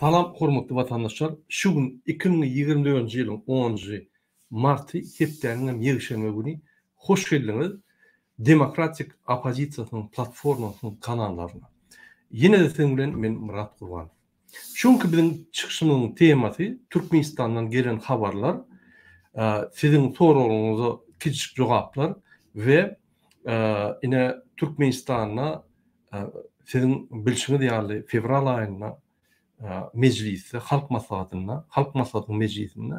Salam hormatly watandaşlar şu gün 2024-nji ýylyň onunjy marty hepdäniň hem ýekşenbe güni hoş geldiňiz Demokratik oppozisiýasynyň platformasynyň kanallaryna. Ýene-de siziň bilen men Myrat Gurbanow. Şu günki biziň çykyşymyzyň temasy Türkmenistandan gelen habarlar, siziň soraglaryňyza kiçijik jogaplar we ine Türkmenistanda siziň bilşiňiz ýaly fewral aýynda Mejlisde, Halk Maslahatynda, Halk Maslahatynyň Mejlisinde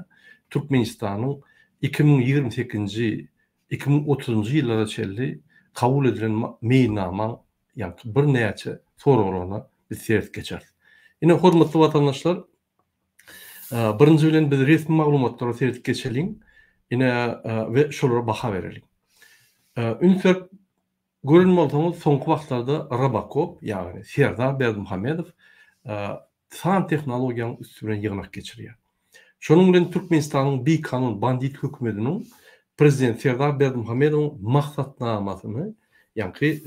Türkmenistanyň 2028-nji, 2030-njy ýyllara çenli kabul edilen meýilnamaň ýaňky birnäçe soraglaryna biz seret geçeris. Ine, hormatly watandaşlar, birinji bilen biz resmi maglumatlara seredip geçeliň, ine, we şolara baha bereliň. Üns berip Gören bolsaňyz soňky wagtlarda Robocop, ýagny Serdar Berdimuhamedow san tehnologiýanyň üsti bilen ýygnak geçirýär. Şonuň bilen Türkmenistanyň bikanun bandit hökümediniň prezident Serdar Berdimuhamedowyň maksatnamasyny, ýaňky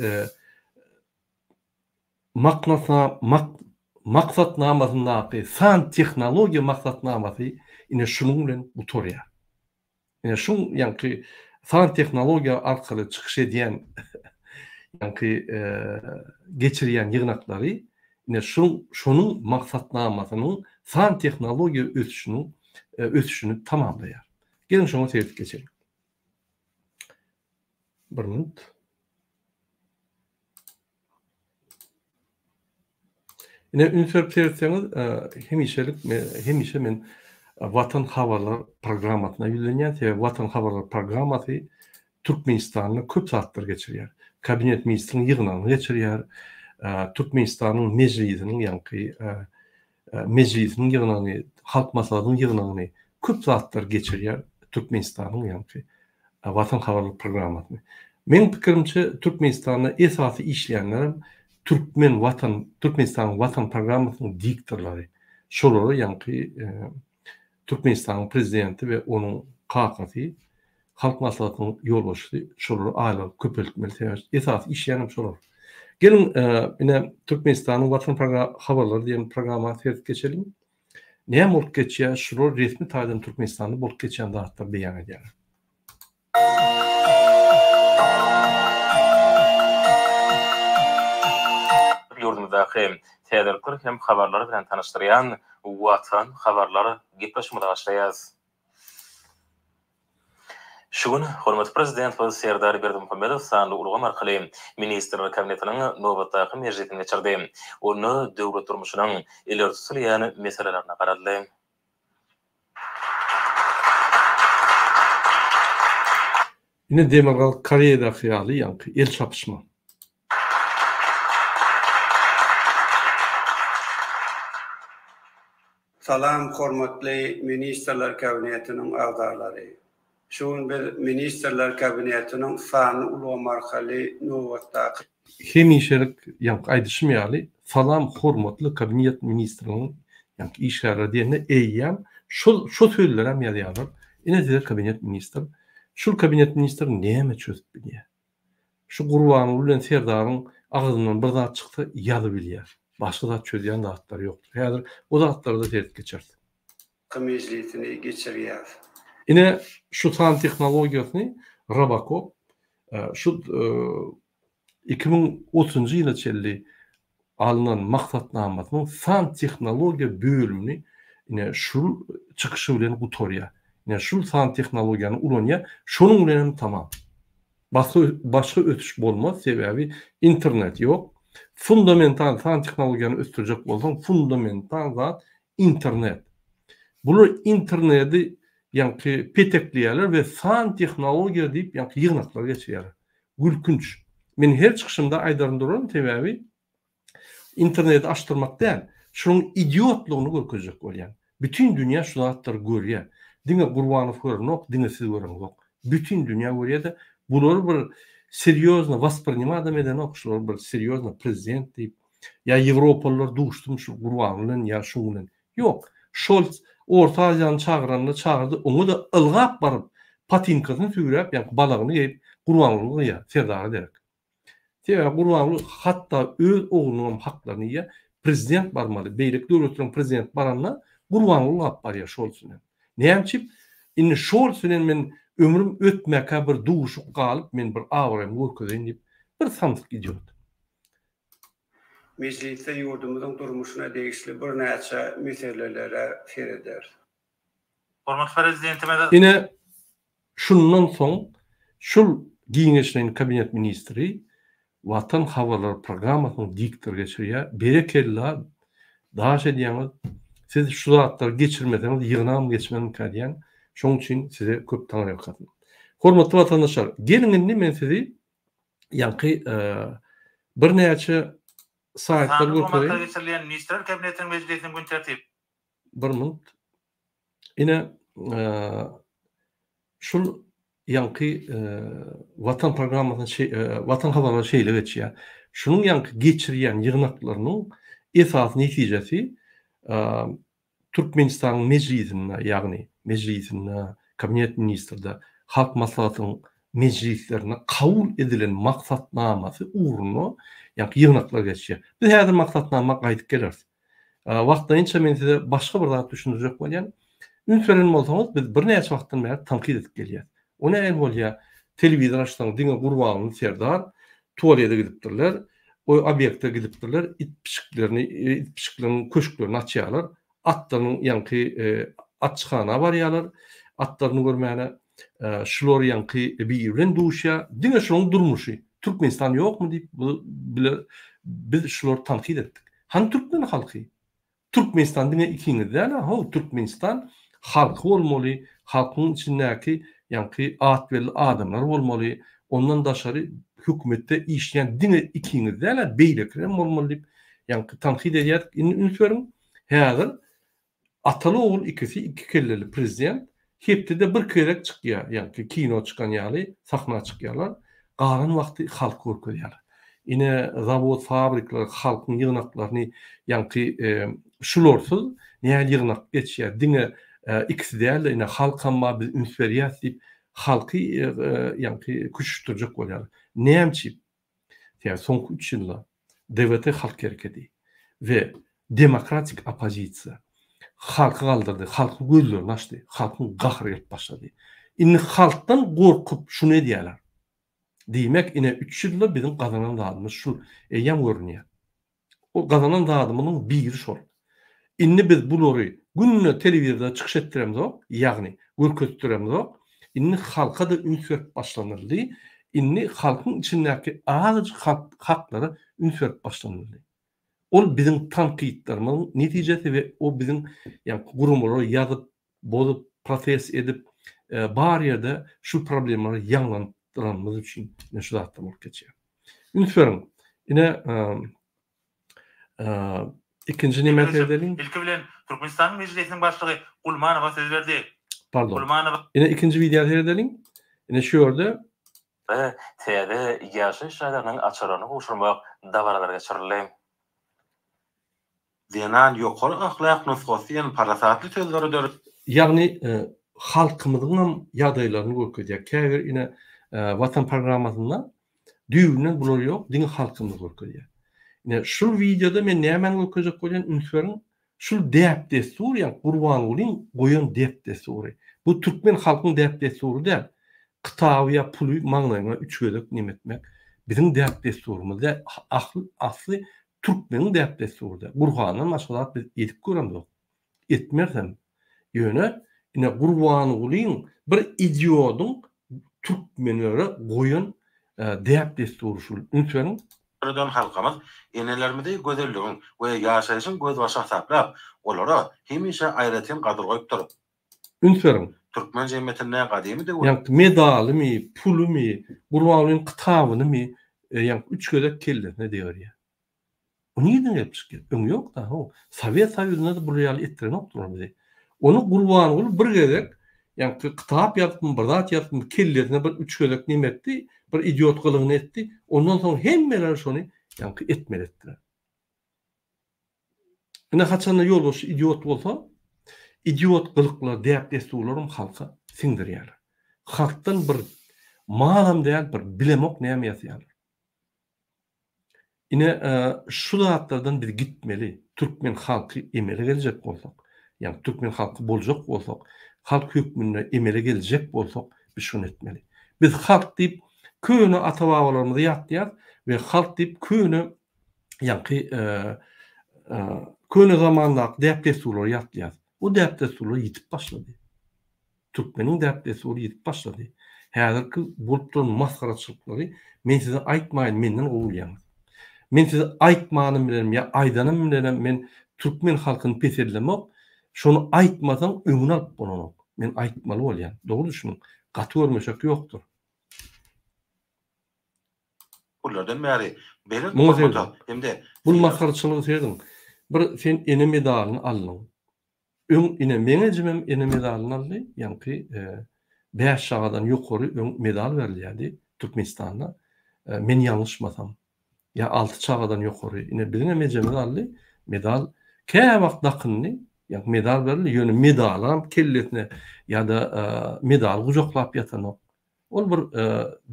maksatnamasyndaky san tehnologiýa maksatnamasy ine şunuň bilen gutarýar. Ine şu ýaňky san tehnologiýa arkaly çykyş edýän ýaňky geçirýän ýygnaklary ine şu şonuň maksatnamasynyň san tehnologiýa ösüşiniň ösüşini tamamlaýar. Geliň şoňa seredip geçeliň. Bir minut. Ine üns berip seretseňiz, hemişelik hemişe men Watan habarlar programmasyna ýüzlenýän, sebäbi Watan habarlar programmasy Türkmenistanda köp zatlar geçirýär. Kabinet ministriň ýygnagyny geçirýär, Türkmenistanyň Mejlisiniň ýaňky Mejlisiniň ýygnagyny, Halk Maslahatynyň ýygnagyny köp zatlar geçirýär Türkmenistanyň ýaňky Watan habarlar programmasyny. Meň pikirimçe Türkmenistanda esasy işleýänlerem Türkmen Watan Türkmenistanyň Watan programmasynyň diktorlary. Şolara ýaňky Türkmenistanyň prezidenti we onuň kakasy Halk Maslahatynyň ýolbaşçysy şolary aýlygy köpeltmeli sebäbi esasy işleýänem şolar. Geliň ine Türkmenistanyň Watan habarlary diýen programma seredip geçeliň. Näme bolup geçýär şular resmi taýdan Türkmenistanda bolup geçýän zatlary beýan edýärler. Ýurdumyzdaky täzelikler hem habarlar bilen tanyşdyrýan Watan habarlar gepleşigimize başlaýarys. Şu gün hormatly Prezidentimiz Serdar Berdimuhamedow sanly ulgam arkaly Ministrler Kabinetiniň nobatdaky mejlisini geçirdi. Onda döwlet durmuşynyň ileri tutulýan meselelerine garaldy. Ine Demirgazyk Koreýadaky ýaly ýaňky el çapyşma. Salam hormatly Ministrler Kabinetiniň agzalary. Şu gün biz Ministrler Kabinetiniň sanly ulgam arkaly nobatdaky. Hemişelik ýaňky aýdyşym ýaly Salam hormatly Kabinet ministriniň ýaňky işgärleri diýende eýýäm şol şo sözlerem ýazýarlar. Ine size kabinet ministr. Şul kabinet ministr näme çözüp bilýär? Şu Gurbanguly bilen Serdaryň agzyndan bir zat çyksa ýazybilýär. Başga zat çözýän zatlary ýokdur. Häzir o zatlara-da seredip geçeris. Mejlisini geçirýär. Ine şu san tehnologiýasyny Robocop şu 2030-njy ýyla çenli alnan maksatnamasynyň san tehnologiýa bölümini ine şul çykyşy bilen gutarýar. Ine şul san tehnologiýany ulanýar. Şonuň bilen hem tamam. Başga başga ösüş bolmaz, sebäbi internet ýok. Fundamental san tehnologiýany ösdürjek bolsaň, fundamental zat internet. Bular interneti ýaňky petekleýärler we san tehnologiýa diýip ýaňky ýygnaklar geçirýärler. Gülkünç. Men her çykyşymda aýdaryn duraryn, sebäbi interneti açdyrmak däl, şunuň idiotlygyny görkezjek bolýan. Bütin dünýä şu zatlary görýär. Diňe Gurbanow görenok, diňe siz göreňzok. Bütin dünýä görýär-de, bulary bir serýozno wasprinimad-am edenok, şulary bir serýozno prezident diýip, ýa ýewropalylar duşdum şu Gurbanguly bilen ýa şuň bilen. Ýok. Şolz Orta Aziýany çagyranda çagyrdy, oňa-da ylgap baryp, patinkasyny süýräp, ýaňky balagyny geýip, Gurbanguly gyýar, Serdara derek. Sebäbi Gurbanguly hatda öz oglunyňam haklaryny iýýär. Prezident barmaly. Beýleki döwletleriň prezidenti baranda Gurbanguly galyp barýar Şolz bilen. Näme üçin? Indi Şolz bilen men ömrüm ötmäkä bir duşup galyp men bir abraýymy görkezeýin diýip bir samsyk idiot. Mejlisde ýurdumyzyň durmuşyna degişli birnäçe meselelere serederis. Hormatly Prezidentimiz. Ine, şundan soň şul giňişleýin kabinet ministri Watan habarlary programmasynyň diktory geçirýär. Berekella, daş edýäňiz. Siz şu zatlary geçirmeseňiz ýygnagam geçmezmikä diýýän. Şonuň üçin size köp taňryýalkasyn. Hormatly watandaşlar, geliň indi men sizi ýaňky birnäçe saýtlar Sanly formatda görkezeýin. geçirilýän Ministrler Kabinetiniň mejlisiniň gün tertip. Bir minut. Ine, şul ýaňky Watan programmasyny Watan habarlary şeýle geçýär. Şunuň ýaňky geçirýän ýygnaklarynyň esasy netijesi Türkmenistanyň Mejlisinde, ýagny Mejlisinde, Kabinet ministrde, Halk Maslahatynyň mejlislerinde kabul edilen maksatnamasy ugrunda ýaňky ýygnaklar geçýär. Biz häzir maksatnama gaýdyp geleris. Wagtlaýynça men size başga bir zat düşündirjek bolýan. Üns beren bolsaňyz, biz birnäçe wagtdan bäri tankyt edip gelýäs. O nähili bolýar? Telewizor açsaň diňe Gurbanguly Serdar tualete gidipdirler, o obýekte gidipdirler, it pişiklerini, it pişikleriň köşklerini açýarlar, atlarynyň ýaňky atçyhana barýarlar, atlaryny görmäne, şular ýaňky biri bilen duşýar, diňe şolaryň durmuşy. Türkmenistan ýokmy diýip bile biz şulary tankyt etdik. Hany türkmen halky? Türkmenistan diňe ikiňiz däl-ä how, Türkmenistan halky bolmaly, halkyň içindäki ýaňky at belli adamlar bolmaly, ondan daşary hökümetde işleýän diňe ikiňiz däl-ä beýlekiler hem bolmaly diýip ýaňky tankyt edýärdik. Indi üns beriň, häzir Ataly-ogul ikisi iki kelleli prezident hepdede bir gezek çykýar, ýaňky kino çykan ýaly sahna çykýarlar, galan wagty halky görkezýärler. Ine zawod fabrikler halkyň ýygnaklaryny ýaňky şularsyz nähili ýygnak geçýär, diňe ikisi däl-de ine halkam bar biz üns berýäs diýip halky ýaňky küşüşdirjek bolýarlar. Näme üçin? Sebäbi soňky üç ýylda DWT halk hereketi we demokratik oppozisiýa halky galdyrdy, halkyň gözlerini açdy, halkyň gahary gelip başlady. Indi halkdan gorkup şuny edýärler. Diýmek, ine üç ýylda biziň gazanan zadymyz şul, eýýäm görünýär. O gazanan zadymyzyň biri şol. Indi biz bulary günde telewizorda çykyş etdiremzok, ýagny görkezdiremzok. Indi halka-da üns berip başlanyldy. Indi halkyň içindäki azajyk haklara üns berip başlanyldy. Ol biziň tankytlarymyzyň netijesi we o biziň ýagny guramalara ýazyp, bozup, protest edip, bar ýerde şu problemalary ýaňlanyp duranymyz üçin ine şu zatlar bolup geçýär. Üns beriň. Ine ikinji nämä seredeliň. Ilki bilen Türkmenistanyň Mejlisiniň Başlygy Gulmanowa söz berdi. Pardon. Gulmanowa. Ine ikinji wideoa seredeliň. Ine şu ýerde. Täze ýaşaýyş jaýlarynyň açarlaryny gowşurmak dabaralary geçirildi. Zenan ýokary ahlak nusgasy diýen parasatly sözleri döredip. Ýagny halkymyzyňam ýagdaýlaryny görkezýär. Käbir ine Watan programmasynda düýbünden bular ýok, diňe halkymyzy görkezýär. Ine şul wideoda men nämäni görkezjek bolýan üns beriň, şul däp-dessur ýagny Gurbangulyň goýan däp-dessury. Bu türkmen halkyň däp-dessury däl. Kitaby ýa puly maňlaýyňa üç gezek neme etmek biziň däp-dessurymyz däl. Asly Türkmeniň däp-dessury däl. Gurhandan başga zat biz edip göremzok. Etmerisem. Ýöne ine Gurbangulyň bir idiodyň türkmenlere goýan däp-dessury şul. Üns beriň. Döreden halkymyz enelerimizi gözelligiň we ýaşaýşyň gözbaşy hasaplap, olara hemişe aýratyn gadyr goýupdyr. Üns beriň. Türkmen jemgyýetinde gadymy döwür. Ýaňky medalymy, pulumy, Gurbangulyň kitabynymy ýaňky üç gezek kellesine degirýär. O nireden gelip çykýar? Öň ýok-da, how. Sowet Soýuzynda-da bular ýaly etdirenokdylar bizi. Ony Gurbanguly bir gezek ýaňky kitap ýazypmy, bir zat ýazypmy, kellesine bir üç gezek neme etdi, bir idiot gylygyny etdi. Ondan soň hemmeler şony ýaňky etmeli etdiler. Ine haçanda ýolbaşçy idiot bolsa, idiot gylyklar, däp-dessurlaram halka siňdirýärler. Halkdan bir malam däl, bir bilemok näme ýasaýarlar. Ine şu zatlardan biz gitmeli. Türkmen halky emele geljek bolsak, ýagny türkmen halky boljak bolsak, halk hökmünde emele geljek bolsak biz şuny etmeli. Biz halk diýip köne ata-babalarymyzy ýatlaýarys we halk diýip köne ýaňky köne zamandaky däp-dessurlary ýatlaýarys. O däp-dessurlar ýitip başlady. Türkmeniň däp-dessury ýitip başlady. Häzirki bolup duran masgaraçylyklary men size aýtmaýyn, menden gowy bilýäňiz. Men size aýtmanym bilenem ýa aýdanym bilenem men türkmen halkyny peseldemok. Şony aýtmasaň öňüni alyp bolanok. Men aýtmaly bolýan. Dogry düşüniň. Gaty görmeşek ýokdur. Gurlardan bäri belent Muňa hormata serediň. hem-de Bul sylaga masgaraçylyga serediň. Bir sen ene medalyny aldyň. Öň ine meň ejemem ene medalyny aldy, ýaňky bäş çagadan ýokary öň medal berilýärdi Türkmenistanda, men ýalňyşmasam, ýa alty çagadan ýokary, ine biziňem ejemiz aldy medal, käwagt dakyndy, ýaňky medal berildi, ýöne medalam kellesine ýa-da medaly gujaklap ýatanok. Ol bir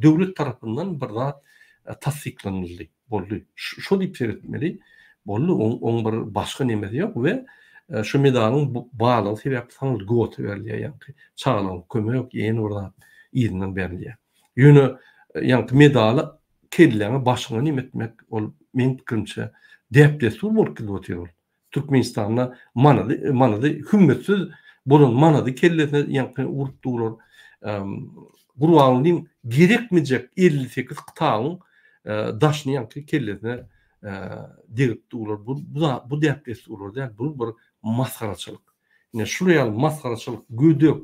döwlet tarapyndan bir zat tassyklanyldy, boldy. Şo diýip seretmeli boldy, oň bir başga nemesi ýok we şu medalyň barlygy sebäpli saňa lgota berilýär, ýaňky çagalaryň kömek, ýene bir zat yzyndan berilýär. Ýöne ýaňky medaly kelläňe, başyňa neme etmek, ol meň pikirimçe däp-dessur bolup gidip otyr ol. Türkmenistanda manady manady hümmetsiz bolan manady kellesine ýaňky urup durlar. Gurbangulyň gerekmejek 58 kitabyň daşyny ýaňky kellesine degip durlar. Bu bu däp-dessurlar däl, bu bir masgaraçylyk. Ine şular ýaly masgaraçylyk, gödek,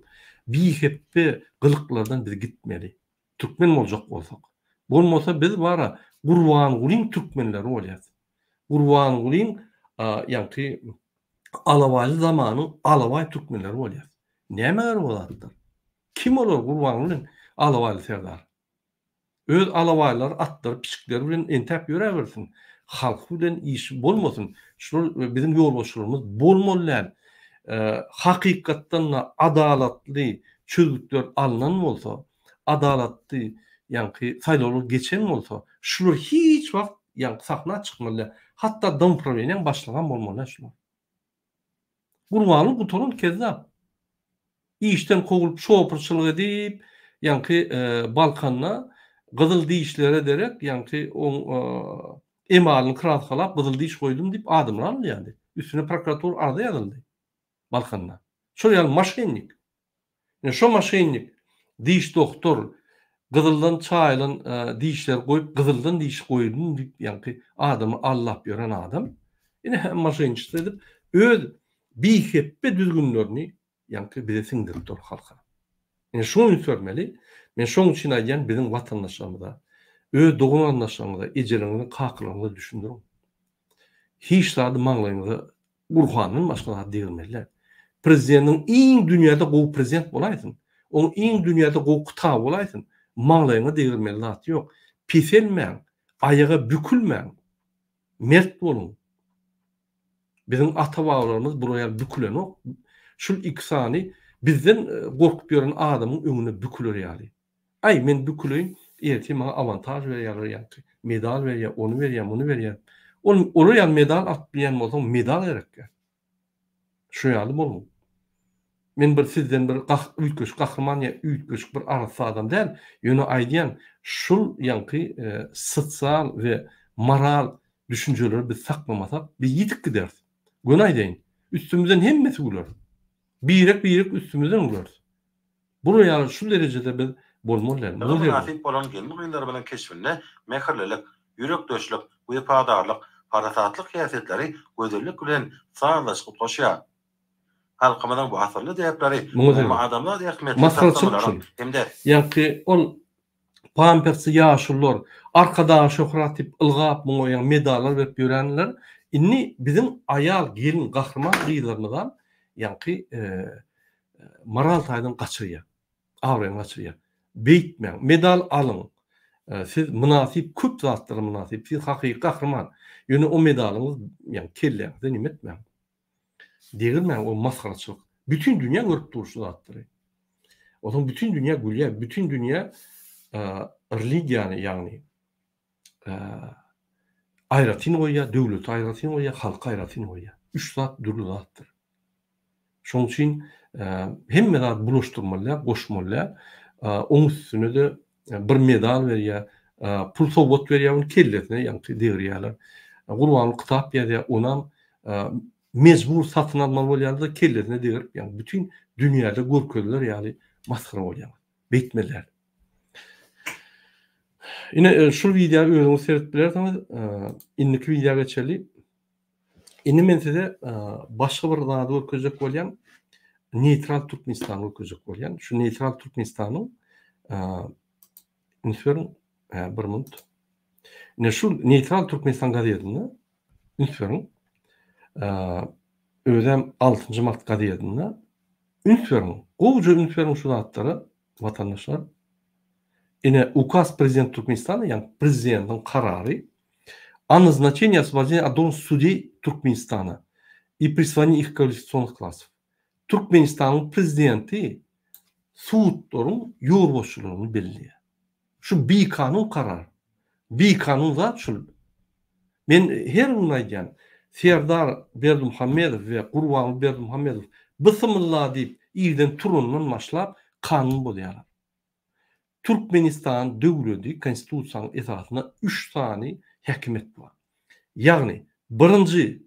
bihepbe gylyklardan biz gitmeli. Türkmen boljak bolsak. Bolmasa biz bara Gurbangulyň türkmenleri bolýas. Gurbangulyň ýaňky alabaýly zamanyň alabaý türkmenleri bolýar. Nämä gerek o zatlar? Kim olar Gurbangulyň alabaýly serdar? Öz alabaýlary, atlary, pişikleri bilen entäp ýöräbersin. Halky bilen işi bolmasyn. Şular biziň ýolbaşçylarymyz bolmaly däl. Hakykatdan-da adalatly çözgütler alnan bolsa, adalatly ýaňky saýlawlar geçen bolsa, şular hiç wagt ýaňky sahna çykmaly däl. Hatda domprawleniýaň başlygam bolmaly däl şular. Gurbanguly gutaran kezzap. Işden kowulyp şopurçylyk edip, ýaňky Balkanda gyzyl dişlere derek ýaňky oň emalyny kraskalap gyzyl diş goýdum diýip adamlar alynýardy. Üstüne prokuratura arza ýazyldy Balkanda. Şol ýaly moşennik. Ine şo moşennik diş dogtor gyzyldan çaýylan dişleri goýup gyzyldan diş goýdum diýip ýaňky adamy aldap ýören adam ine hem moşenniçestvo edip öz bihepbe düzgünlerini ýaňky bize siňdirip dur halka. Ine şuňa üns bermeli. Men şoň üçin aýdýan biziň watandaşlarymyza, öz dogan-garyndaşlaryňyza, ejeleriňize, kakalaryňyza düşündiriň. Hiç zady maňlaýyňyza Gurhandan başga zat degirmeli däl. Prezidentiň iň dünýäde gowy prezident bolaýsyn, oň iň dünýäde gowy kitaby bolaýsyn, maňlaýyňa degirmeli zat ýok. Peselmäň, aýaga bükülmäň. Mert boluň. Biziň ata-babalarymyz bular ýaly bükülenok. Şul iki sany bizden gorkup ýören adamyň öňünde büküler ýaly. Aý, men büküleýin, ertir maňa awantaž berýärler ýaňky, medal berýär, ony berýär, muny berýär. Ol olar ýaly medal alyp bilýän bolsaň, medal gerekýär. Şu ýaly boluň. Men bir sizden bir gah üýtgeşik gahryman ýa üýtgeşik bir arassa adam däl, ýöne aýdýan, şul ýaňky sosial we moral düşünjeleri biz saklamasak, biz ýitip gideris. Göni aýdaýyn, üstümizden hemmesi güler. Birek-birek üstümizden güler. Bular ýaly şu derejede biz bolmaly däl. Muňa mynasyp bolan gelin-gyzlarymyzyň keşbinde mähirlilik, ýürekdeşlik, wepadarlyk, parasatlyk häsiýetleri gözellik bilen sazlaşyp utgaşýar. Halkymyzyň bu asylly däpleri umumadamzat ähmiýetli Masgaraçylyk şul. taslamalaryň hem-de. Ýaňky ol pampersli ýaşulular, Arkadaga şöhrat diýip ylgap muňa ýaňy medallar berip ýörenler, indi biziň aýal, gelin, gahryman gyzlarymyzam ýaňky moral taýdan gaçyrýar. Abraýyny gaçyrýar. Beýtmäň, medal alyň. Siz mynasyp köp zatlara mynasyp. Siz hakyky gahryman. Ýöne o medalyňyz ýaňy kelläňize neme etmäň. Degirmäň o masgaraçylyk. Bütin dünýä görüp dur şu zatlary. Onsoň bütin dünýä gülýär. Bütin dünýä religiýany ýagny. aýratyn goýýar, döwleti aýratyn goýýar, halky aýratyn goýýar. Üç zat dürli zatdyr. Şonuň üçin hemme zady bulaşdyrmaly däl, goşmaly däl. Oň üstüne-de bir medal berýär, pul sowgat berýär, ony kellesine ýaňky degirýärler. Gurbanguly kitap ýazýar, onam mejbur satyn almaly bolýarlar-da, kellesine degirip, ýagny bütin dünýäde görkeziler ýaly masgara bolýar. Beýtmeli däl. Ine, şul wideo özüňiz seredip bilersiňiz. Indiki wideo geçeli. Indi men size başga bir zady görkezjek bolýan. Neýtral Türkmenistany görkezjek bolýan. Şu neýtral Türkmenistanyň üns beriň, bir minut. Ine şu neýtral Türkmenistan gazetinde üns beriň. Özem 6-njy mart gazetinde üns beriň. Gowja üns beriň şu zatlara watandaşlar. Ine ukaz prezident Türkmenistana, ýagny prezidentiň karary O назначении освобождения от должности судей Туркменистана и присвоении их квалификационных классов. Türkmenistanyň prezidenti sudlaryň ýolbaşçylaryny belleýär. Şu bikanun karar. Bikanun zat şul. Men her gün aýdýan, Serdar Berdimuhamedow we Gurbanguly Berdimuhamedow bysymylla diýip irden turandan başlap kanun bozýarlar. Türkmenistan döwledi konstitusiýanyň esasynda üç sany häkimet bar. Ýagny birinji,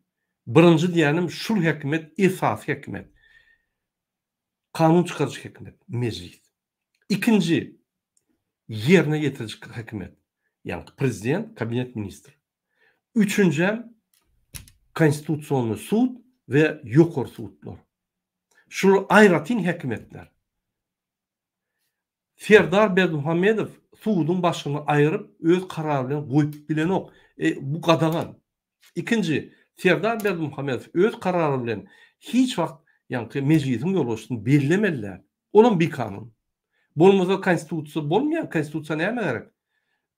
birinji diýýänim şul häkimet esasy häkimet. Kanun çykaryjy häkimet, mejlis. Ikinji ýerine ýetiriji häkimet, ýagny prezident, kabinet ministr. Üçünjem konstitusionny sud we ýokary sudlar. Şular aýratyn häkimetler. Serdar Berdimuhamedow suduň başyny aýyryp öz karary bilen goýup bilenok. E, bu gadagan. Ikinji, Serdar Berdimuhamedow öz karary bilen hiç wagt ýaňky mejlisiň ýolbaşçysyny bellemeli däl. Olam bikanun. Bolmasa konstitusiýa bolmaýar, konstitusiýa nämä gerek?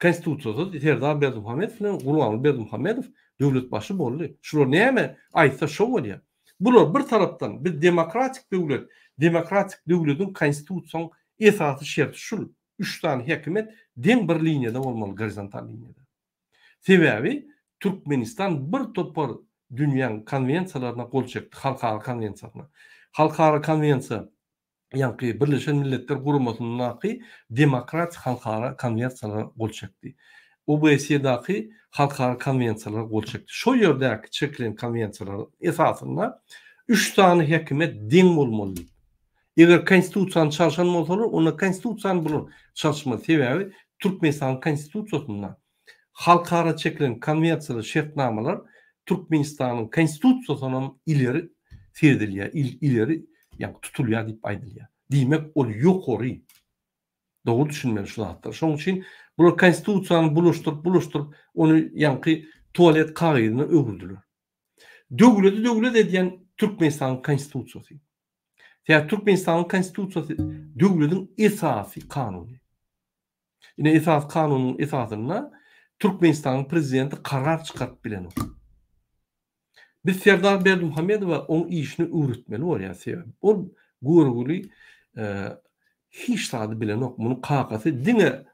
Konstitusiýasyz Serdar Berdimuhamedow bilen Gurbanguly Berdimuhamedow döwlet başy boldy. Şular näme aýtsa şo bolýar. Bular bir tarapdan biz demokratik döwlet, demokratik döwlediň konstitusiýaň esasy şerti şul, üç sany häkimiýet deň bir liniýada bolmaly gorizontal liniýada. Sebäbi Türkmenistan bir topar dünýäň konwensiýalaryna gol çekdi, halkara konwensiýasyna. Halkara konwensiýa ýaňky Birleşen Milletler Guramasyndaky demokratik halkara konwensiýalara gol çekdi. OBSE-daky halkara konwensiýalara gol çekdi. Şo ýerdäki çekilen konwensiýalaryň esasynda üç sany häkimiýet deň bolmaly diýip. Eger konstitusiýany çalşan bolsalar, onda konstitusiýany bular çalyşmaly. Sebäbi Türkmenistanyň konstitusiýasynda Halkara çekilen konwensiýalar, şertnamalar Türkmenistanyň Konstitusiýasyndan ileri seredilýär, ileri ýagny tutulýar diýip aýdylýar. Diýmek, ol ýokary. Dogry düşünmeli şu zatlara. Şonuň üçin bular Konstitusiýany bulaşdyryp, bulaşdyryp, ony ýaňky tualet kagyzyna öwürdiler. Döwleti döwlet edýän Türkmenistanyň Konstitusiýasy. Sebäbi Türkmenistanyň Konstitusiýasy döwletiň esasy kanuny. Ine esasy kanunyň esasynda Türkmenistanyň prezidenti karar çykaryp bilenok. Biz Serdar Berdimuhamedowa oň işini öwretmeli bolýar sebäbi ol görgüli hiç zady bilenok. Munuň kakasy diňe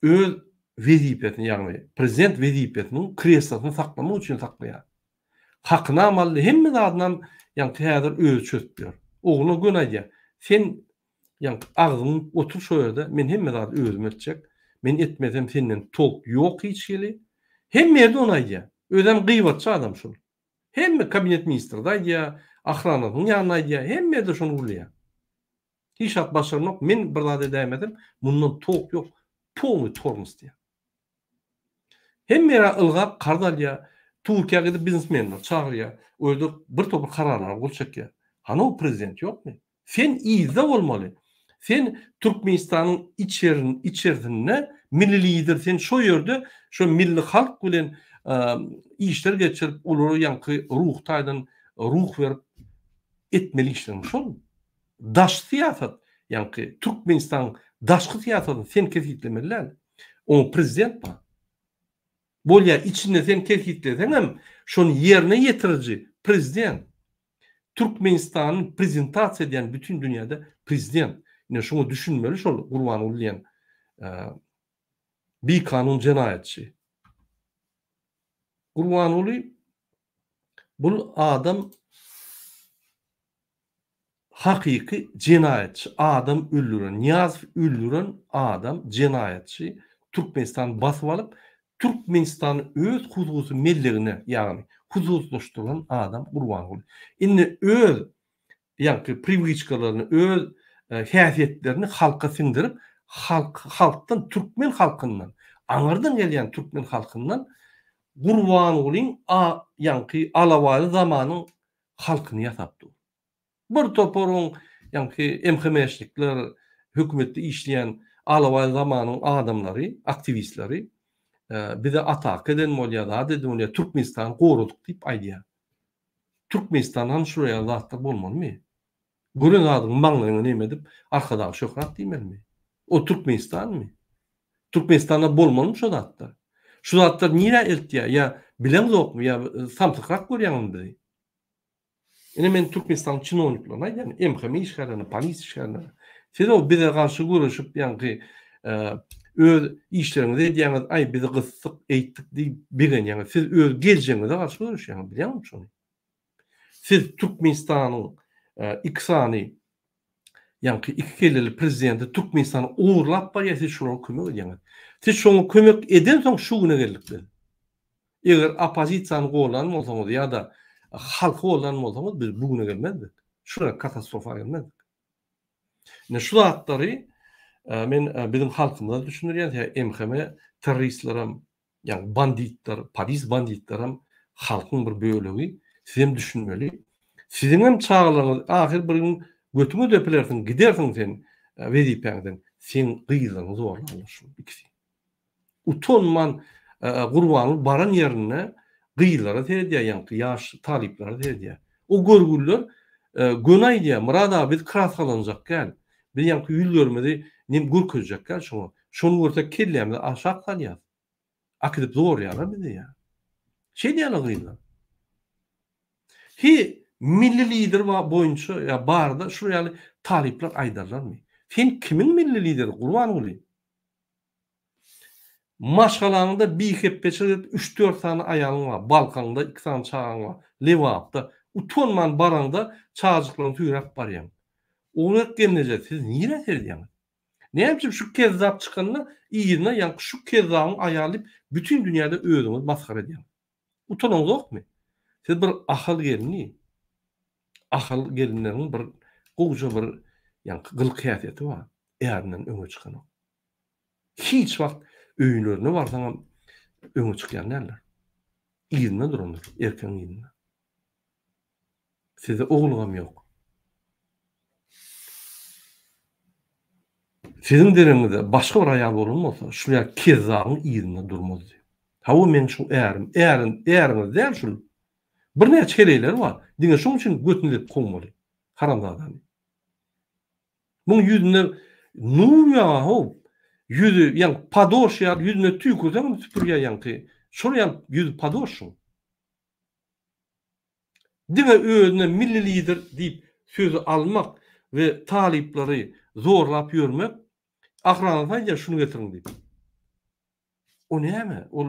öz wezipesini ýagny prezident wezipesiniň kreslosyny saklamak üçin saklaýar. Hakynam aldy hemme zadynam ýaňky häzir özi çözüp ýör. Ogluna göni aýdýar. Sen Ýaňky agzyňy otur şo ýerde, men hemme zady özüm etjek. Men etmesem senden tolk ýok hiç hili. Hemme ýerde ony aýdýar. Özem gyýbatçy adam şol. Hemme kabinet ministrde aýdýar, ahranasynyň ýanynda aýdýar, hemme ýerde şony gürleýär. Hiç zat başaranok, men bir zat edäýmesem mundan tolk ýok, polnyý tormos diýýär. Hemme ýere ylgap karz alýar, Türkiýä gidip biznesmenleri çagyrýar, o ýerde bir topar kararlara gol çekýär. Hany o prezident ýokmy? Sen yzda bolmaly. Sen Türkmenistanyň içerin içerisinde milli lider sen şo ýerde şo milli halk bilen işler geçirip olara ýaňky ruh taýdan ruh berip etmeli işleriň şol. Daş syýasat ýaňky Türkmenistanyň daşky syýasatyny sen kesgitlemeli däl. Oňa prezident bar. Bolýar içinde sen kesgitleseňem şony ýerine ýetiriji prezident. Türkmenistany prezentasiýa edýän bütin dünýäde prezident. Ine şuňa düşünmeli şol Gurbanguly diýen bikanun jenaýatçy. Gurbanguly bul adam hakyky jenaýatçy, adam öldüren, Nyýazow öldüren adam, jenaýatçy, Türkmenistany basyp alyp, Türkmenistany öz hususy mellegine, ýagny hususlaşdyran adam Gurbanguly. Indi öz ýaňky priwiçkalaryny, öz häsiýetlerini halka siňdirip, halk halkdan, türkmen halkyndan, aňyrdan gelýän türkmen halkyndan Gurbangulyň a ýaňky alabaýly zamanyň halkyny ýasap dur. Bir toparyň ýaňky MHM-şnikler, hökümetde işleýän alabaýly zamanyň adamlary, aktiwistleri bize ataka eden bolýar, zat eden bolýar, Türkmenistany goradyk diýip aýdýar. Türkmenistanda hem şular ýaly zatlar bolmalymy? Gören zadyňy maňlaýyňa neme edip, Arkadag şöhrat diýmelimi? O Türkmenistanmy? Türkmenistanda bolmalymy şo zatlar? Şu zatlar nirä eltýär? Ýa bileňzokmy? Ýa samsykrak görýäňizmi bizi? Ine men Türkmenistanyň çinowniklerine aýdýan, MHM işgärlerine, polisiýa işgärlerine. Siz o bize garşy göreşip, ýaňky öz işleriňizi edýäňiz, aý bizi gysdyk, eýtdik diýip begenýäňiz. Siz öz geljegiňize garşy göreşýäňiz, bilýäňizmi şony? Siz Türkmenistanyň iki sany ýaňky iki kelleli prezidenti Türkmenistany ogurlap barýar, siz şolara kömek edýäňiz. Siz şoňa kömek edensoň şu güne geldik biz. Eger oppozisiýany goldan bolsaňyz ýa-da halky goldan bolsaňyz biz bu güne gelmezdik. Şular katastrofa gelmezdik. Ine şu zatlary men biziň halkymyza düşündirýän, sebäbi MHM terroristlerem, ýagny banditler, polis banditlerem halkyň bir bölegi. Sizem düşünmeli. Siziňem çagalaryňyz ahyr bir gün götüňe depilersiň, gidersiň sen wezipäňden. Seň gyzlaryňy zorlarlar şu ikisi. Utanman Gurbanguly baran ýerinde gyzlara seredýär ýaňky ýaş talyplara seredýär. O görgüliler göni aýdýar Myrat aga biz kraskalanjak däl. Biz ýaňky ýüzlerimizi nem görkezjek däl şoňa. Şony görsek kellämizi aşak salýas. Akidip zorlaýarlar bizi diýýär. Şeýdýärler gyzlar. Hi milli lider boýunça ýa barada şular ýaly talyplar aýdarlarmy? Sen kimiň milli lideri Gurbanguly? Maşgalaňda bihepbeçilik edip üç-dört sany aýalyň bar, Balkanda iki sany çagaň bar, Lebapda. Utanman baraňda çagajyklaryňy süýräp barýaň. Ogulgerek gelneje siz nirä seredýäňiz? Näme üçin şu kezzap çykanda yzyna ýaňky şu kezzabyň aýaly diýip bütin dünýäde özüňizi masgara edýäňiz. Utanaňzokmy? Siz bir Ahal gelni. Ahal gelinleriň bir gowja bir ýaňky gylyk-häsiýeti bar. Ärinden öňe çykanok. Hiç wagt öýlerine barsaňam öňe çykýan däldir. Yzynda durandyr, erkegiň yzynda. Sizde ogulgam ýok. Siziň deregiňizde başga bir aýal bolan bolsa, şul ýaly kezzabyň yzynda durmazdy. Hawa meň şu ärim, ärim, äriňiz däl şul. Birnäçe heleýleri bar. Diňe şoň üçin götüni depip kowmaly. Haramzadany. Muň ýüzünde nur ýaňa how. Ýüzi ýaňky padoş ýaly ýüzüne tüýkürseňem süpürýär ýaňky. Şol ýaly ýüzi padoş şuň. Diňe özüne milli lider diýip sözi almak we talyplary zorlap ýörmek ahranasy aýdýar şuny getiriň diýip. O näme? Ol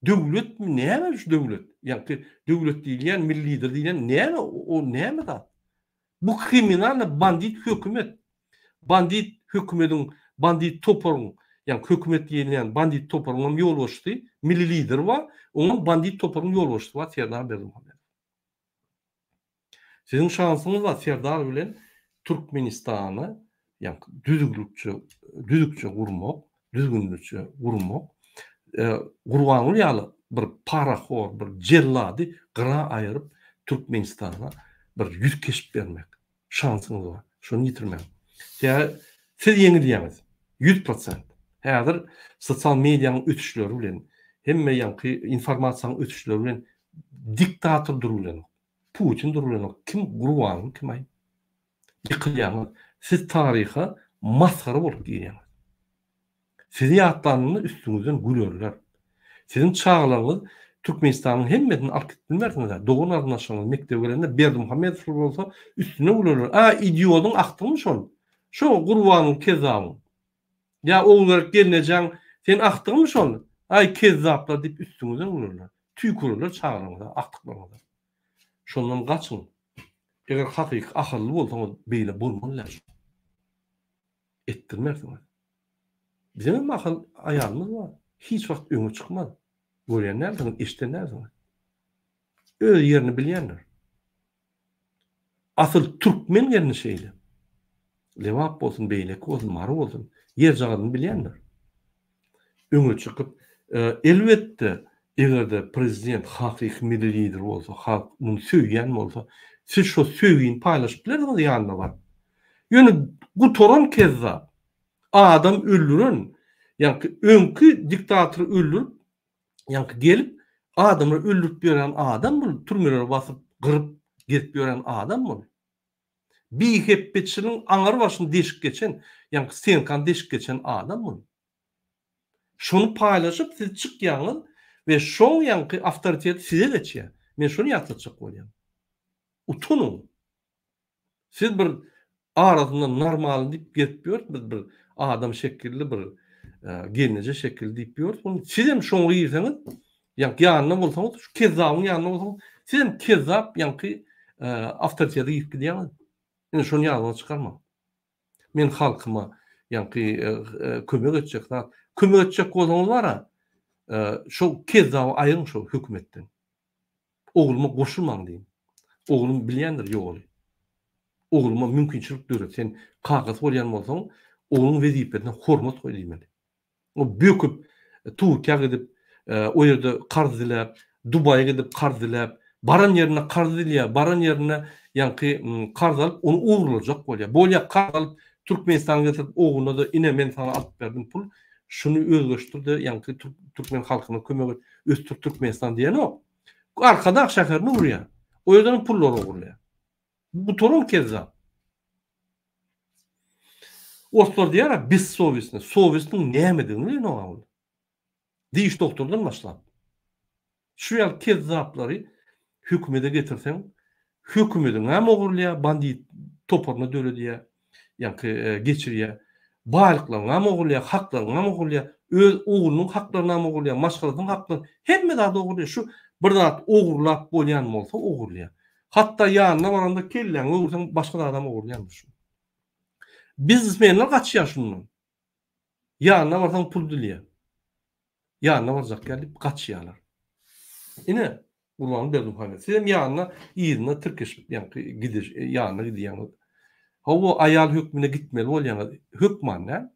döwletmi? Näme şu döwlet? Ýaňky döwlet diýilýän, milli lider diýilýän näme? O näme zat? Bu kriminalny bandit hökümet. Bandit hökümediň, bandit toparyň, ýaňky hökümet diýilýän bandit toparyň hem ýolbaşçysy, milli lider bar, oňam bandit toparyň ýolbaşçysy bar Serdar Berdimuhamedow. Siziň şansyňyz bar Serdar bilen Türkmenistany ýaňky düzüklükçe düzükçe gurmak, düzgünliçe gurmak, Gurbanguly ýaly bir parahor, bir jellady gyra aýyryp Türkmenistana bir ýüz keşp bermek şansyňyz bar. Şony ýitirmäň. Sebäbi siz ýeňilýäňiz. 100%. Häzir sosial medianyň ösüşleri bilen, hemme ýaňky informasiýanyň ösüşleri bilen diktator durubilenok. Putin durubilenok. Kim Gurbanguly kim aý? Ýykylýaňyz. Siz taryha masgara bolup girýäňiz. Sizi ýatlanynda üstüňizden gülerler. Siziň çagalaryňyz Türkmenistanyň hemmesini alyp gidip bilmersiňiz-ä. Dogan-garyndaşlaryňyz mekdebe gelende Berdimuhamedow bolsa üstüne gülerler. A, idiodyň akdygymy şol? Şo Gurbanguly kezzabyň. Ýa Ogulgerek gelnejäň sen akdygymy şol? Aý, kezzaplar diýip üstüňizden gülerler. Tüýkürerler çagalaryňyza, agtyklaryňyza. Şondan gaçyň. Eger hakyky ahally bolsaňyz beýle bolmaly däl şu. Etdirmersiňiz. Biziň hem ahal aýalymyz bar. Hiç wagt öňe çykmaz. Görýän dälsiňiz, eşiden dälsiňiz. Öz ýerini bilýändir. Asyl türkmen gelni şeýle. Lebap bolsun, beýleki bolsun, Mary bolsun, ýerjagazyny bilýändir. Öňe çykyp, elbetde, eger-de prezident hakyky milli lider bolsa, halk muny söýýän bolsa, siz şo söýgini paýlaşyp bilersiňiz ýanyna baryp. Ýöne gutaran kezzap, adam öldüren, ýaňky öňki diktatory öldürip, ýaňky gelip adamlary öldürip ýören adam bul, türmelere basyp, gyryp gezip ýören adam bul. Bihepbeçiligiň aňary başyny deşip geçen, ýaňky stenkany deşip geçen adam bul. Şony paýlaşyp siz çykýaňyz we şoň ýaňky awtoriteti size geçýär. Men şony ýatlatjak bolýan. Utanyň. Siz bir arasynda normalny diýip gezip ýörüs biz bir adam şekilli bir gelneje şekilli diýip ýörüs muny sizem şoňa girseňiz ýaňky ýanynda bolsaňyz şu kezzabyň ýanynda bolsaňyz sizem kezzap ýaňky awtoritete girip gidýäňiz. Ine şony ýadyňyzdan çykarmaň. Men halkyma ýaňky kömek etjek zat kömek etjek bolsaňyz bara şo kezzaby aýyryň şo hökümetden. Ogluma goşulmaň diýiň. Oglum bilýändir ýoly. Ogluma mümkinçilik döret. Sen kakasy bolýan bolsaň, ogluň wezipesine hormat goý diýmeli. O böküp Türkiýä gidip, o ýerde karz diläp, Dubaýa gidip karz diläp, baran ýerinde karz dilýär, baran ýerinde ýaňky karz alyp, ony ogurlajak bolýar. Bolýar karz alyp Türkmenistana getirip ogluna-da ine men saňa alyp berdim pul, şuny özleşdir-de ýaňky türkmen halkyna kömek et, ösdür Türkmenistan diýenok. Arkadag şäherine urýar. O ýerden hem pullary ogurlaýar. Bu gutaran kezzap. Orslar diýýär-ä bessowestnyý. Sowestniň nämedigini bilenok-a ol. Diş dogtordan başlap. Şu ýaly kezzaplary hökümede getirseň, hökümediňem ogurlaýar, bandit toparyny döredýär, ýaňky geçirýär. Baýlyklaryňam ogurlaýar, haklaryňam ogurlaýar, öz oglunyň haklarynam ogurlaýar, maşgalasynyň haklaryny, hemme zady ogurlaýar. Şu bir zat ogurlap bolýan bolsa ogurlaýar. Hatda ýanyna baranda kelläňi öwürseň başga zadam ogurlaýandyr şu. Biznesmenler gaçýar şundan. Ýanyna barsaň pul dilýär. Ýanyna barjak ýaly diýip gaçýarlar. Ine, Gurbanguly Berdimuhamedow. Sizem ýanyna yzyna tirkeşip ýaňky gidiş ýanyna gidýäňiz. Hawa, aýal hökmünde gitmeli bolýaňyz. Hökman däl.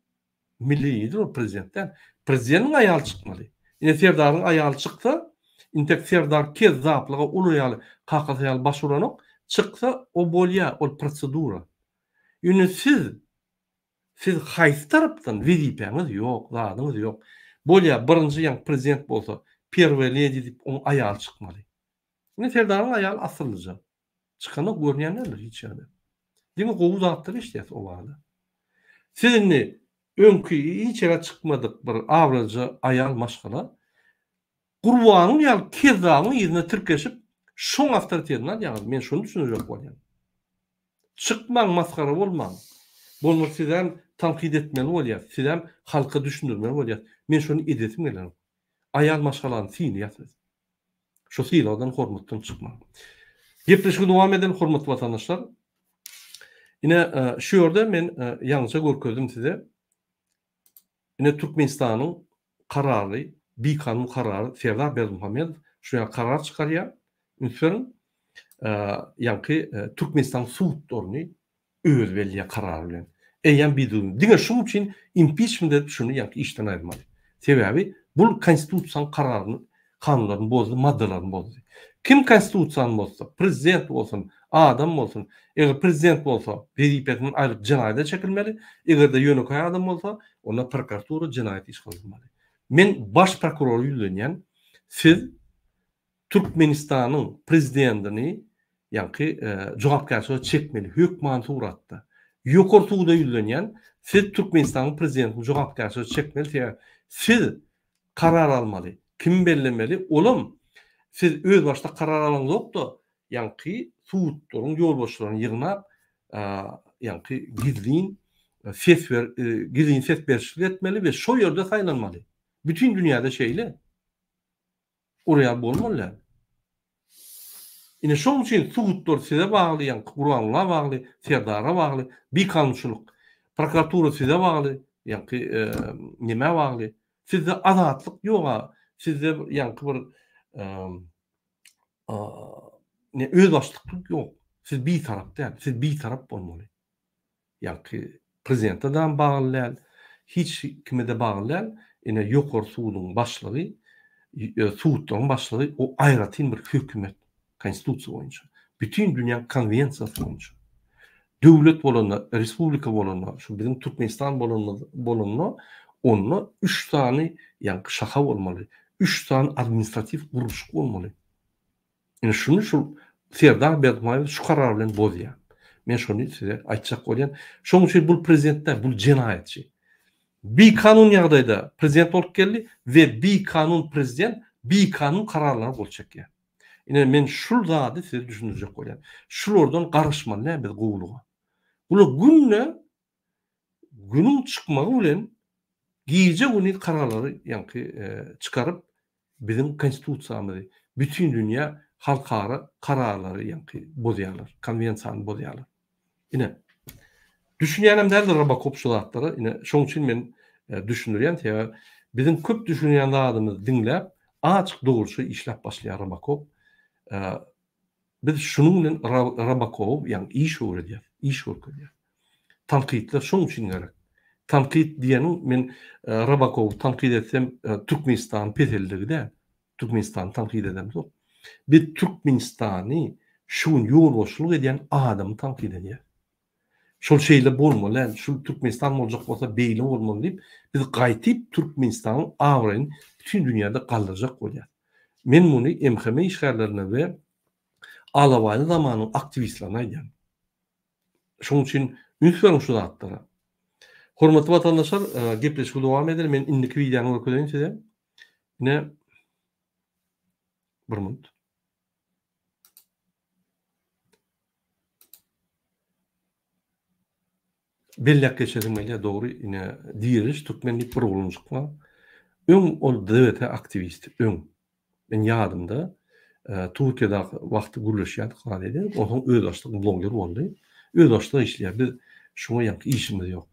Milli lider ol prezident däl. Prezidentiň aýaly çykmaly. Ine Serdaryň aýaly çyksa, intek Serdar kezzaplyga uly ýaly kakasy ýaly baş uranok, çyksa o bolýa, ol prosedura. Ýöne siz Siz haýsy tarapdan wezipäňiz ýok, zadyňyz ýok. Bolýa birinji ýaňky prezident bolsa perwaýa ledi diýip oň aýaly çykmaly. Indi Serdaryň aýaly asyllyja. Çykanok görünýän däldir hiç ýerde. Diňe gowy zatlar eşidýäs o barada. Siz indi öňki hiç ýere çykmadyk bir abraýlyja aýal maşgala Gurbanyň ýaly kezzabyň yzyna tirkeşip şoň awtoritetini alýaňyz. Men şony düşündirjek bolýan. Çykmaň masgara bolmaň. Bolmasa sizem tankyt etmeli bolýas, sizem halka düşündirmeli bolýas. Men şony edesim gelenok. Aýal maşgalany sylaýas biz. Şo sylagdan hormatdan çykmaň. Gepleşigi dowam edeli hormatly watandaşlar. Ine şu ýerde men ýaňyja görkezdim size. Ine Türkmenistanyň karary, bikanun karary Serdar Berdimuhamedow şu ýaly karar çykarýar. Üns beriň. Ýaňky Türkmenistanyň sudlaryny özi belleýär karary bilen. Eýýäm bidüzgün. Diňe şuň üçin impiçment edip şuny ýaňky işden aýyrmaly. Sebäbi bul konstitusiýanyň kararyny kanunlaryny bozdy, maddalaryny bozdy. Kim konstitusiýany bozsa, prezident bolsun, adam bolsun, eger prezident bolsa, wezipesinden aýryp jenaýata çekilmeli, eger-de ýönekeý adam bolsa, onda prokuratura jenaýat iş galdyrmaly. Men baş prokurora ýüzlenýän, siz Türkmenistanyň prezidentini ýaňky jogapkärçilige çekmeli, hökmany suratda. Ýokary suda ýüzlenýän, siz Türkmenistanyň prezidentini jogapkärçilige çekmeli, sebäbi siz karar almaly, kimi bellemeli, olam siz özbaşdak karar alaňzok-da, ýaňky sudlaryň ýolbaşçylaryny ýygnap, ýaňky gizlin ses ber, gizlin ses berişlik etmeli we şo ýerde saýlanmaly. Bütin dünýäde şeýle. Urýar bolmaly däl. Ine şoň üçin sudlar size bagly, ýaňky Gurbangulla bagly, Serdara bagly, bikanunçylyk. Prokuratura size bagly, ýaňky nämä bagly. Sizde azatlyk ýog-a, sizde ýaňky bir ne özbaşdaklyk ýok. Siz bitarap däl, siz bitarap bolmaly. Ýaňky prezidente dam bagly däl, hiç kime-de bagly däl. Ine ýokary suduň başlygy, sudlaryň başlygy o aýratyn bir hökümet, konstitusiýa boýunça. Bütin dünýäň konwensiýasy boýunça. Döwlet bolanda, respublika bolanda, şu biziň Türkmenistan bolanymyz bolanda, onda üç sany ýaňky şaha bolmaly, üç sany administratiw gurluşyk bolmaly. Ine şuny şu Serdar Berdimuhamedow şu karar bilen bozýar. Men şony size aýtjak bolýan. Şonuň üçin bul prezident däl, bul jenaýatçy. Bikanun ýagdaýda prezident bolup geldi we bikanun prezident bikanun kararlara gol çekýär. Ine men şul zady size düşündirjek bolýan. Şulardan garaşmaly däl biz gowulyga. Bular günde günüň çykmagy bilen gije-gündiz kararlary ýaňky çykaryp biziň konstitusiýamyzy, bütin dünýä halkara kararlary ýaňky bozýarlar, konwensiýany bozýarlar. Ine, düşünýänem däldir Robokop şu zatlara, ine şoň üçin men düşündirýän, sebäbi biziň köp düşünýän zadymyzy diňläp, azajyk dogruça işläp başlaýar Robokop. Biz şunuň bilen Robokowy ýagny iş öwredýäs, iş görkezýäs. Tankytlar şoň üçin gerek. Tankyt diýeniň men Robokowy tankyt etsem Türkmenistanyň peseldigi däl. Türkmenistany tankyt edemzok. Biz Türkmenistany şu gün ýolbaşçylyk edýän adamy tankyt edýäs. Şol şeýle bolmaly däl, şul Türkmenistan boljak bolsa beýle bolmaly diýip, biz gaýtyp Türkmenistanyň abraýyny bütin dünýäde galdyrjak bolýas. Men muny MHM işgärlerine we Alabaýly zamanyň aktiwistlerine aýdýan. Şonuň üçin üns beriň şu zatlara. Hormatly watandaşlar, gepleşigi dowam edeli. Men indiki wideony görkezeýin size. Ine bir minut. Belläp geçesim gelýär, dogry, ine, Diriliş Türkmen diýip bir oglanjyk bar. Öň ol DWT aktiwisti, öň. Men ýadymda, Türkiýedäki wagty gürleşýärdik, zat edýärdik. Onsoň özbaşdak bloger boldy. Özbaşdak işleýär. Biz şuňa ýaňky işimiz ýok.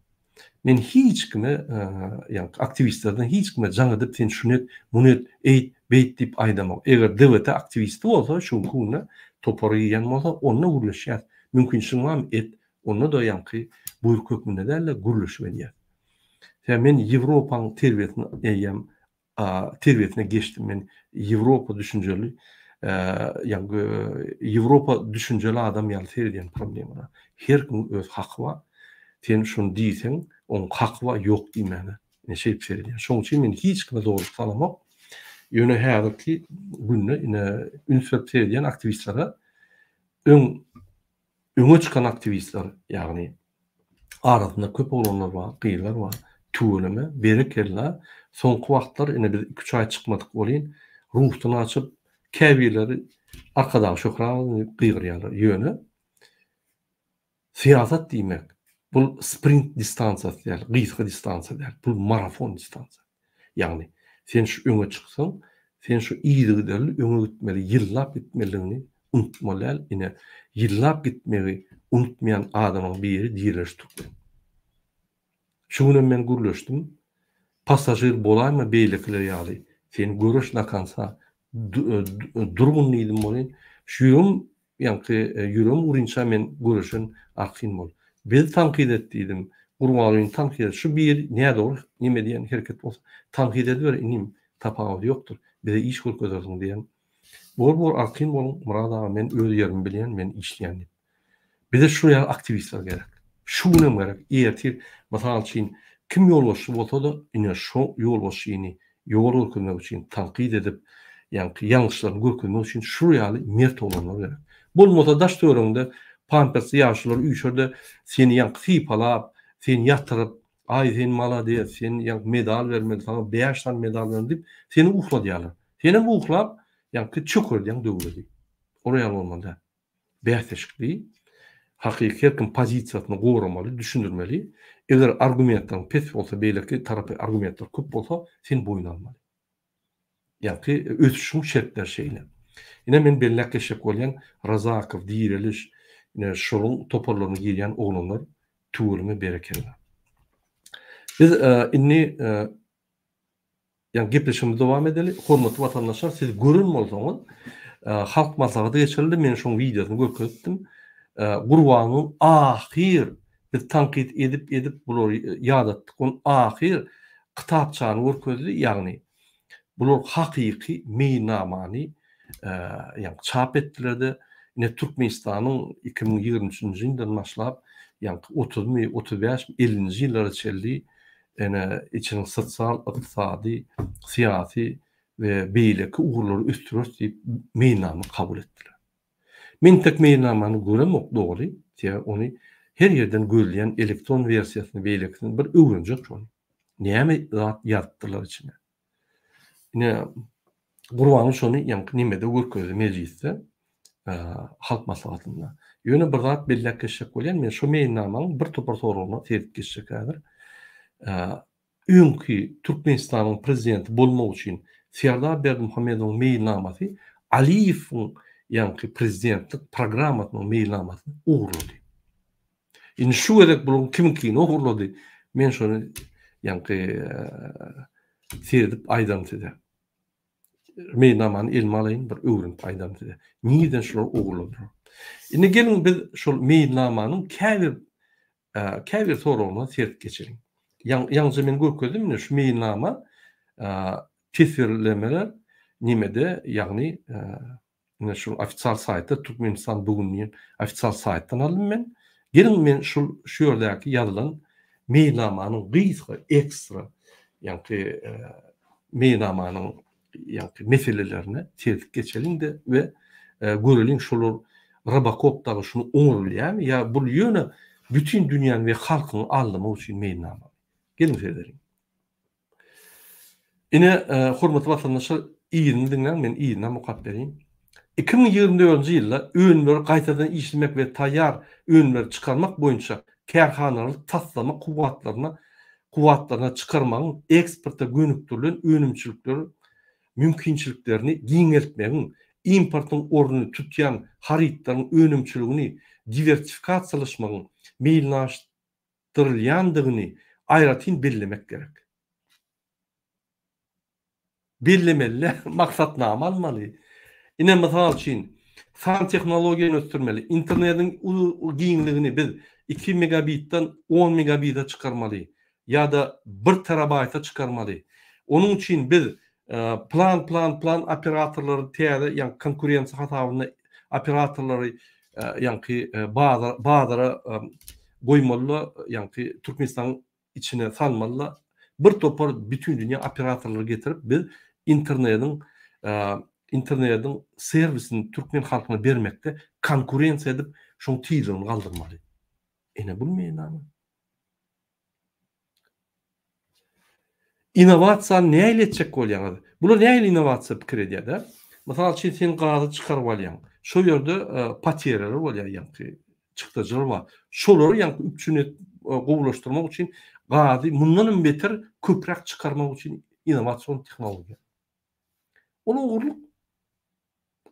Men hiç kime, ýaňky aktiwistlerden hiç kime jaň edip sen şuny et, muny et, eýt, beýt diýip aýdamok. Eger DWT aktiwisti bolsa, şu günki günde topara girýän bolsa, onda gürleşýäs. Mümkinçiligiň barmy, et. Onda-da ýaňky buýruk hökmünde däl-de, gürleşip edýäs. Sebäbi men Ýewropaň terbiýesini eýýäm terbiýesine geçdim. Men Ýewropa düşünjeli, ýagny Ýewropa düşünjeli adam ýaly seredýän problemalara. Her kimiň öz haky bar. Sen şuny diýseň, oň haky bar ýok diýmäne. Men şeýdip seredýän. Şonuň üçin men hiç kime zorluk salamok. Ýöne häzirki günde ine üns berip seredýän aktiwistlere öň Öňe çykan aktiwistler, ýagny arasynda köp oglanlar bar, gyzlar bar. Tüweleme, berekella. Soňky wagtlar ine biz iki-üç aý çykmadyk welin, ruhdan gaçyp, käbirleri Arkadag şöhrat olsun diýip gygyrýarlar. Ýöne syýasat diýmek, bul sprint distansiýasy däl, gysga distansiýa däl, bul marafon distansiýa. Ýagny, sen şu öňe çyksaň, sen şu yzygiderli öňe gitmeli, ýyllap gitmelidigini unutmaly däl. Ine, ýyllap gitmegi unutmaýan adamyň biri Diriliş Türkmen. Şu günem men gürleşdim. Passažir bolaýma beýlekiler ýaly. Sen göreş do konca. Durgun diýdim welin, şu ýüregim Ýaňky ýüregim urynça men göreşen arkaýyn bol. Bizi tankyt et diýdim. Gurbangulyny tankyt et. Şu bir nädogry neme diýen hereket bolsa tankyt ediber inim tapawudy ýokdur. Bize iş görkezersiň diýen. Bor bor arkaýyn boluň Myrat aga men öz ýerimi bilýän men işleýän diýip. Bize şu ýaly aktiwistler gerek. Şu günem gerek ertir mysal üçin kim ýolbaşçy bolsada ine şo ýolbaşçyny ýol görkezmek üçin, tankyt edip, ýaňky ýalňyşlaryny görkezmek üçin şul ýaly mert oglanlar gerek. Bolmasa daş-töweregiňde pampersli ýaşulular üýşer-de, seni ýaňky sypalap, seni ýatyryp, Aý, sen malades, sen ýaňky medal bermeli, saňa bäş sany medal bermeli diýip, seni uhladýarlar. Senem uhlap, ýaňky çökerdýäň döwledi. Olar ýaly bolmaly däl. Bäsleşikli, hakyky her kim pozisiýasyny goramaly, düşündirmeli. Eger argumentleriň pes bolsa, beýleki tarapy argumentler köp bolsa, sen boýun almaly. Ýaňky ösüşiň şertleri şeýle. Ine men belläp geçjek bolýan Razakow, Direliş, ine şolaryň toparlaryna girýän oglanlar tüweleme berekella. Biz indi ýa gepleşigimizi dowam edeli. Hormatly watandaşlar siz gören bolsaňyz Halk maslahaty geçirildi. Men şoň wideosyny görkezipdim. Gurbanyň ahyr biz tankyt edip edip bulary ýadatdyk. Ol ahyr kitapçany görkezdi. Ýagny Bular hakyky meýilnamany ýaňky çap etdiler-de, ine Türkmenistanyň 2023-nji ýyldan başlap, ýaňky otuzmy, 35 mi, ellinji ýyllara çenli ene içiniň sosial, ykdysady, syýasy we beýleki ugurlary ösdüreris diýip meýilnama kabul etdiler. Men entek meýilnamany göremok dogry, sebäbi ony her ýerden gözleýän elektron wersiýasyny beýlekisini bir öwrenjek şony. Näme zat ýazypdyrlar içine. Ine Gurbanguly şony ýaňky nemede görkezdi mejlisde Halk maslahatynda. Ýöne bir zat belläp geçjek bolýan men şo meýilnamaň bir topar soragyna seredip geçjek häzir. Öňki Türkmenistanyň prezidenti bolmak üçin Serdar Berdimuhamedowyň meýilnamasy Aliýewiň ýaňky prezidentlik programmasynyň meýilnamasyny ogurlady. Indi şu gezek bularyň kimiňkini ogurlady, men şony ýaňky seredip aýdaryn size. Meýilnamany elime alaýyn, bir öwrenip aýdaryn size. Nirden şular ogurladylar? Indi geliň biz şol meýilnamanyň käbir käbir soragyna seredip geçeliň. Ýaňyja men görkezdim ine şu meýilnama teswirlemeler nemede ýagny ine şu ofitsial saýtda Türkmenistan bu gün diýen ofitsial saýtdan aldym men. Geliň men şul şu ýerdäki ýazylan meýilnamanyň gysga ekstra ýaňky meýilnamanyň ýaňky meselelerine seredip geçeliň-de we göreliň şolar Robocop dagy şuny oňarylýarmy ýa bul ýöne bütin dünýäni we halkyňy aldamak üçin meýilnamamy? Geliň seredeliň. Ine, hormatly watandaşlar, yzyny diňläň, men yzynam okap bereýin. 2024-nji ýylda önümleri gaýtadan işlemek we taýýar önümleri çykarmak boýunça kärhanalary taslama kuwwatlaryna kuwwatlaryna çykarmagyň eksporta gönükdirilen önümçilikleri mümkinçiliklerini giňeltmegiň, importyň ornuny tutýan harytlaryň önümçiligini diwersifikasiýalaşmagyň meýilnaşdyrylýandygyny aýratyn bellemek gerek. Bellemeli, maksatnama almaly. Ine, mysal üçin, san tehnologiýany ösdürmeli. Internetiň giňligini biz iki megabitden on megabite çykarmaly ýa-da bir terabaýta çykarmaly. Onuň üçin biz plan, plan, plan operatorlary täze, ýagny konkurensiýa hasabynda operatorlary ýaňky bazara goýmaly-da, ýaňky Türkmenistanyň içine salmaly-da, bir topar bütindünýä operatorlary getirip biz internediň internediň serwisini türkmen halkyna bermekde konkurensiýa edip şoň tizligini galdyrmaly. Ine bul meýilnama. Innowasiýany nähili etjek bolýaňyz? Bular nähili innowasiýa pikir edýär-de? Mysal üçin sen gazy çykaryp alýaň. Şo ýerde poterýalar bolýar ýaňky çykdajylar bar. Şolary ýaňky üpjün et, gowulaşdyrmak üçin gazy mundan hem beter köpräk çykarmak üçin innowasion tehnologiýa. Ol ogurlyk.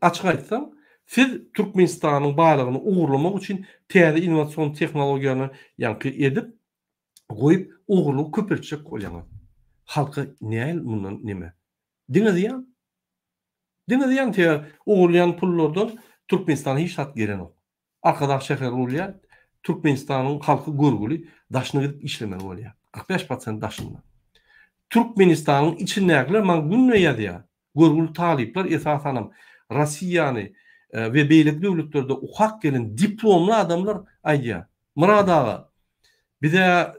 Açyk aýtsaň, siz Türkmenistanyň baýlygyny ogurlamak üçin täze innowasion tehnologiýany ýaňky edip, goýup ogurlygy köpeltjek bolýaňyz. Halka näl mundan neme? Diňe zyýan. Diňe zyýan sebäbi ogurlaýan pullardan Türkmenistana hiç zat gelenok. Arkadag şäheri gurulýar, Türkmenistanyň halky görgüli daşyna gidip işlemeli bolýar. 45 prosent daşynda. Türkmenistanyň içindäkiler maňa günde ýazýar. Görgüli talyplar esasanam Rossiýany we beýleki döwletlerde okap gelen diplomly adamlar aýdýar. Myrat aga, bize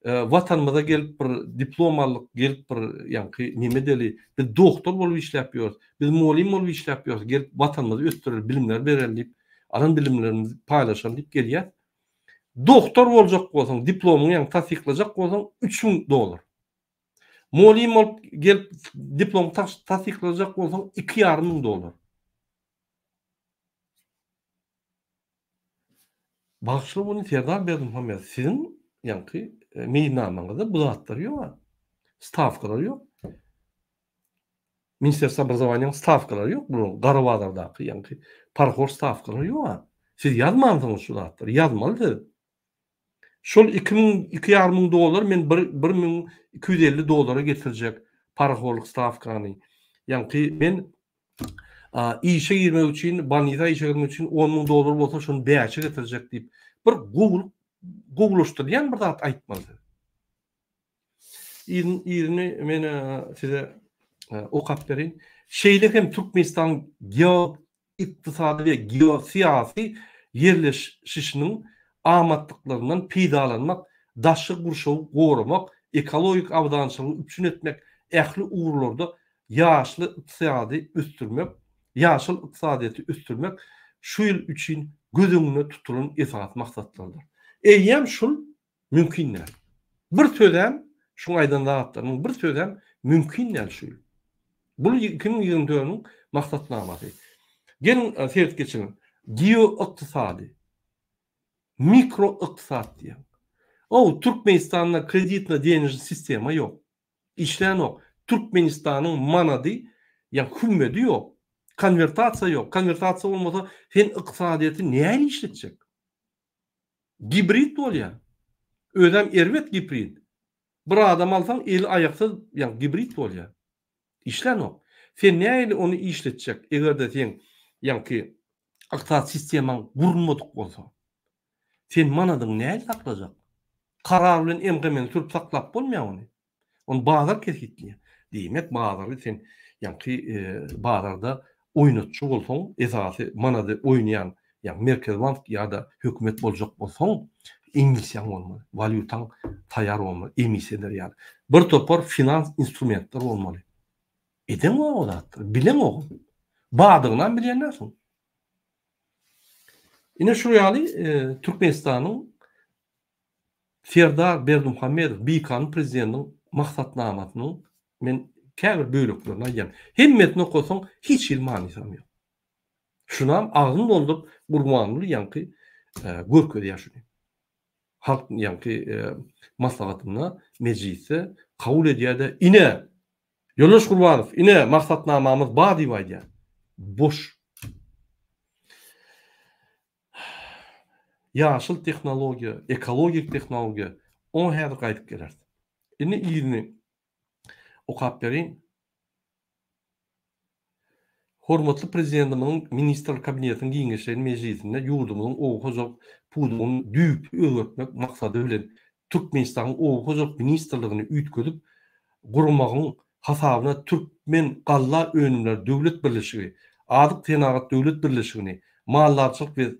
Watanymyza gelip bir diplom aldyk, gelip bir ýaňky neme edeli, biz doktor bolup işläp ýörüs, biz mugallym bolup işläp ýörüs, gelip Watanymyzy ösdüreli, bilimler bereli diýip, alan bilimlerimizi paýlaşaly diýip gelýäs. Doktor boljak bolsaň, diplomyňy ýaňky tassyklajak bolsaň, 3000 dollar. Mugallym bolup gelip diplomyňy tassyklajak bolsaň, 2,5 müň dollar. Bagyşla muny Serdar Berdimuhamedow siziň ýaňky meýilnamaňyzda bu zatlar ýok a. Stawkalar ýok. Ministerstwo obrazowaniýanyň stawkalary ýok bularyň gara bazardaky ýaňky parhor stawkalary ýok a. Siz ýazmansyňyz şu zatlary ýazmaly siz. Şol 2000 2,5 müň dollar men bir 1250 dollara getirjek parahorlyk stawkany. Ýaňky men işe girmek üçin bolnisa işe girmek üçin 10 müň dollar bolsa şony bäşe getirjek diýip bir gowulyk gowulaşdyrýan bir zat aýtmaly siz. Yzyny men size okap bereýin. Şeýle hem Türkmenistanyň geoykdysady we geosyýasy ýerleşişiniň amatlyklaryndan peýdalanmak, daşky gurşawy goramak, ekologik abadançylygy üpjün etmek, ähli ugurlarda ýaşly ykdysady ösdürmek, ýaşyl ykdysadyýeti ösdürmek şu ýyl üçin göz öňünde tutulan esasy maksatlardyr. Eýýäm şul Mümkin däl. Bir sözem, şuň aýdan zatlarynyň bir sözem mümkin däl şu ýyl. Bu 2024-iň maksatnamasy. Geliň e, seret geçeliň. Geoykdysady, mikroykdysat diýen. O Türkmenistanda kreditno-denежный sistema ýok. Işlänok. Türkmenistanyň manady ýa hümmedi ýok. Konwertasiýa ýok. Konwertasiýa bolmasa sen ykdysadyýeti nähili işletjek? Gibrid bolýar. Özem erbet gibrid. Bir adam alsaň eli aýaksyz ýa gibrid bolýar. Işlänok. Sen nähili ony işletjek egerde seň ýaňky ykdysady sistemaň gurulmadyk bolsa. Sen manadyňy nähili saklajak? Karar bilen MGM-ni sürüp saklap bolmaýar ony. Ony bazar kesgitleýär. Diýmek, bazary sen ýaňky bazarda oýnatçy bolsaň, esasy manady oýnaýan, ýagny Merkezi bank ýa-da hökümet boljak bolsaň, emissiýaň bolmaly, walýutaň taýýar bolmaly, emissiýa eder ýaly. Bir topar finans instrumentler bolmaly. Edeňok o zatlary, bileňok. Badygynam bilýän dälsiň. Ine şu ýaly Türkmenistanyň Serdar Berdimuhamedow bikanun prezidentiň maksatnamasynyň men käbir böleklerini aýdýan. Hemmesini okasaň hiç hili manysam ýok. Şunam agzyny dolduryp Gurbanguly ýaňky görkezýär şuny. Halk ýaňky maslahatynda mejlisde kabul edýär-de ine Ýoldaş Gurbanow ine maksatnamamyz bar diýip aýdýar. Boş. Ýaşyl tehnologiýa, ekologik tehnologiýa, oňa häzir gaýdyp geleris. Indi yzyny okap bereýin. Hormatly Prezidentimiziň Ministrler Kabinetiniň giňişleýin mejlisinde ýurdumyzyň oba hojalyk pudagyny düýpli özgertmek maksady bilen Türkmenistanyň Oba hojalyk ministrligini üýtgedip gurmagyň hasabyna Türkmengalla önümleri döwlet birleşigi, Azyk senagat döwlet birleşigini, Maldarçylyk we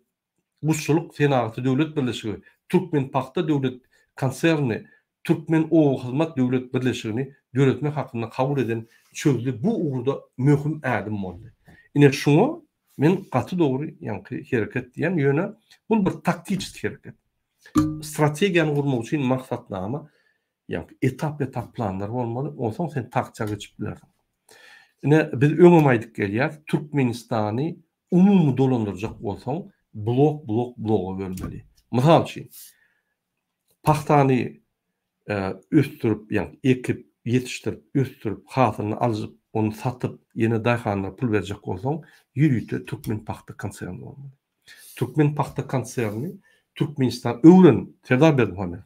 guşçulyk senagaty döwlet birleşigi, Türkmenpagta döwlet konsernini, Türkmenobahyzmat döwlet birleşigini döretmek hakynda kabul eden çözgüdi bu ugurda möhüm ädim boldy. Ine şuňa men gaty dogry ýaňky hereket diýýän, ýöne bul bir taktiçeski hereket. Strategiýany gurmak üçin maksatnama, ýagny etap-etap planlar bolmaly, onsoň sen tagta geçip bilersiň. Ine, biz öňem aýdyp gelýäris, Türkmenistany umumy dolandyrjak bolsaň, blok-blok bloga bölmeli. Mysal üçin, pagtany ösdürip, ýagny ekip, ýetişdirip, ösdürip, hasylyny alyp, ony satyp, ýene daýhanlara pul berjek bolsaň, ýörite Türkmenpagta konserni bolmaly. Türkmen pagta konserni Türkmenistan öwren Serdar Berdimuhamedow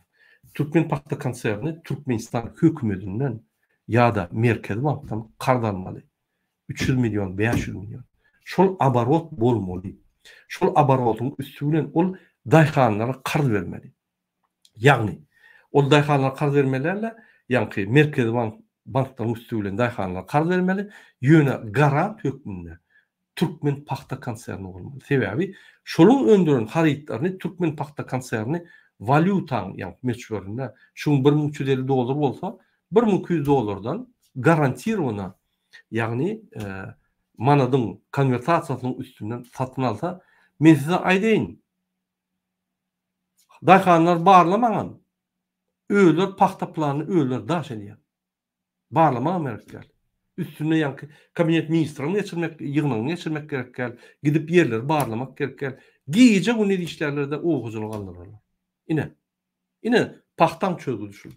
Türkmen pagta konserni Türkmenistan hökümedinden ýa-da Merkezi bankdan karz almaly. 300 million, 500 million. Şol abarot bolmaly. Şol abarotyň üsti bilen ol daýhanlara karz bermeli. Ýagny, ol daýhanlara karz bermeli däl-de, ýaňky Merkezi bank banklaryň üsti bilen daýhanlara karz bermeli, ýöne garant hökmünde Türkmen pagta konserni bolmaly. Sebäbi şolaryň öndüren harytlaryny Türkmen pagta konserni walýutaň ýaňky möçberinde, şu gün 1350 dollar bolsa, 1200 dollardan garantirowano, ýagny manadyň konwertasiýasynyň üstünden satyn alsa, men size aýdaýyn, Daýhanlar barlamaňam. Özleri pagta planyny özleri daş edýär. Barlamagam gerek däl. Üstünde ýaňky kabinet ministrligini geçirmek, ýygnagyny geçirmek gerek däl. Gidip ýerleri barlamak gerek däl. Gije gündiz işlärler-de oba hojalygy aldyrarlar. Ine. Ine, pagtaň çözgüdi şul.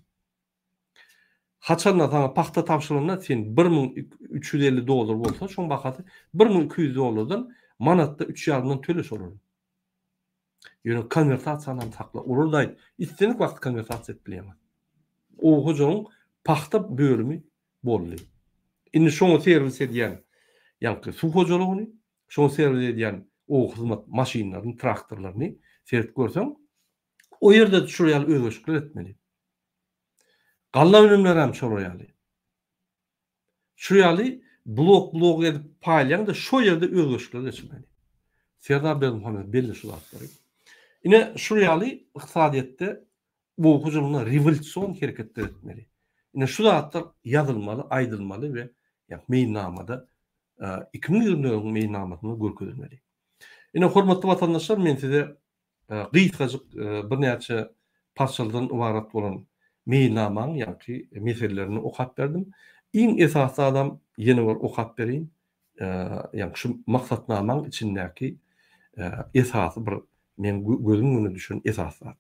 Haçanda saňa pagta tabşyrylanda sen 1350 dollar bolsa şoň bahasy 1200 dollardan manatda üç ýarymdan töle şolary. Ýöne konwertasiýany hem sakla. Olar da aýt, islendik wagt konwertasiýa edip bilýäňiz. Oba hojalygyň pagta bölümi boldy. Indi şoňa serwis edýän ýaňky suw hojalygyny, şoňa serwis edýän oba hyzmat maşynlaryny, traktorlaryny seredip görseň, o ýerde-de şular ýaly özgerişikler etmeli. Galla önümleri hem şolar ýaly. Şu ýaly blok-blok edip paýlaýaň-da şo ýerde özgerişikler geçirmeli. Serdar Berdimuhamedow belli şu zatlary. Ine şu ýaly ykdysadyýetde oba hojalygynda rewolýusion hereketler etmeli. Ine şu zatlar ýazylmaly, aýdylmaly we meýilnamada 2024-iň meýilnamasynda görkezilmeli. Ine hormatly watandaşlar men size gysgajyk birnäçe parçalardan ybarat bolan meýilnamaň ýaňky meselelerini okap berdim. Iň esasy zadam ýene bir okap bereýin. Ýaňky şu maksatnamaň içindäki esasy bir meň gözüm öňüne düşen esasy zat.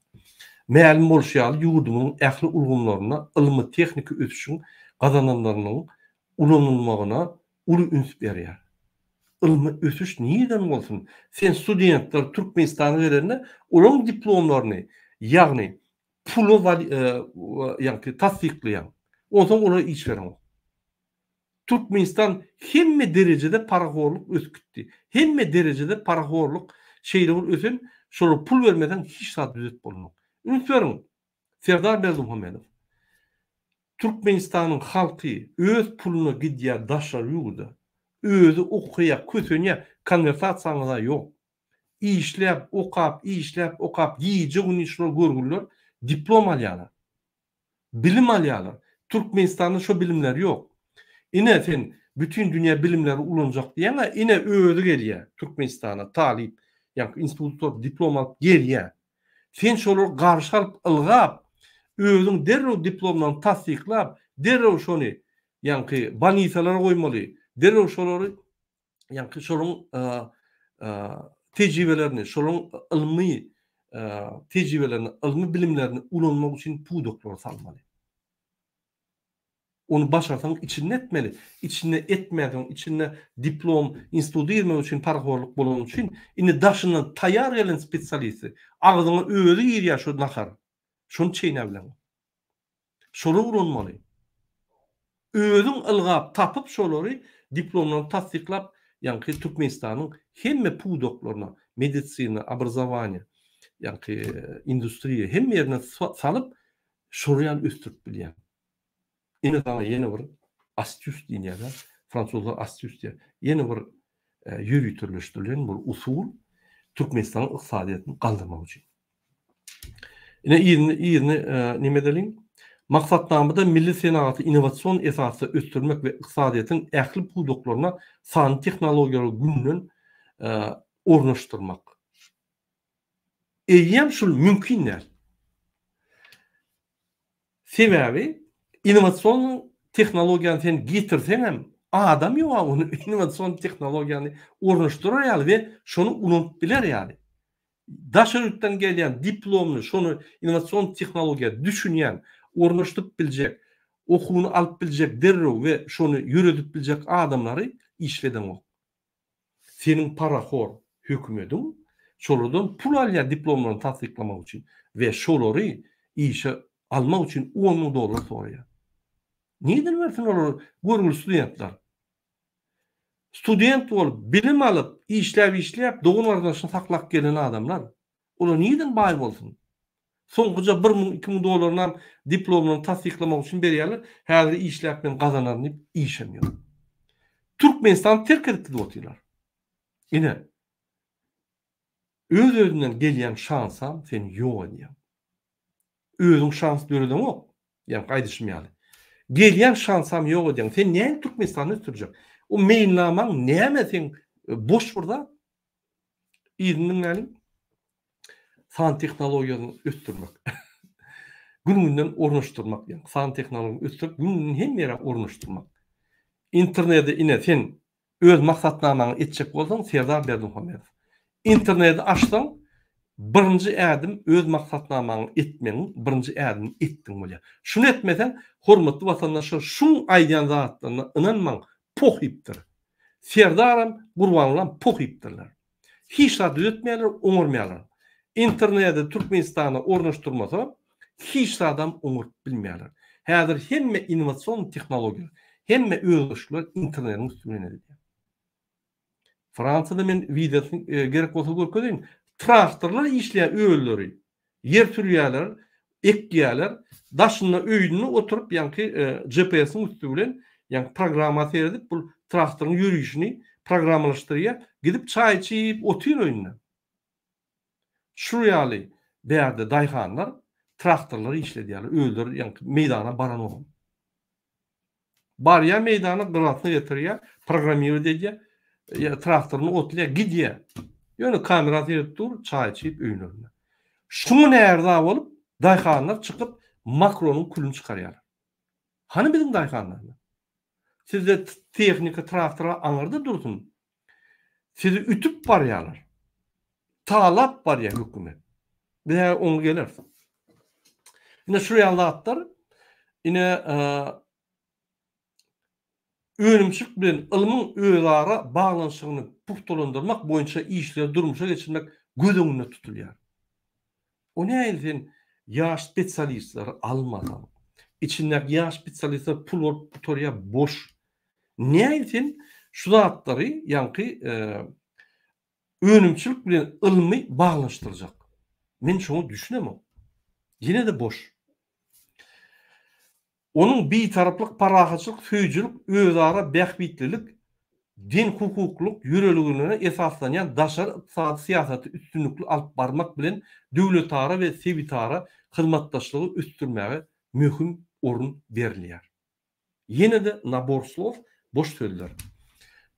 Mälim bolşy ýaly, ýurdumyzyň ähli ulgamlarynda ylmy-tehniki ösüşiň gazananlarynyň ulanylmagyna uly üns berýär. Ylmy ösüş nirden bolsun? Sen studentler Türkmenistana gelende olaryň diplomlaryny, ýagny pula ýaňky tassyklaýaň. Onsoň olara iş bereňok. Türkmenistan hemme derejede parahorluk ösüp gitdi. Hemme derejede parahorluk şeýle bir ösen, şolara pul bermeseň hiç zat düzedip bolmok. Üns beriň, Serdar Berdimuhamedow. Türkmenistanyň halky öz puluna gidýär daşary ýurda. Özi okaýar, kösenýär, konwertasiýaňyza ýok. Işläp, okap, işläp, okap, gije-gündiz şular görgüliler diplom alýarlar. Bilim alýarlar. Türkmenistanda şo bilimler ýok. Ine sen bütin dünýä bilimleri ulanjak diýýäň-ä, ine özi gelýär Türkmenistana talyp, ýaňky institut gutaryp diplom alyp gelýär. Sen şolary garşy alyp ylgap, özüň derrew diplomlaryny tassyklap, derrew şony ýaňky bolnisalara goýmaly, derrew şolary ýaňky şolaryň tejribelerini, şolaryň ylmy tejribelerini, ylmy bilimlerini ulanmak üçin pudaklara salmaly. Ony başarsaň içinde etmeli. Içinde etmänsoň, içinde diplom, instituta girmek üçin parahorluk bolany üçin, indi daşyndan taýýar gelen spesialisti, agzyňa özi girýär şo nahar. Şony çeýnäbileňok. Şolary ulanmaly. Özüň ylgap tapyp şolary diplomlaryny tassyklap, ýaňky Türkmenistanyň hemme pudaklaryna, medisina, obrazowaniýe, ýaňky industriýa hemme ýerine salyp, şolar ýaly ösdürip bilýäň. Ine saňa ýene bir astuce diýilýär-ä, fransuzlar astuce diýýär. Ýene bir ýöriteleşdirilen bir usul Türkmenistanyň ykdysadyýetini galdyrmak üçin. Ine yzyny yzyny neme edeliň. Maksatnamada milli senagaty innowasion esasda ösdürmek we ykdysadyýetiň ähli pudaklaryna sanly tehnologiýalary günden ornaşdyrmak. Eýýäm şul mümkin däl. Sebäbi innowasion tehnologiýany sen getirseňem adam ýok-a ony innowasion tehnologiýany ornaşdyrar ýaly we şony ulanyp biler ýaly. Daşary ýurtdan gelýän diplomly şony innowasion tehnologiýa düşünýän, ornaşdyryp biljek, okuwyny alyp biljek derrew we şony ýöredip biljek adamlary işledeňok. Seniň parahor hökümediň şolardan pul alýar diplomlaryny tassyklamak üçin we şolary işe almak üçin 10 müň dollar soraýar. Nirden bersin olar görgüli studentler? Student bolup, bilim alyp, işläp-işläp dogan-garyndaşyny saklap gelen adamlar. Olar nirden baý bolsun? Soňkuja bir müň, 2000 dollarynam diplomlaryny tassyklamak üçin berýärler. Häzir işläp men gazanaryn diýip işem ýok. Türkmenistany terk edip gidip otyrlar. Ine, öz-özünden gelýän şansam sen ýok edýäň. Özüň şans döredeňok. Ýaňky aýdyşym ýaly. Gelýän şansam ýok edýäň. Sen nädip Türkmenistany ösdürjek? O meýilnamaň näme seň boş bir zat. Yzyny diňläliň. San tehnologiýasyny ösdürmek. Gün-günden ornaşdyrmak, ýagny san tehnologiýasyny ösdürip, gün-günden hemme ýere ornaşdyrmak. Interneti ine sen öz maksatnamaňy etjek bolsaň Serdar Berdimuhamedow. Interneti açsaň. Birinji ädim öz maksatnamaňy etmegiň birinji ädimini etdiň bolýar. Şuny etmeseň, hormatly watandaşlar şuň aýdýan zatlaryna ynanmaň, pohypdyr. Serdaram, Gurbangulam pohypdyrlar. Hiç zat düzetmeýärler, oňarmaýarlar. Internedi Türkmenistana ornaşdyrmasa, hiç zadam oňaryp bilmeýärler. Häzir hemme innowasion tehnologiýalar, hemme özgerişlikler internediň üsti bilen edilýär. Fransiýada men wideosyny e, gerek bolsa görkezeýin. Traktorlar işleýär özleri. Ýer sürýärler, ekýärler. Daşynda öýünde oturyp, ýaňky e, GPS-iň üsti bilen, ýaňky programma seredip, bu traktoryň ýörişini programmalaşdyrýar. Gidip çaý içip otyr öýünde. Şu ýaly bärde daýhanlar traktorlary işledýärler. Özleri ýaňky meýdana baranok. Barýar meýdana gyrasyna getirýär, programmirowat edýär, ýa traktoryny otlaýar, gidýär. Ýöne kamera seredip dur, çaý içip öýlerinde. Şuňa närza bolup, daýhanlar çykyp Makronyň külüni çykarýarlar. Hany biziň daýhanlarymyz? Sizde tehnika traktor aňyrda dursun. Sizi ütüp barýarlar. Talap barýar hökümet. Biz häzir oňa geleris. Ine şu ýaly zatlar ine önümçilik bilen ylmyň özara baglanyşygyny pugtalandyrmak boýunça işleri durmuşa geçirmek göz öňünde tutulýar. O nähili sen ýaş spesialistleri almasaň, içindäki ýaş spesialistler pul bolup gutarýar boş. Nähili sen şu zatlary ýaňky önümçilik bilen ylmy baglanyşdyrjak? Men şoňa düşünemok. Ýene-de boş. Onuň Bitaraplyk, parahatçylyk söýüjilik, özara bähbitlilik, deňhukuklylyk ýörelgelerine esaslanýan daşary ykdysady syýasaty üstünlikli alyp barmak bilen döwletara we sebitara hyzmatdaşlygy ösdürmäge möhüm orun berilýär. Ýene-de nabor slov, boş sözler.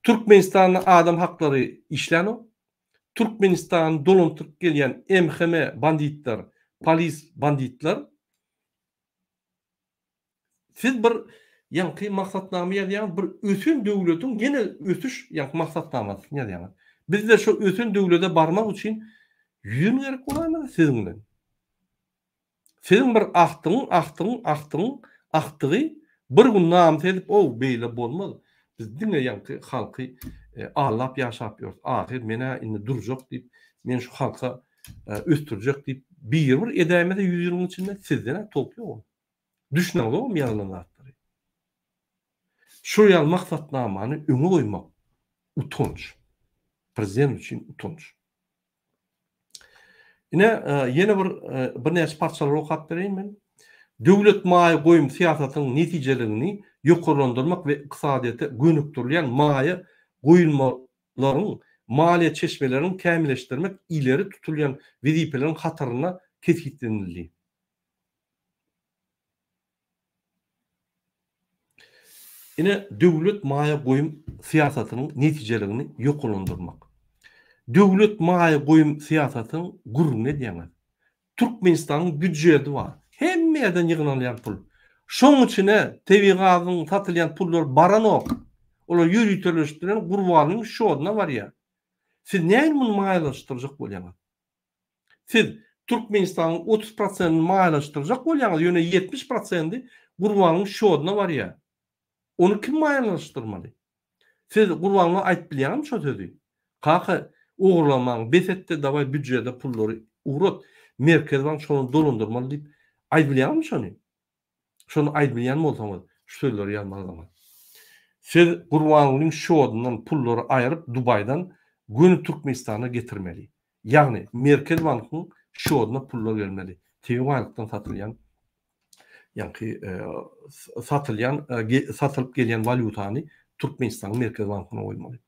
Türkmenistanda adam haklary işlänok. Türkmenistany dolandyryp gelýän MHM banditler, polis banditler Siz bir ýaňky maksatnama ýazýaňyz, bir ösen döwletiň ýene ösüş ýaňky maksatnamasyny ýazýaňyz. Bizde şo ösen döwlete barmak üçin ýüz ýyl gerek bolaýmasa siziň bilen. Siziň bir agtygyň, agtygyň, agtygyň agtygy bir gün namys edip, ow, beýle bolmaz. Biz diňe ýaňky halky e, aldap ýaşap ýörüs. Ahyr men-ä indi durjak diýip, men şu halka ösdürjek diýip biri bir edäýmese ýüz ýylyň içinde sizden-ä towuk ýok. Düşüneňzogam ýazylan zatlary. Şol ýaly maksatnamany öňe goýmak utanç. Prezident üçin utanç. Ine ýene bir birnäçe parçalary okap bereýin men. Döwlet maýa goýum syýasatynyň netijeligini ýokarlandyrmak we ykdysadyýete gönükdirilýän maýa goýulma laryň, maliýe çeşmeleriniň kämilleşdirmek ileri tutulýan wezipeleriň hatarynda kesgitlenildi. Ine, döwlet maýa goýum syýasatynyň netijeligini ýokarlandyrmak. Döwlet maýa goýum syýasatynyň gürrüňini edýäňiz. Türkmenistanyň býudžeti bar. Hemme ýerden ýygnalýan pul. Şoň içine tebigy gazyň satylýan pullar baranok. Olar ýöriteleşdirilen Gurbanyň şoduna barýar. Siz nähili muny maýalaşdyrjak bolýaňyz? Siz Türkmenistanyň 30 prosentini maýalaşdyrjak bolýaňyz, ýöne 70 prosendi Gurbanyň şoduna barýar. Ony kim maýalaşdyrmaly? Siz Gurbanguly aýdyp bilýäňizmi şo sözi? Kaka ogurlamaňy bes etde dawaý býudžede pullary ugrat Merkezi bank şony dolandyrmaly diýip aýdybilýäňizmi şony? Şony aýdybilýän bolsaňyz şu sözleri ýazmalydyňyz. Siz Gurbangulyň şodundan pullary aýryp Dubaýdan göni Türkmenistana getirmeli. Ýagny Merkezi bankyň şoduna pullar gelmeli. Tebigy baýlykdan satylýan ýaňky satylýan satylyp gelýän walýutany Türkmenistanyň Merkezi bankyna goýmaly.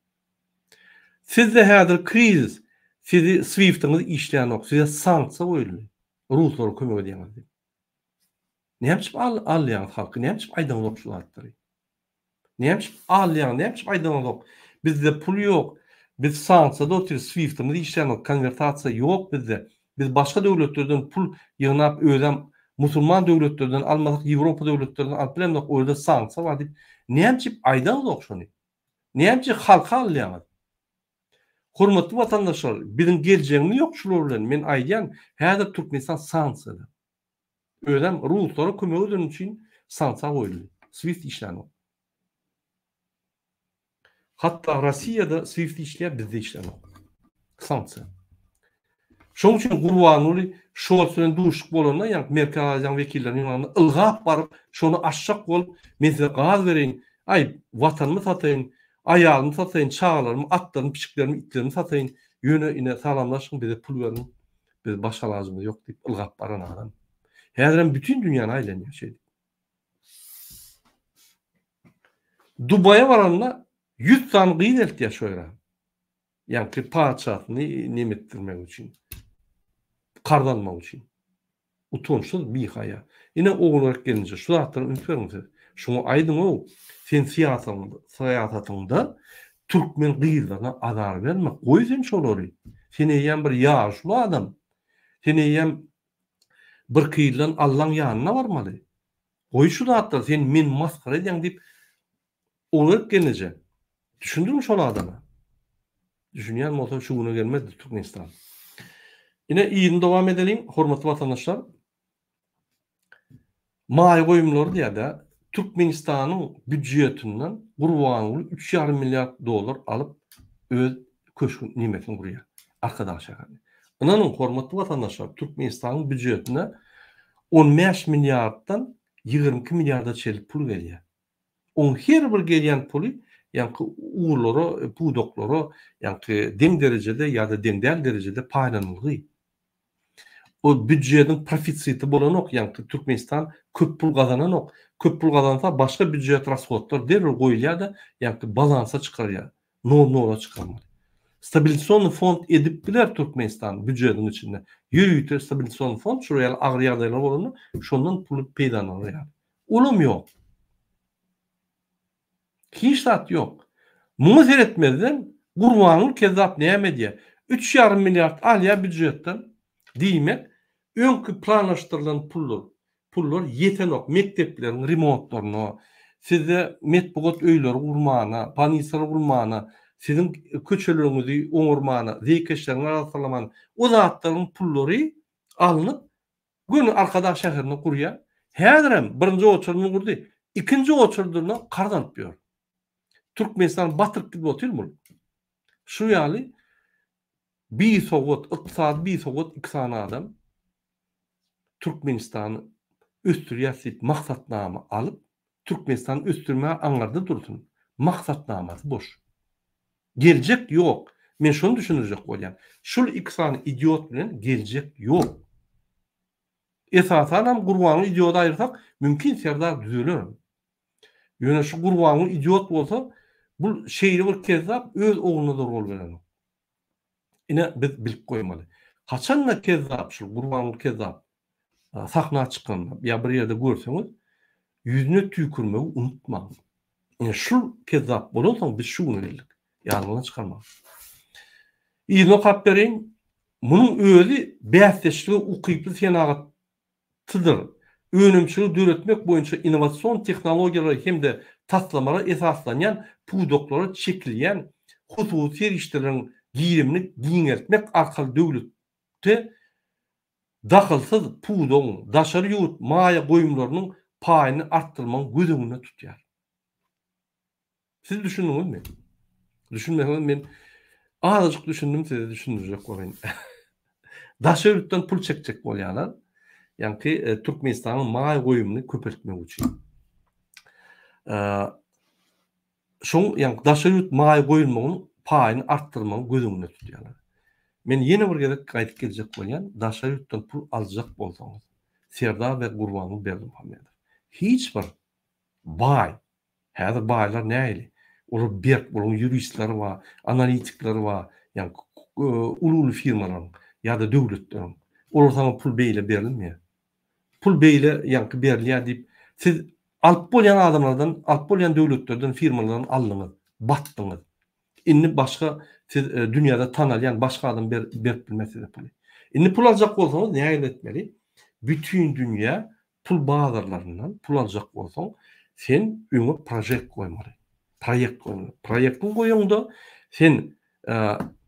Sizde häzir krizis, sizi swiftiňiz işlänok, size sanksiýa goýuldy. Ruslara kömek edýäňiz diýip. Näme üçin alýaňyz halky? Näme üçin aýdaňyzok şu zatlary? Näme üçin alýaň, näme üçin aýdaňyzok? Bizde pul ýok. Biz sanksiýada otyrys, swiftimiz işlänok, konwertasiýa ýok bizde. Biz başga döwletlerden pul ýygnap özem musulman döwletlerden almasak Ýewropa döwletlerinden alyp bilemzok, o ýerde sanksiýa bar diýip, näme üçin aýdaňyzok şony? Näme üçin halka alýaňyz? Hormatly watandaşlar, biziň geljegimiz ýok şular bilen. Men aýdýan, häzir Türkmenistan sanksiýada. Özem ruslara kömek edeni üçin sanksiýa goýuldy. Swift işlänok. Hatda Rossiýada Swift işleýär, bizde işlänok. Sanksiýa. Şonuň üçin Gurbanguly Şolz bilen duşuşyk bolanda, ýagny Merkezi Aziýanyň wekilleriniň ýanynda ylgap baryp, şony açjak bolup, men size gaz bereýin, aý, watanymy sataýyn, aýalymy sataýyn, çagalarymy, atlarymy, pişiklerimi, itlerimi sataýyn, ýöne ine salamlaşyň, bize pul beriň, biz başga alajymyz ýok diýip ylgap baran adam. Häzirem bütin dünýäni aýlanýar şeýdip. Dubaýa baranda 100 sany gyz eltýär şo ýere. Ýaňky patyşasyny neme etdirmek üçin. Karz almak üçin. Utançsyz, bihaýa. Ine Ogulgerek gelinje şu zatlara üns beriň siz. Şuňa aýdyň-ow, sen syýasatyňda türkmen gyzlaryna azar berme, goý sen şolary. Sen eýýäm bir ýaşuly adam. Sen eýýäm birki ýyldan Allaň ýanyna barmaly. Goý şu zatlary, sen meni masgara edýäň diýip Ogulgerek gelneje, düşündiriň şol adama. Düşünýän bolsa şu güne gelmezdi Türkmenistan. Ine yzyny dowam edeliň, hormatly watandaşlar. Maýa goýumlary diýýär-de, Türkmenistanyň býudjetinden Gurbanguly üç ýarym milliard dollar alyp öz köşgün nemesini gurýar. Arkadag şäherini. Ynanyň, hormatly watandaşlar, Türkmenistanyň býudjetine 15 milliarddan 22 milliarda çenli pul gelýär. Oň her bir gelýän puly ýaňky ugurlara, pudaklara ýaňky deň derejede ýa-da deň däl derejede paýlanylgy. O býudjetiň profisiti bolanok, ýaňky Türkmenistan köp pul gazananok. Köp pul gazansa başga býudjet rashodlar derrew goýulýar-da, ýaňky balansa çykarýar. Nol nola çykarmaly. Stabilisasionnyý fond edip biler Türkmenistan býudjetiň içinde. Ýörite stabilisasionnyý fond şular ýaly agyr ýagdaýlar bolanda şondan puly peýdalanar ýaly. Olam ýok. Hiç zat ýok. Muňa seretmezden Gurbanguly kezzap näme edýär? Üç ýarym milliard alýar býujetden. Diýmek, öňki planlaşdyrylan pullar, pullar ýetenok mekdepleriň remontlaryna, sizde metbugat öýleri gurmana, bolnisalar gurmana, siziň köçeleriňizi oňarmana, zeýkeşleriňi arassalamana, o zatlaryň pullary alnyp Göni Arkadag şäherinde gurýar. Häzirem birinji oçuryny gurdy. Ikinji oçurdyna karz alyp ýör. Türkmenistany batyryp gidip otyr bul. Şu ýaly bisowat, ykdysady bisowat iki sany adam Türkmenistany ösdürýäs diýip maksatnama alyp, Türkmenistany ösdürmäge aňarda dursun. Maksatnamasy boş. Geljek ýok. Men şony düşündirjek bolýan. Şul iki sany idiot bilen geljek ýok. Esasanam Gurbanguly idiody aýyrsak mümkin Serdar düzelerem. Ýöne şu Gurbanguly idiot bolsa bul şeýle bir kezzap öz ogluna-da rol berenok. Ine biz bilip goýmaly. Haçanda kezzap şul Gurbanguly kezzap sahna çykanda ýa bir ýerde görseňiz ýüzüne tüýkürmegi unutmaň. Ine şul kezzap bolansoň biz şu güne geldik. Ýadyňyzdan çykarmaň. Yzyny okap bereýin. Munuň özi bäsdeşlige ukyply senagatdyr. Önümçiligi döretmek boýunça innowasion tehnologiýalara hem-de taslamalara esaslanýan pudaklara çekilýän hususy serişdeleriň gerimini giňeltmek arkaly döwlete dahylsyz pudagyň daşary ýurt maýa goýumlarynyň paýyny artdyrmagy göz öňünde tutýar. Siz düşündiňizmi? Düşünmeseňiz men azajyk düşündim size düşündirjek bolaýyn. Daşary ýurtdan pul çekjek bolýarlar. Ýaňky e, Türkmenistanyň maýa goýumyny köpeltmek üçin. E, Şoň ýaňky daşary ýurt maýa goýulmagynyň paýyny artdyrmagy göz öňünde tutýarlar. Men ýene bir gezek gaýdyp geljek bolýan, daşary ýurtdan pul aljak bolsaňyz, Serdar we Gurbanguly Berdimuhamedow hiç bir baý, häzir baýlar nähili? Olar berk, olaryň ýuristleri bar, analitikleri bar, ýaňky uly-uly firmalaryň ýa-da döwletleriň. Olar saňa pul beýle berilmeýär. Pul beýle ýaňky berilýär diýip, siz alyp bolýan adamlardan, alyp bolýan döwletlerden, firmalardan aldyňyz, batdyňyz. Indi başga siz dünýäde tanalýan başga adam berip bilmez size puly. Indi pul aljak bolsaňyz nähili etmeli? Bütin dünýä pul bazarlaryndan pul aljak bolsaň, sen öňe projekt goýmaly. Proýekt goýmaly. Proýektiňi goýaňda sen.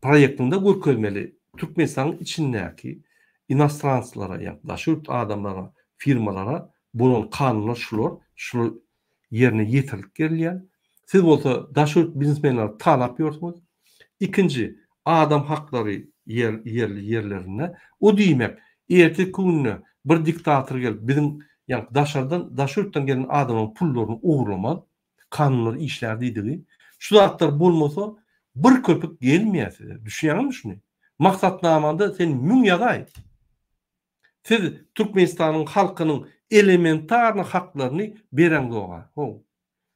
proýektiňde görkezmeli Türkmenistanyň içindäki inostranslara ýa daşary ýurt adamlara, firmalara bolan kanunlar şular, şular ýerine ýetirilip gelýär. Siz bolsa daşary ýurt biznesmenleri talap ýörsüňiz. Ikinji, adam haklary ýer ýerli ýerlerinde. O diýmek, erteki günde bir diktator gelip biziň ýa daşardan daşary ýurtdan gelen adamlaryň pullaryny ogurlamaz. Kanunlar işlär diýdigi. Şu zatlar bolmasa bir köpük gelmeýär size. Düşünýäňizmi şuny? Maksatnamanda sen müň ýazaý. Siz Türkmenistanyň halkynyň elementarny haklaryny bereňzoga. How.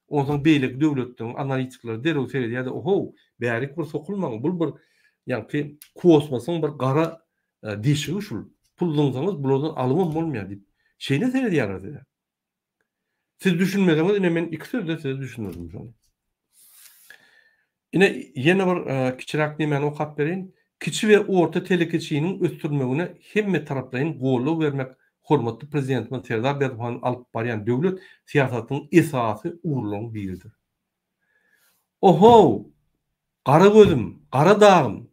Onsoň beýleki döwletleriň analitikleri derrew seredýär-de, ohow, bärik bir sokulmaň, bul bir ýaňky kosmosyň bir gara deşigi şul. Pul zyňsaňyz bulardan alybam bolmaýar diýip. Şeýle seredýärler size. Siz düşünmeseňiz ine men iki sözde size düşündirdim şony. Ine ýene bir e, kiçiräk nemäni okap bereýin. Kiçi we orta telekeçiniň ösdürilmegine hemme taraplaýyn goldaw bermek hormatly Prezidentimiz Serdar Berdimuhamedowyň alyp barýan döwlet syýasatynyň esasy ugurlarynyň biridir. Ohow! Gara gözüm, gara dagym!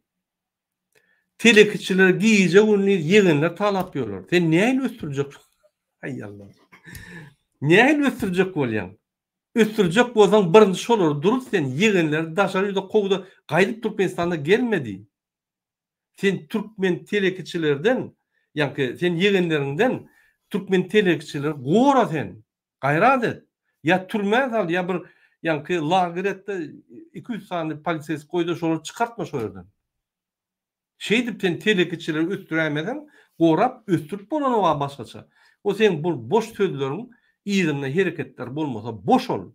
Telekeçileri gije-gündiz ýegenler talap ýörler. Sen nähili ösdürjek? Aý Allah. Nähili ösdürjek bolýaň? Ösdürjek bolsaň birinji şolary duruz sen ýegenleri daşary ýurda kowda gaýdyp Türkmenistana gelme diý. Sen türkmen telekeçilerden ýaňky sen ýegenleriňden türkmen telekeçileri gora sen. Gaýrat et. Ýa türmä sal ýa bir ýaňky lager etde 200 sany poliseýski goýda şolary çykartma şo ýerden. Şeýdip sen telekeçileri ösdüräýmeseň gorap ösdürip bolanoga başgaça. O seň bu boş sözleriň yzynda hereketler bolmasa boş ol.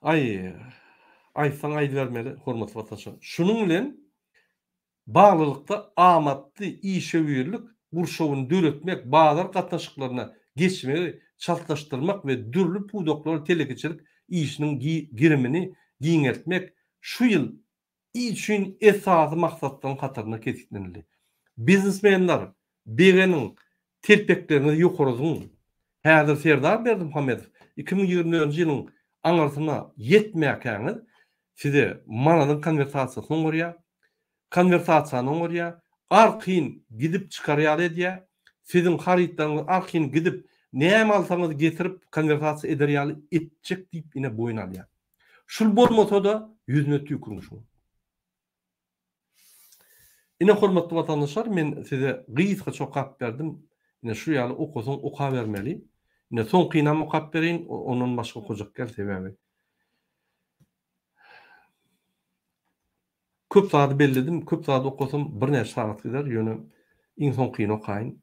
Aý, aýtsaň aýdybermeli, hormatly watandaşlar. Şunuň bilen baglylykda amatly işewürlik gurşawyny döretmek, bazar gatnaşyklaryna geçmegi çaltlaşdyrmak we dürli pudaklarda telekeçilik işiniň gerimini giňeltmek şu ýyl üçin esasy maksatlaryň hatarynda kesgitlenildi. Biznesmenler, begeniň, telpekleriňizi ýokary zyňyň. Häzir Serdar Berdimuhamedow 2024-nji ýylyň aňyrsyna ýetmäkäňiz size manadyň konwertasiýasyny oňarýar, konwertasiýany oňarýar, arkaýyn gidip çykar ýaly edýär, siziň harytlaryňyzy arkaýyn gidip näme alsaňyz getirip konwertasiýa eder ýaly etjek diýip ine boýun alýar. Şul bolmasa-da ýüzüne tüýküriň şuň. Ine hormatly watandaşlar men size gysgaça okap berdim. Ine şu ýaly okasaň okabermeli. Ine soňkynam okap bereýin ondan başga okajak däl sebäbi. Köp zady belledim, köp zady okasam birnäçe sagat gider, ýöne iň soňkyny okaýyn.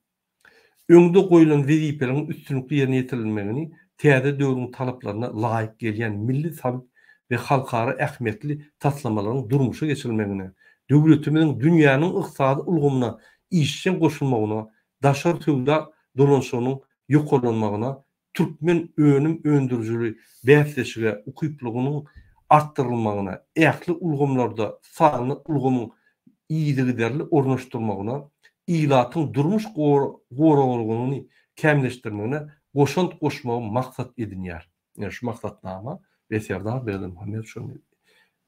Öňde goýlan wezipeleriň üstünlikli ýerine ýetirilmegini täze döwrüň talaplaryna laýyk gelýän milli sebit we halkara ähmiýetli taslamalaryň durmuşa geçirilmegine, döwletimiziň dünýäniň ykdysady ulgamyna işjeň goşulmagyna, daşary söwda dolanyşygynyň ýokarlanmagyna türkmen önüm öndürijili bäsleşige ukyplygynyň artdyrylmagyna, ähli ulgamlarda sanly ulgamyň yzygiderli ornaşdyrmagyna, ilatyň durmuş goraglylygyny kämilleşdirmegine goşant goşmagy maksat edinýär. Ine, şu maksatnama we Serdar Berdimuhamedow şony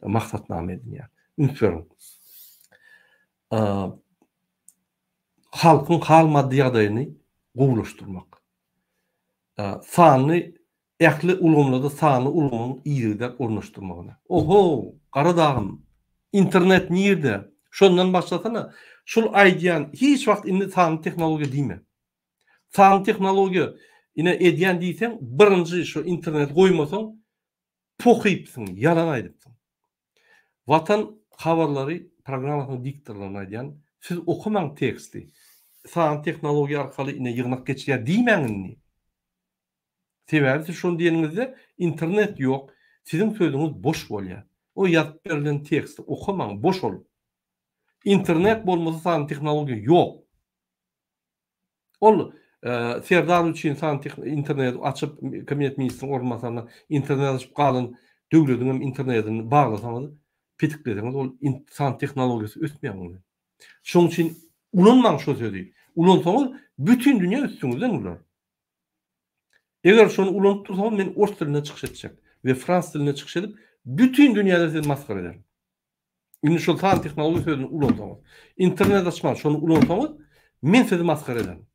maksatnama edinýär. Üns beriň. Halkyň hal-maddy ýagdaýyny gowulaşdyrmak. Sanly ähli ulgamlarda sanly ulgamyň yzygider ornaşdyrmagyna. Oho, gara dagym, internet nirde? Şondan başlasana. Şul aýdýan hiç wagt indi sanly tehnologiýa diýme. Sanly tehnologiýa ine edýän diýseň, birinji şu interneti goýmasaň, pohypsyň, ýalan aýdypsyň. Watan habarlary programmasynyň diktorlaryna aýdýan, siz okamaň teksti. Sanly tehnologiýa arkaly ine ýygnak geçirýär diýmäň indi. Sebäbi siz şony diýeniňizde internet ýok, siziň sözüňiz boş bolýar. O ýazyp berlen teksti okamaň, boş ol. Internet bolmasa sanly tehnologiýa ýok. Ol Serdar üçin san interneti açyp, kabinet ministriniň orunbasaryna internet açyp galan döwlediň hem internetini baglasaňyz, petikleseňiz ol san tehnologiýasy ösmeýär onuň bilen. Şonuň üçin ulanmaň şo sözi. Ulansaňyz bütin dünýä üstüňizden güler. Eger şony ulanyp dursaňyz men ors dilinde çykyş etjek we frans dilinde çykyş edip. Bütin dünýäde sizi masgara ederin. Indi şol sanly tehnologiýa sözüni ulansaňyz, internet açman şony ulansaňyz, men sizi masgara ederin.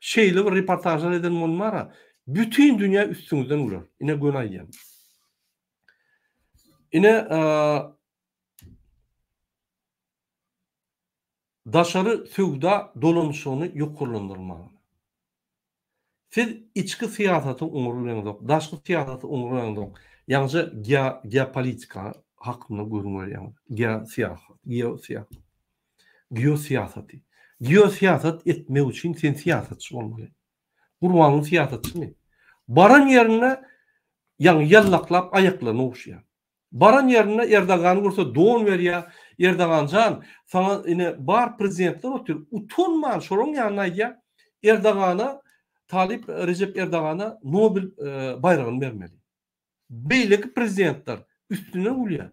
Şeýle bir reportažlar eden bolmara, bütin dünýä üstüňizden güler. Ine göni aýdýan. Ine daşary söwda dolanyşygyny ýokarlandyrmaga. Siz içki syýasaty oňurlaňzok, daşky syýasaty oňurlaňzok. Ýaňja geopolitika hakynda gürrüň berýäňiz. Geosyýasat, geosyýasat. Geosyýasaty. Geosyýasat etmek üçin sen syýasatçy bolmaly. Gurbanguly syýasatçymy? Baran ýerinde ýaňy ýallaklap aýaklaryny ogşaýar. Baran ýerinde Erdogany görse don berýär. Erdogan jan, saňa ine bar prezidentler otyr. Utanman şolaryň ýanynda aýdýar. Erdogana Talyp Rejep Erdogana Nobel baýragyny bermeli. Beýleki prezidentler üstünden gülýär.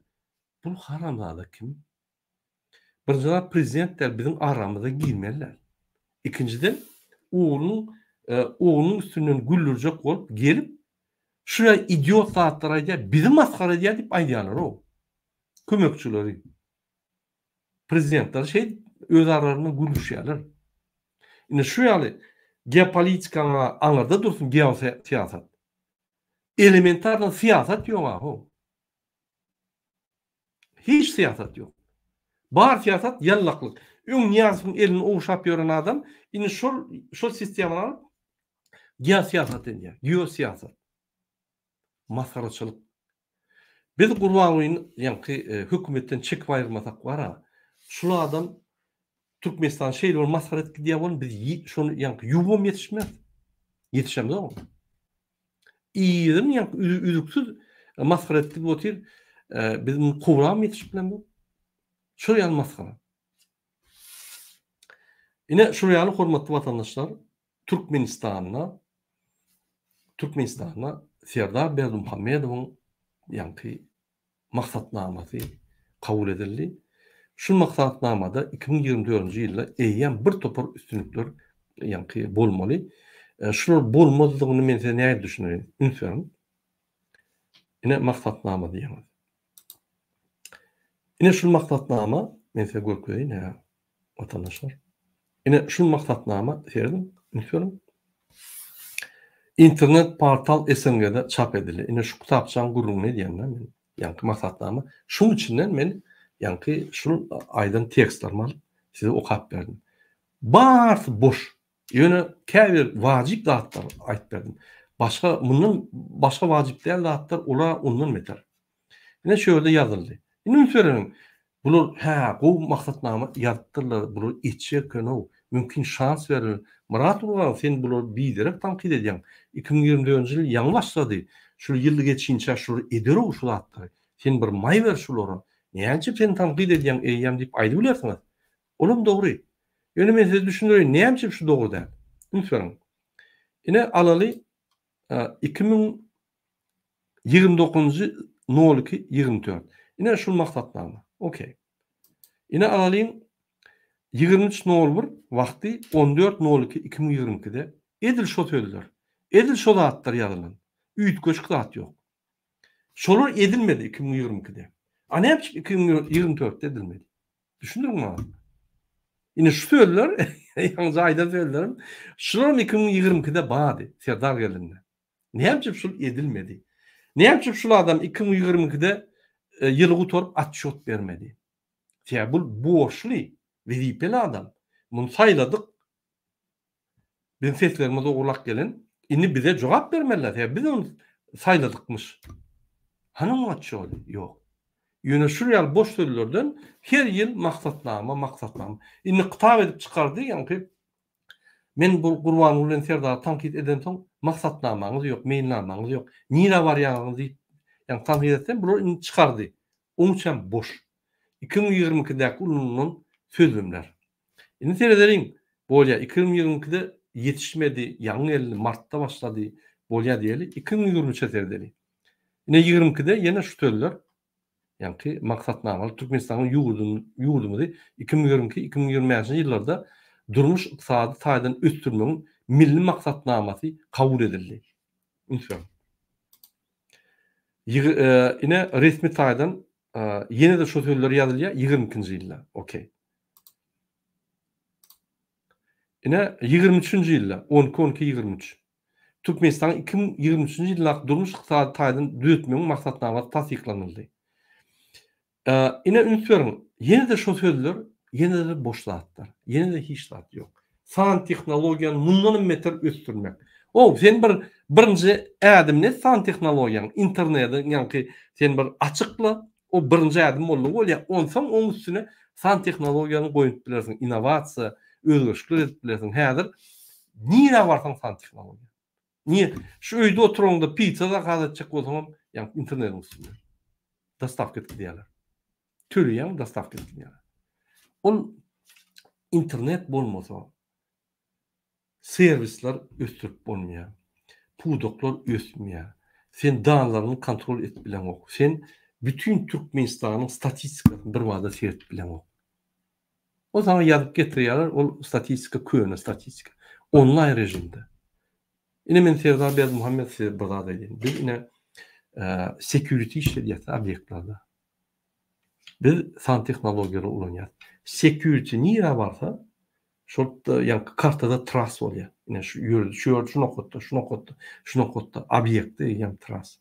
Bu haramzada kim? Birinji zat prezident däl biziň aramyza girmeli däl. Ikinjiden oglunyň oglunyň üstünden güldürjek bolup gelip şuya idiot zatlar aýdýar bizi masgara edýär diýip aýdýarlar-ow. Kömekçileri. Prezidentler şeýdip öz aralarynda gülüşýärler. Indi şu ýaly geopolitikaňa aňyrda dursun geosyýasat. Elementarny syýasat ýog-a-how. Hiç syýasat ýok. Bar syýasat ýallaklyk. Öň Nyýazowyň elini ogşap ýören adam indi şol şol sistemany alyp geosyýasat edýär. Geosyýasat. Masgaraçylyk. Biz Gurbangulyny ýaňky e, hökümetden çekip aýyrmasak bara, şul adam Türkmenistan şeýle bir masgara edip gidýär bolun biz şony ýaňky ýuwubam ýetişmez. Ýetişemzok. Yzyny ýaňky üzüksiz masgara etdik otyr. Biz muny kowlabam ýetişip bilemzok. Şol ýaly masgara. Ine şol ýaly hormatly watandaşlar Türkmenistanda Türkmenistanda Serdar Berdimuhamedowyň ýaňky maksatnamasy kabul edildi. Şu maksatnamada 2024-nji ýylda eýýäm bir topar üstünlikler ýaňky bolmaly. Şular bolmazlygyny men size nädip düşündireýin? Üns beriň. Ine maksatnama diýýäňiz. Ine şu maksatnama men size görkezeýin hä watandaşlar. Ine şu maksatnama serediň, üns beriň. Internet portal SNG-de çap edildi. Ine şu kitapçaň gürrüňini edýän-de men. Ýaňky maksatnama. Şuň içinden men ýaňky şul aýdan tekstlerimi alyp size okap berdim. Barysy boş. Ýöne käbir wajyp zatlar aýdyp berdim. Başga mundan başga wajyp däl zatlar olar ondan beter. Ine şu ýerde ýazyldy. Indi üns bereliň. Bular hä gowy maksatnama ýazypdyrlar, bular etjek eken-ow, mümkin şans berler. Myrat Gurban sen bulary biderek tankyt edýäň. 2024-nji ýyl ýaňy başlady. Şul ýyl geçinçä şular eder-ow şu zatlary. Sen bir maý ber şulara. Näçe sen tankyt edýäň eýýäm diýip aýdybilersiňiz. Olam dogry. Ýöne men size düşündireýin näme üçin şu dogry däl. Üns beriň. Ine alaly 2029-njy 02 24. Ine şul maksatnama. Okey. Ine alalyň 23.01 wagty 14.02 2022-de edil şo sözler, edil şo zatlar ýazylan. Üýtgeşik zat ýok. Şolar edilmedi 2022-de. A näme üçin 2024-de edilmedi? Düşündiriň maňa. Ine şu sözler, ýaňyja aýdan sözlerim, şularam 2022-de bardy, Serdar gelende. Näme üçin şul edilmedi? Näme üçin şul adam 2022-de e, ýyly gutaryp atçot bermedi? Sebäbi bu borçly, wezipeli adam. Muny saýladyk. Biziň seslerimiz ogurlap gelen. Indi bize jogap bermeliler. Sebäbi biz ony saýladykmyş. Hany onuň atçody? Ýok. Ýöne şul ýaly boş sözlerden her ýyl maksatnama, maksatnama. Indi kitap edip çykardy, ýaňky men bu Gurbanguly bilen Serdary tankyt edensoň maksatnamaňyz ýok, meýilnamaňyz ýok, nirä barýaňyz diýip, ýaňky tankyt etsem, bular indi çykardy. Oň üçem boş. 2022-däki ulanylan sözlemler. Indi seredeliň, bolýa 2022-de ýetişmedi, ýaňy geldi, martda başlady, bolýa diýeli, 2023-e seredeliň. Ine 22-de ýene şu sözler, ýaňky maksatnamaly Türkmenistanyň ýurduny, ýurdumyzy 2022-2025-nji ýyllarda durmuş-ykdysady taýdan ösdürmegiň milli maksatnamasy kabul edildi. Üns beriň. Ine resmi taýdan ýene-de şu sözler ýazylýar 22-nji ýylda. Okey. Ine 23-nji ýylda 12 12 23. Türkmenistanyň 2023-nji ýyldaky durmuş-ykdysady taýdan düzetmegiň maksatnamasy tassyklanyldy. Ine üns beriň, ýene-de şo sözler, ýene-de boş zatlar. Ýene-de hiç zat ýok. San tehnologiýany mundanam beter ösdürmek. Ow, sen bir birinji ädim ne san tehnologiýaň, interneti ýaňky sen bir açykla, o birinji ädim boldy bolýar. Onsoň oň üstüne san tehnologiýany goýup bilersiň, innowasiýa, özgerişikler edip bilersiň. Häzir nirä barsaň san tehnologiýa. Niye? Şu öýde oturaňda pizza zakaz etjek bolsaňam, ýa internetiň üstünde. Dostawka edip gidýärler. Töleýäň, dostawka edip gidýärler. Ol internet bolmasa serwisler ösdürip bolmaýar. Pudaklar ösmeýär. Sen danlaryňy kontrol edip bileňok. Sen bütin Türkmenistanyň statistikasyny birbada seredip bileňok. Ol saňa ýazyp getirýärler, ol statistika köne statistika. Onlaýn režimde. Ine men Serdar Berdimuhamedow size bir zat aýdaýyn. Biz ine security işledýäs obýektlerde. Biz san tehnologiýalary ulanýarys. Security nirä barsa, şol ýaňky kartada tras bolýar. Ine şu ýerde, şu ýerde, şu nokatda, şu nokatda, şu nokatda obýektde eýýäm tras.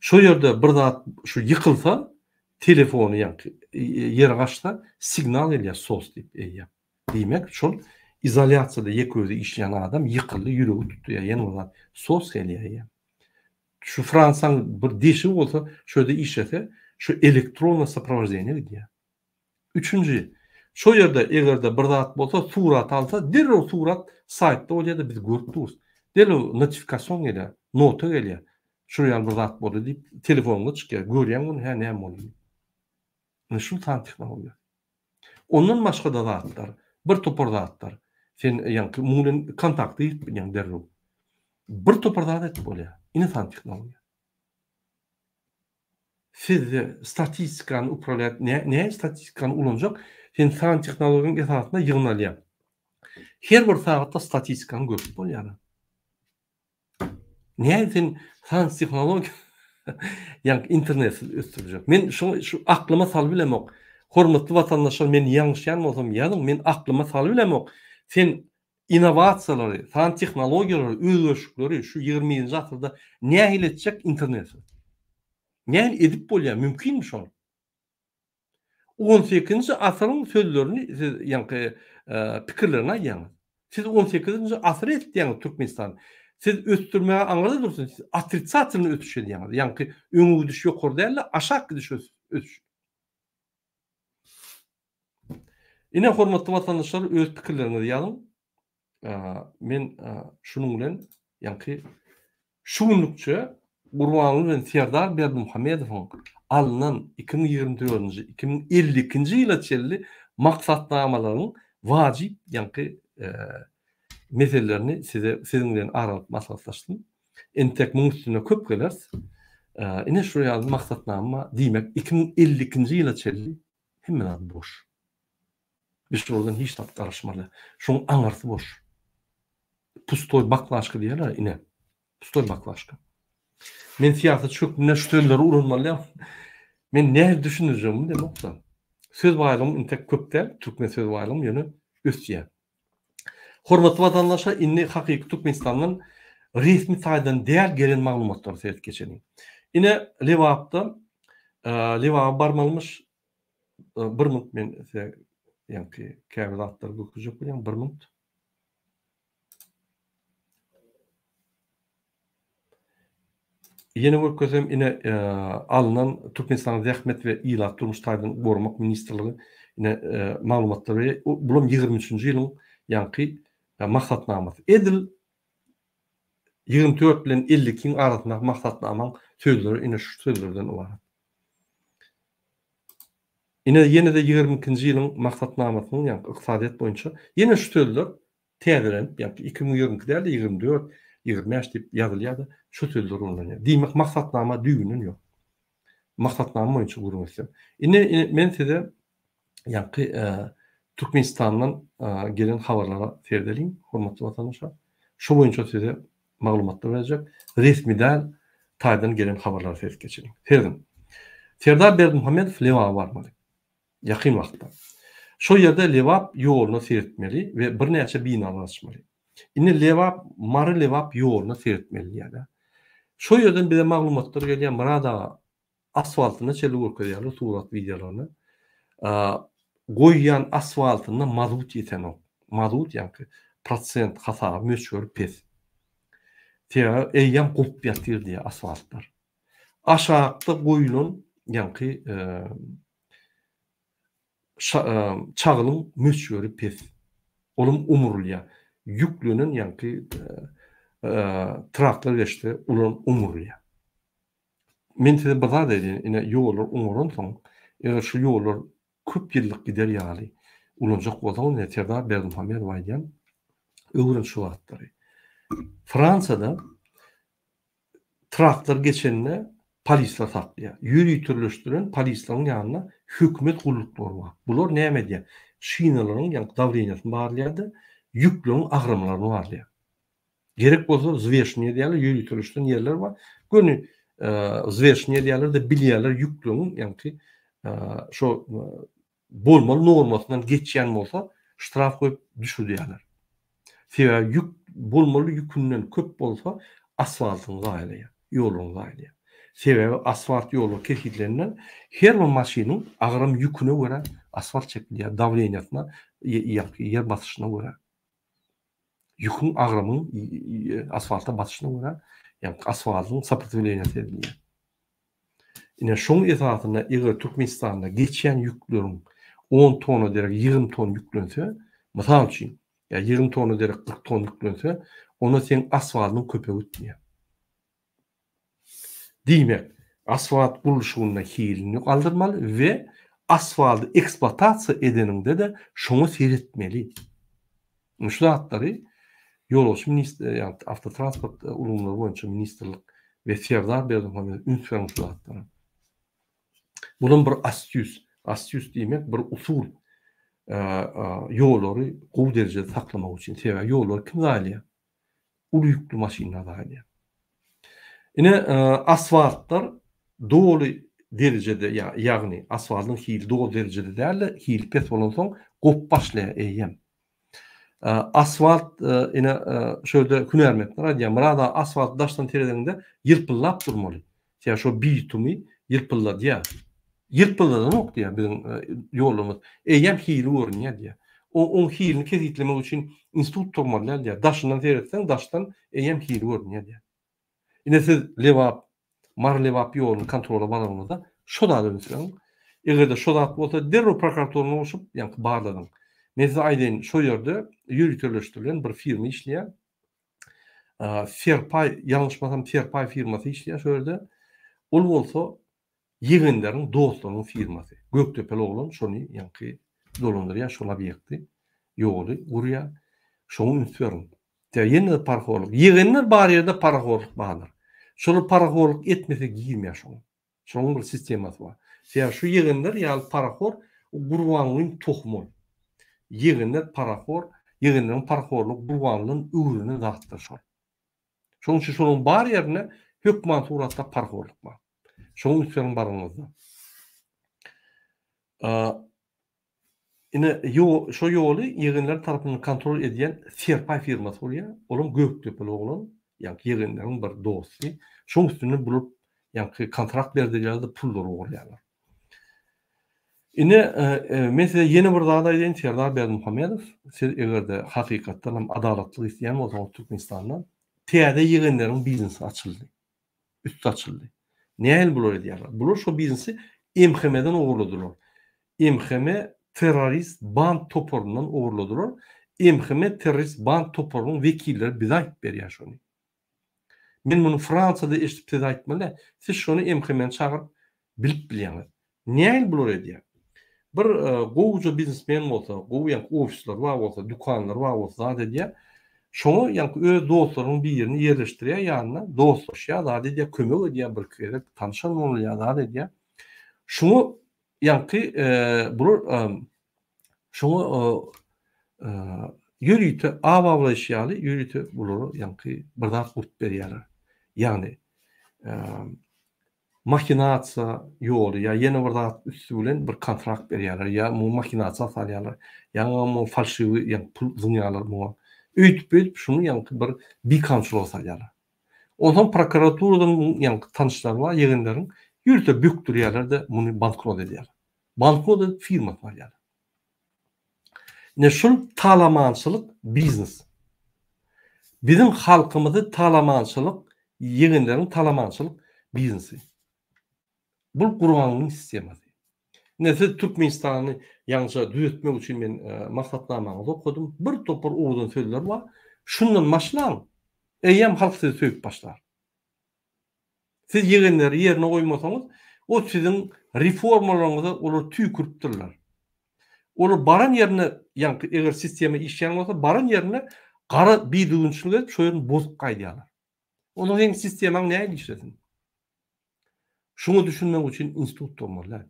Şo ýerde bir zat şu ýykylsa, telefony ýaňky ýere gaçsa, signal gelýär sos diýip eýýäm. Diýmek, şol izolýasiýada ýeke özi işleýän adam ýykyldy, ýüregi tutdy ýa ýene bir zat, sos gelýär eýýäm. Şu Fransiýaň bir deşigi bolsa, şo ýerde işlese, şu elektronnyý soprowoždeniýe gidýär. Üçünji, şo ýerde eger-de bir zat bolsa, surat alsa, derrew surat saýtda bolýar-da, biz görüp durus. Derrew notifikasion gelýär, nota gelýär. Şular ýaly bir zat boldy diýip, telefonyňda çykýar. Görýäň ony, hä näme boldy diýip. Ine şu san tehnologiýasy. Ondan başga-da zatlar, bir topar zatlar. Sen ýaňky muň bilen kontakta girip bilýäň derrew. Bir topar zat edip bolýar. Ine san tehnologiýasy. Sizde statistikany upravlýat nä näme statistikany ulanjak sen san tehnologiýanyň esasynda ýygnalýar. Her bir sagatda statistikany görüp bolýar. Näme sen san tehnologiýa ýa internetsiz ösdürjek. Men şu şu aklyma salyp bilemok. Hormatly watandaşlar men ýalňyşýan bolsam ýazyň men aklyma salyp bilemok. Sen innowasiýalary, san tehnologiýalary, özgerişikleri şu 21-nji asyrda nähili etjek internetsiz? Nähili edip bolýar? Mümkinmi şol? On sekizinji asyryň sözlerini siz ýaňky pikirlerini aýdýaňyz. Siz on sekizinji asyry eltýäňiz Türkmenistany. Siz ösdürmäge aňyrda dursun, siz otritsatelnyý ösüş edýäňiz. Ýaňky öňe gidiş ýokary däl-de, aşak gidiş ösüş. Ine hormatly watandaşlar öz pikirleriňizi ýazyň. Men şunuň bilen ýaňky şu günlükçe Gurbanguly bilen Serdar Berdimuhamedowyň alnan 2024-nji, 2052-nji ýyla çenli maksatnamalaryň wajyp ýaňky meselelerini size siziň bilen ara alyp maslahatlaşdym. Entek muň üstünde köp geleris. Ine şu ýaly maksatnama diýmek 2052-nji ýyla çenli hemme zat boş. Biz şolardan hiç zat garaşmaly. Şoň aňyrsy boş. Pustoý baklaşka diýýärler ine. Pustoý baklaşka. Men syýasatçy hökmünde şu sözleri ulanmaly däl. Men nähili düşündirjegimi bilemok-da. Söz baýlygym intek köp däl, türkmen söz baýlygym ýöne ösýär. Hormatly watandaşlar, indi hakyky Türkmenistandan resmi taýdan däl gelen maglumatlara seredip geçeliň. Ine Lebapda Lebaba barmalymyş. Bir minut men size ýaňky käbir zatlary görkezjek bolýan. Bir minut. Ýene görkezsem, ine alnan Türkmenistanyň Zähmet we ilat durmuş taýdan goramak ministrligi ine maglumatlar berýär. Bulam 23-nji ýylyň ýaňky maksatnamasy. Edil 24 bilen 52-iň arasyndaky maksatnamaň sözleri ine şu sözlerden ybarat. Ine ýene-de 22-nji ýylyň maksatnamasynyň ýaňky ykdysadyýet boýunça ýene şu sözler täzelenip, ýagny 2022 däl-de 24, 25 diýip ýazylýar-da, şu sözler ulanylýar. Diýmek, maksatnama düýbünden ýok. Maksatnama boýunça gürrüň etsem. Indi men size ýaňky Türkmenistandan gelen habarlara seredeliň, hormatly watandaşlar. Şu boýunça size maglumatlar berjek. Resmi däl. taýdan gelen habarlara seredip geçeliň. Serediň. Serdar Berdimuhamedow Lebaba barmaly. Ýakyn wagtda. Şo ýerde Lebap ýoluna seretmeli we birnäçe binalar açmaly. Indi Lebap, Mary-Lebap ýoluna seretmeli diýýärler. Şo ýerden bize maglumatlar gelýär, Myrat aga, asfaltyna çenli görkezýärler surat wideolaryny. Goýýan asfaltynda mazut ýetenok. Mazut ýaňky prosent hasaby möçberi pes. Sebäbi eýýäm gopup ýatyr diýýär asfaltlar. Aşakda goýulan ýaňky çagylyň möçberi pes. Olam omurylýar. Ýüklenen ýaňky traktor geçse olam omurylýar. Men size bir zat aýdaýyn, ine ýollar oňaransoň, eger şu ýollar köp ýyllyk gider ýaly ulanjak bolsaňyz, ine Serdar Berdimuhamedow aýdýan, öwren şu zatlary. Fransiýada traktor geçende polisler saklaýar. Ýöriteleşdirilen polisleriň ýanynda hökümet gulluklary bar. Bular näme edýär? Şinalaryň ýa dawleniýasyny barlaýar-da, ýükleriň agramlaryny barlaýar. Gerek bolsa wzweşeniýe edýärler, ýöriteleşdirilen ýerler bar. Göni wzweşeniýe edýärler-de bilýärler ýükleriň ýaňky şo bolmaly normasyndan geçýän bolsa ştraf goýup düşürdýärler. Sebäbi ýük bolmaly ýükünden köp bolsa asfaltyňy zaýalaýar, ýoluňy zaýalaýar. Sebäbi asfalt ýollar kesgitlenilen her bir maşynyň agram ýüküne görä asfalt çekilýär, dawleniýasyna, ýer basyşyna görä. Ýüküň agramynyň asfalta basyşyna görä, ýagny asfaltyň soprotewleniýasy edilýär. Ine şoň esasynda eger Türkmenistanda geçýän ýükleriň on tonna derek 20 ton ýüklense, mysal üçin, ýa 20 tonna derek 40 ton ýüklense, onda seň asfaltyň köpe gitmeýär. Diýmek, asfalt gurluşygynda hilini galdyrmaly we asfalty ekspluatasiýa edeniňde-de şoňa seretmeli. Indi şu zatlary ýolagçy ministr, ýagny awtotransport ulgamlary boýunça ministrlik we Serdar Berdimuhamedow üns beriň şu zatlara. Bulam bir astýus. Astýus diýmek bir usul. Ýollary gowy derejede saklamak üçin. Sebäbi ýollary kim zaýalaýar? Uly ýükli maşynlar zaýalaýar. Ine, asfaltlar doly derejede, ýagny asfaltyň hili doly derejede däl-de, hili pes bolansoň gopup başlaýar eýýäm. Asfalt ine şu ýerde hünärmentler aýdýar, Myrat aga asfalt daşdan seredeniňde ýylpyldap durmaly. Sebäbi şo bitumy ýylpylladýar. Ýylpyldadanok diýýär biziň ýolumyz. Eýýäm hili görünýär diýýär. O oň hilini kesgitlemek üçin institut turmaly däl diýýär. Daşyndan seretseň daşdan eýýäm hili görünýär diýýär. Ine siz Lebap, Mary-Lebap ýoluny kontrola baranyňyzda şo zada üns beriň. Eger-de şo zat bolsa derrew prokuraturany goşup ýaňky barladyň. Men size aýdaýyn şo ýerde ýöriteleşdirilen bir firma işleýär. Serpaý, ýalňyşmasam Serpaý firmasy işleýär şo ýerde. Ol bolsa ýegenleriň, dostlarynyň firmasy. Gökdepeli oglan şony ýaňky dolandyrýar, şol obýekti, ýoly gurýar. Şoňa üns beriň. Tä ýene-de parahorluk. Ýegenler bar ýerde parahorluk bardyr. Şolar parahorluk etmese girmeýär şoňa. Şonuň bir sistemasy bar. Sebäbi şu ýegenler ýaly parahor Gurbangulyň tohumy ol. Ýegenler parahor, ýegenleriň parahorlugy Gurbangulydan öwrenen zatlar şol. Şonuň üçin şolaryň bar ýerinde hökman suratda parahorluk bar. Şoňa üns beriň baryňyzda. Ine, şo ýoly ýegenler tarapyndan kontrol edýän Serpaý firmasy bolýar. Olam Gökdepeli oglan, ýaňky ýegenleriň bir dosty. Şoň üstünden bular ýaňky kontrakt berdirýärler-de pullary ogurlaýarlar. Ine, men size ýene bir zat aýdaýyn, Serdar Berdimuhamedow, siz eger-de hakykatdan hem adalatlylyk isleýän bolsaňyz Türkmenistanda täze ýegenleriň biznesi açyldy. Üsti açyldy. Nähili bular edýärler? Bular şo biznesi MHM-den ogurladylar. MHM terrorist band toparyndan ogurladylar. MHM terrorist band toparynyň wekilleri bize aýdyp berýär şony. Men muny Fransiýada eşidip size aýtmaly däl. Siz şony MHM-ni çagyryp bilip bilýäňiz. Nähili bular edýär? Bir gowuja biznesmen bolsa, gowy ýaňky ofisleri bar bolsa, dükanlary bar bolsa zat edýär. Şoňa ýaňky öz dostlarynyň birini ýerleşdirýär ýanyna, dostlaşýar, zat edýär, kömek edýär, birki gezek tanyşan bolýar, zat edýär. Şuňa ýaňky bular şoňa ýörite aw awlaýyş ýaly ýörite bulara ýaňky bir zat gurup berýärler. Ýagny. mahinasiýa ýoly ýa ýene bir zat üsti bilen bir kontrakt berýärler ýa muňa mahinasiýa salýarlar ýa muňa falşiwi ýa pul zyňýarlar muňa. Öýdüp-öýdüp şuny ýaňky bir bikanunçylyga salýarlar. Onsoň prokuraturadan muň ýaňky tanyşlary bar ýegenleriň ýörite bökdürýärler-de muny bankrot edýärler. Bankrot edip firmasyny alýarlar. Ine şul talamançylyk biznes. Biziň halkymyzy talamançylyk ýegenleriň talamançylyk biznesi. Bul Gurbangulyň sistemasy. Ine siz Türkmenistany ýaňyja düzetmek üçin men maksatnamaňyzy okadym. Bir topar owadan sözler bar. Şundan başlaň. Eýýäm halk sizi söýüp başlar. Siz ýegenleri ýerine goýmasaňyz, o siziň reformalaryňyza olar tüýküripdirler. Olar baran ýerine, ýaňky eger sistema işleýän bolsa, baran ýerine gara bidüzgünçilik edip, şo ýerini bozup gaýdýarlar. Onda seň sistemaň nähili işlesin? Şuňa düşünmek üçin institut bolmaly däl.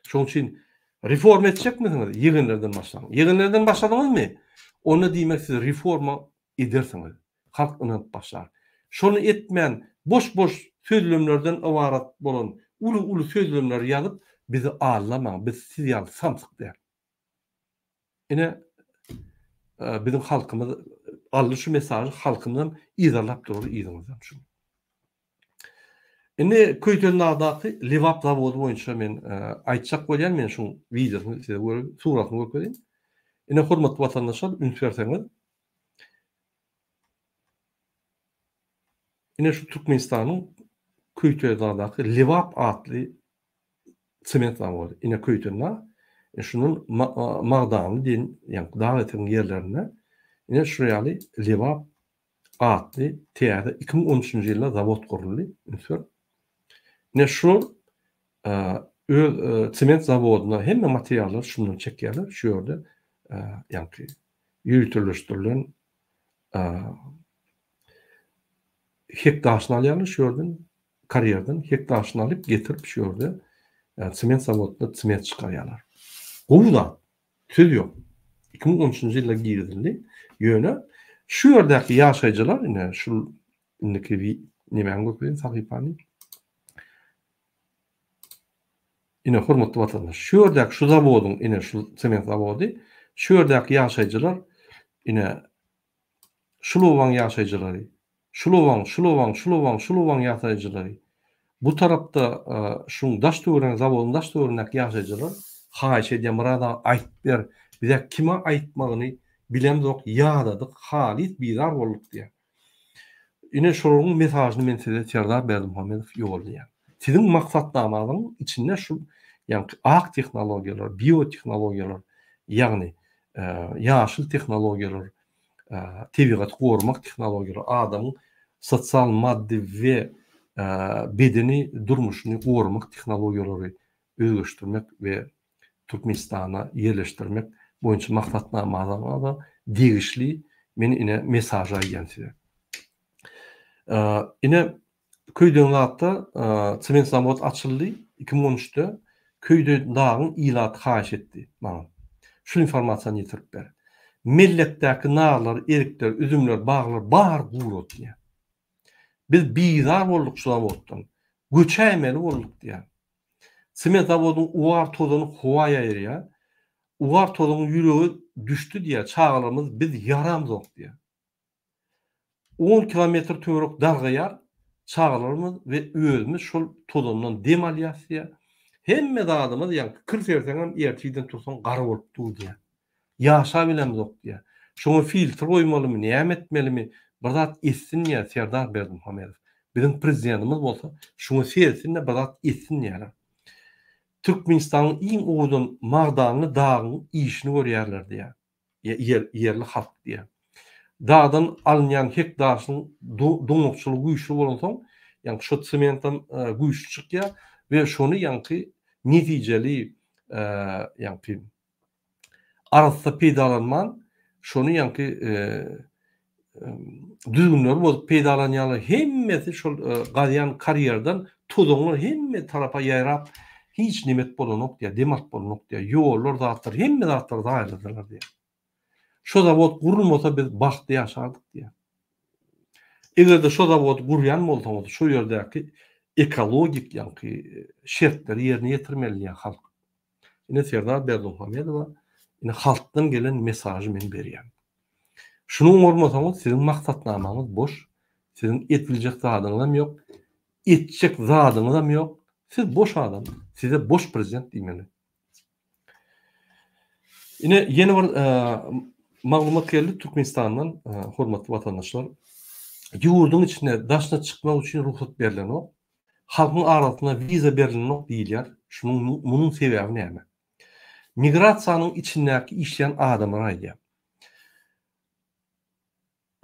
Şonuň üçin reforma etjekmisiňiz? Ýegenlerden başlaň. Ýegenlerden başladyňyzmy? Onda diýmek siz reforma edersiňiz. Halk ynanyp başlar. Şony etmän boş-boş sözlemlerden ybarat bolan uly-uly sözlemleri ýazyp bizi aldamaň. Biz siz ýaly samsyk däl. Ine biziň halkymyz aldy şu mesažy halkymyzam yzarlap durar yzyňyzdan şu. Indi Köýtendagdaky Lebap zawody boýunça men aýtjak bolýan, men şuň wideosyny size görüp, suratyny görkezeyim. Ine hormatly watandaşlar, üns berseňiz. Ine şu Türkmenistanyň Köýtendagdaky Lebap atly sement zawody. Ine Köýtendag. E şundan Magdanly diýen, ýagny dag eteginiň ýerlerinde ine şu ýaly Lebap atly täze 2013-nji ýylda zawod guruldy. Üns berip. Ine şular öz sement zawodyna hemme materiallary şundan çekýärler. Şu ýerde ýaňky ýöriteleşdirilen hek daşyny alýarlar şu ýerden, karýerden hek daşyny alyp getirip şu ýerde sement zawodynda sement çykarýarlar. Gowy zat. Söz ýok. 2013-nji ýylda girizildi. Ýöne şu ýerdäki ýaşaýjylar ine şu indiki nemäni görkezeyim sahypany. Ine hormatly watandaş, şu ýerdäki şu zawodyň ine şu sement zawody, şu ýerdäki ýaşaýjylar ine şul obaň ýaşaýjylary, şul obaň, şul obaň, şul obaň, şul obaň ýaşaýjylary, bu tarapda şuň daş töwereginde, zawodyň daş töweregindäki ýaşaýjylar haýyş edýär, Myrat aga aýt ber, bizä kime aýtmagyny bilemzok, ýadadyk, halys bizar bolduk diýýär. Ine şolaryň mesažyny men size Serdar Berdimuhamedow ýollaýan. Siziň maksatnamaňyzyň içinde şu ýaňky ak tehnologiýalar, biotehnologiýalar, ýagny ýaşyl tehnologiýalar, tebigaty goramak tehnologiýalary, adamyň sosial, maddy we bedeni durmuşyny goramak tehnologiýalary özleşdirmek we Türkmenistana ýerleşdirmek boýunça maksatnamalaryňyza degişli men ine mesaž aýdýan size. Ine Köýtendatda sement zawod açyldy 2013-de Köýtendagyň ilaty haýyş etdi maňa. Şu informasiýany ýetirip ber. Mellekdäki narlar, erikler, üzümler, baglar bar gurady diýýär. Biz bizar bolduk şu zawoddan. Göçäýmeli bolduk diýýär. Sement zawodyň ugar tozany howa ýaýraýar. Ugar tozanyň ýürege düşdi diýýär, çagalarymyz biz ýaramzok diýýär. On kilometr töwerek dargaýar, çagalarymyz we özümiz şol tozandan dem alýas diýýär. Hemme zadymyz ýaňky kir serseňem ertirden tursaň gara bolup dur diýýär. Ýaşabilemzok diýýär. Şoňa filtr goýmalymy, näme etmelimi, bir zat etsin diýýär Serdar Berdimuhamedow. Biziň prezidentimiz bolsa şuňa seretsin-de bir zat etsin diýýärler. Türkmenistanyň iň owadan magdanly dagyň işini görýärler diýýär. Ýer, ýerli halk diýýär. Dagdan alynýan hek daşynyň doňakçylygy güýçli bolansoň, ýaňky şo sementem güýçli çykýar we şony ýaňky netijeli ýaňky arassa peýdalanman, şony ýaňky düzgünleri bozup peýdalanýarlar. Hemmesi şol gazýan karýerden tozanlar hemme tarapa ýaýrap, hiç nemet bolanok diýýär, dem alyp bolanok diýýär. Ýollar, zatlar, hemme zatlary zaýaladylar diýýär. Şo zawod gurulmasa biz bagtly ýaşardyk diýýär. Eger-de şo zawody gurýan bolsaňyz, şo ýerdäki ekologik ýaňky şertleri ýerine ýetirmeli diýýär halk. Ine Serdar Berdimuhamedowa ine halkdan gelen mesažy men berýän. Şuny oňarmasaňyz siziň maksatnamaňyz boş, siziň ediljek zadyňyzam ýok, etjek zadyňyzam ýok. Siz boş adam, size boş prezident diýmeli. Ine ýene bir maglumat geldi Türkmenistandan hormatly watandaşlar. Ýurduň içinde daşyna çykmak üçin rugsat berlenok. Halkyň arasyna wiza berlenok diýilýär. Şunuň munuň sebäbi näme? Migrasiýanyň içindäki işleýän adamlar aýdýar.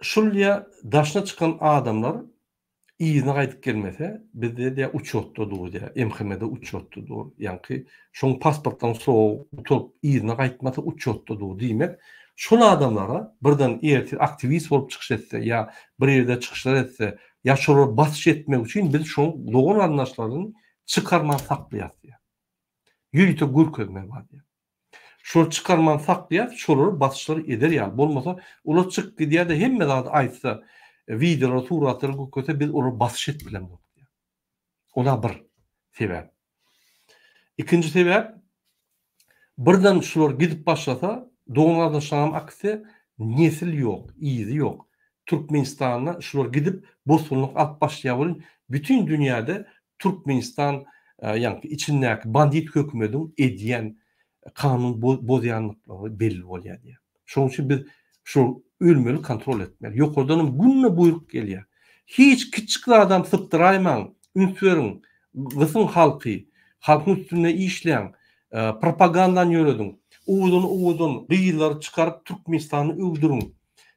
Şul diýýär, daşyna çykan adamlar yzyna gaýdyp gelmese, bizde diýýär uçýotda dur diýýär, MHM-de uçýotda dur. Ýaňky şoň pasportlaryň srogy gutaryp yzyna gaýtmasa uçýotda dur diýmek, şol adamlara birden ertir aktiwist bolup çykyş etse ýa bir ýerde çykyşlar etse ýa şolara basyş etmek üçin biz şoň dogan-garyndaşlaryny çykarman saklaýas diýýär. Ýörite görkezme bar diýýär. Şolary çykarman saklaýas, şolary basyşlar eder ýaly. Bolmasa, olar çykyp gidýär-de hemme zady aýtsa, wideolary, suratlary görkezse biz olara basyş edip bilemzok diýýär. Ola bir sebäp. Ikinji sebäp, birden şular gidip başlasa, dogan-garyndaşlaram akse, nesil ýok, yzy ýok. Türkmenistanda şular gidip bosgunlyk alyp başlaýar welin, bütin dünýäde Türkmenistan ýaňky içindäki bandit hökümediň edýän kanun bozýanlyklary belli bolýar diýýär. Şonuň üçin biz şu ölmeli kontrol etmeli. Ýokardanam günde buýruk gelýär. Hiç kiçjik zadam sypdyraýmaň, üns beriň, gysyň halky, halkyň üstünde işläň, propagandany ýörediň. Owadan-owadan gyzlary çykaryp Türkmenistany öwdüriň.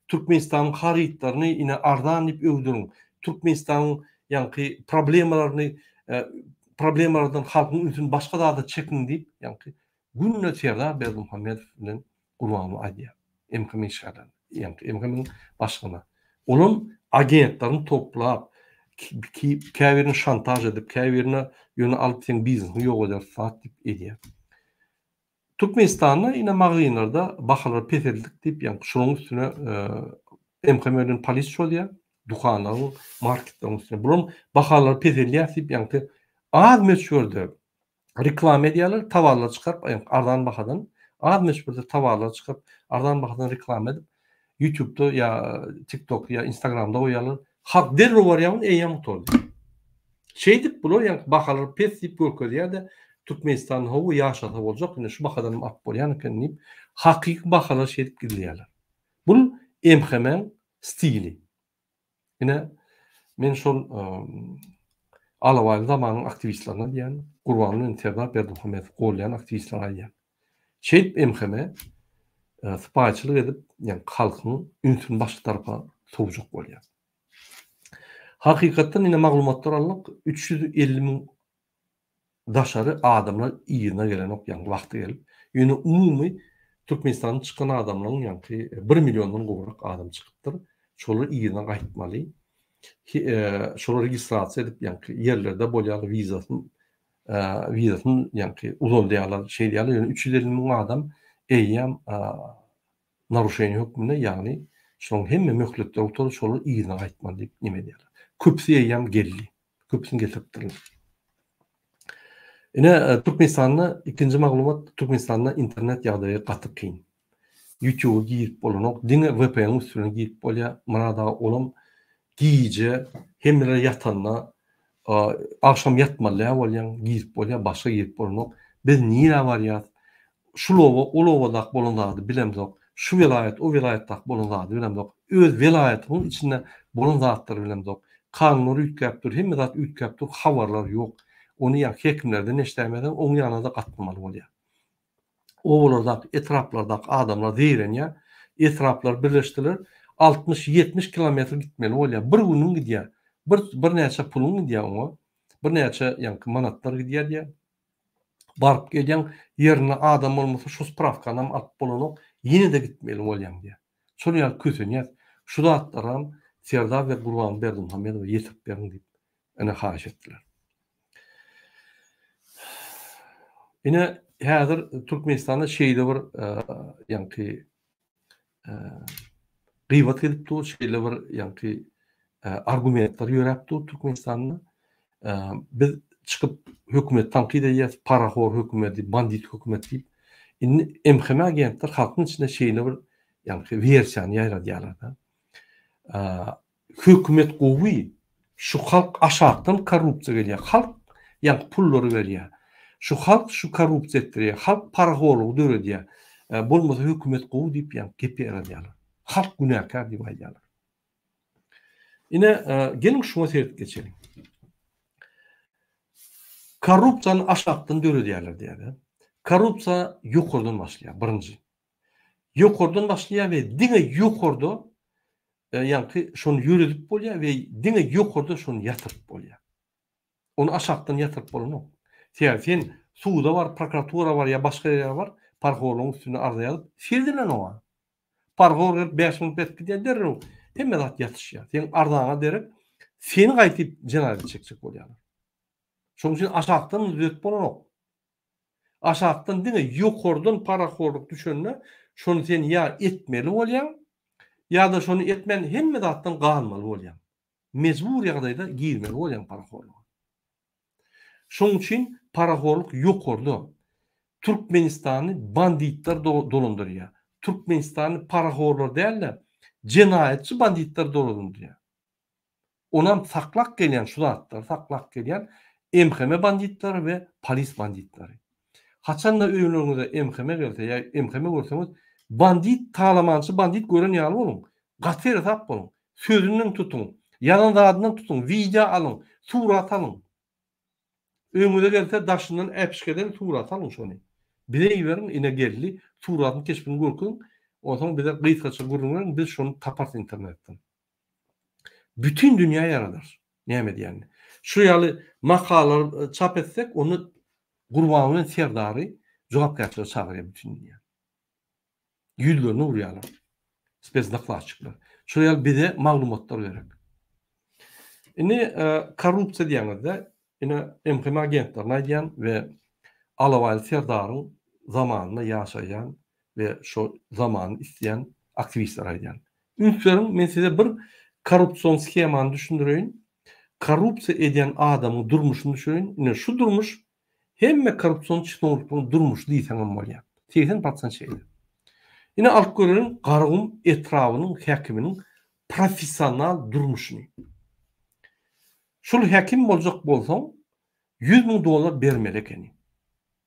Türkmenistanyň harytlaryny ine arzan diýip öwdüriň. Türkmenistanyň ýaňky problemalaryny problemalardan halkyň ünsüni başga zada çekiň diýip ýaňky günde Serdar Berdimuhamedow bilen Gurbanguly aýdýar. MHM işgärlerine, ýaňky MHM-iň başlygyna. Olam agentlerini toplap, käbirini şantaž edip, käbirine ýöne alyp seň biznesiňi ýok ederis zat diýip edýär. Türkmenistanda ine magazynlarda bahalar peseldik diýip ýaňky şonuň üstüne MHM bilen polis çozýar, dükanlaryň, marketleriň üstüne. Bularyň bahalary peselýär diýip ýaňky az möçberde reklama edýärler, towarlary çykaryp ýaňky arzan bahadan az möçberde towarlary çykaryp arzan bahadan reklama edip YouTube'da ýa TikTok ýa Instagramda goýýarlar. Halk derrew barýar ony eýýäm gutardy. Şeýdip bular ýaňky bahalary pes diýip görkezýär-de, Türkmenistanda hawa ýaşasa boljak, ine şu bahadan hem alyp bolýan eken diýip, hakyky bahalary şeýdip gizleýärler. Bul MHM-iň stili. Ine, men şol Alabaýly zamanyň aktiwistlerine diýýän, Gurbanguly bilen Serdar Berdimuhamedowy goldaýan aktiwistlere aýdýan. Şeýdip MHM sypaýyçylyk edip, ýagny halkyň ünsüni başga tarapa sowjak bolýar. Hakykatdan ine maglumatlar aldyk, 350 müň daşary adamlar yzyna gelenok, ýagny wagty gelip. Ýöne umumy Türkmenistandan çykan adamlaryň ýaňky bir milliondan gowrak adam çykypdyr. Şolar yzyna gaýtmaly. Şolar registrasiýa edip ýaňky ýerlerde bolýar wizasyny wizasyny ýaňky uzaldýarlar, şeýdýärler. Ýöne 350 müň adam eýýäm naruşeniýe hökmünde, ýagny şolaryň hemme möhletleri gutardy, şolar yzyna gaýtmaly diýip neme edýärler. Köpüsi eýýäm geldi. Köpüsini getiripdirler. Ine, Türkmenistanda ikinji maglumat, Türkmenistanda internet ýagdaýy gaty kyn. YouTube-a girip bolanok, diňe VPN-iň üsti bilen girip bolýar. Myrat aga olam gije hemmeler ýatanda, agşam ýatmaly däl bolýaň, girip bolýar, başga girip bolanok. Biz nirä barýas? Şul oba, ol obadaky bolan zady bilemzok. Şu welaýat, o welaýatdaky bolan zady bilemzok. Öz welaýatymyň içinde bolan zatlary bilemzok. Kanunlar üýtgäp dur, hemme zat üýtgäp dur, habarlar ýok. Ony ýa hekimlerden eşidäýmeseň, oň ýanyna-da gatnamaly bolýar. Obalardaky, etraplardaky adamlar zeýrenýär. Etraplar birleşdiler. 60, 70 kilometr gitmeli bolýar. Bir günüň gidýär. Bir, birnäçe puluň gidýär oňa. Birnäçe ýaňky manatlar gidýär diýýär. Baryp gelýäň, ýerinde adam bolmasa şu sprawkanam alyp bolanok, ýene-de gitmeli bolýaň diýýär. Şol ýaly kösenýäs. Şu zatlaram Serdar we Gurban Berdimuhamedowa ýetirip beriň diýip, ine haýyş etdiler. Ine häzir Türkmenistanda şeýle bir ýaňky gybat gidip dur, şeýle bir ýaňky. argumentler ýöräp dur Türkmenistanda. Biz çykyp hökümeti tankyt edýäris, parahor hökümeti, bandit hökümet diýip. Indi MHM agentler halkyň içinde şeýle bir ýaňky wersiýany ýaýradýarlar-da. Hökümet gowy, şu halk aşakdan korrupsiýa gelýär, halk ýaňky pullary berýär. Şu halk şu korrupsiýa etdirýär, halk parahorlugy döredýär. Bolmasa hökümet gowy diýip ýaňky gep ýaýradýarlar. Halk günäkär diýip aýdýarlar. Ine, geliň şuňa seredip geçeliň. Korrupsiýany aşakdan döredýärler diýýärler. Korrupsiýa ýokardan başlaýar, birinji. Ýokardan başlaýar we diňe ýokarda ýaňky şony ýöredip bolýar we diňe ýokarda şony ýatyryp bolýar. Ony aşakdan ýatyryp bolanok. Sebäbi sen suda bar, prokuratura bar ýa başga ýere bar, parhorlygyň üstünde arza ýazyp, seredilenok. Parhor gelip 5 minut berip gidýär derrew hemme zat ýatyşýar. Seň arzaňa derek seni gaýtyp jenaýata çekjek bolýarlar. Şonuň üçin aşakdan düzetip bolanok. Aşakdan diňe ýokardan parahorluk düşende şony sen ýa etmeli bolýaň, ýa-da şony etmän hemme zatdan galmaly bolýaň. Mejbur ýagdaýda girmeli bolýaň parahorluga. Şoň üçin parahorluk ýokarda. Türkmenistany banditler dolandyrýar. Türkmenistany parahorlar däl-de, jenaýatçy banditler dolandyrýar. Onam saklap gelýän şu zatlary saklap gelýän MHM banditleri we polis banditleri. Haçanda öýleriňize MHM gelse ýa MHM görseňiz bandit talamançy bandit gören ýaly boluň. Gaty seresap boluň. Sözünden tutuň. Ýazan zadyndan tutuň. Wideo alyň. Surat alyň. Öňüňize gelse daşyndan äpişgeden surat alyň şony. Bize iberiň ine geldi suratyny keşbini görkeziň. Onsoň bize gysgaça gürrüň beriň biz şony taparys internetden. Bütin dünýä ýaradar. Näme diýenini. Şu ýaly makalalar çap etsek, onda Gurbanguly Serdary jogapkärçilige çagyrýar bütin dünýä. Ýüzlerine urýarlar. Spesdokladçikler. Şu ýaly bize maglumatlar gerek. Indi e, korrupsiýa diýeňizde, ine MHM agentlerine aýdýan we Alabaýly Serdaryň zamanynda ýaşaýan we şo zamany isleýän aktiwistlere aýdýan. Üns beriň, men size bir korrupsion shemany düşündireýin. Korrupsiýa edýän adamyň durmuşyny düşüneýin. Ine şu durmuş hemme korrupsion çinownikleriň durmuşy diýseňem bolýar. 80 prosent şeýle. Ine alyp göreliň Garagum etrabynyň häkiminiň professional durmuşyny. Şul häkim boljak bolsaň 100 müň dollar bermeli ekeni.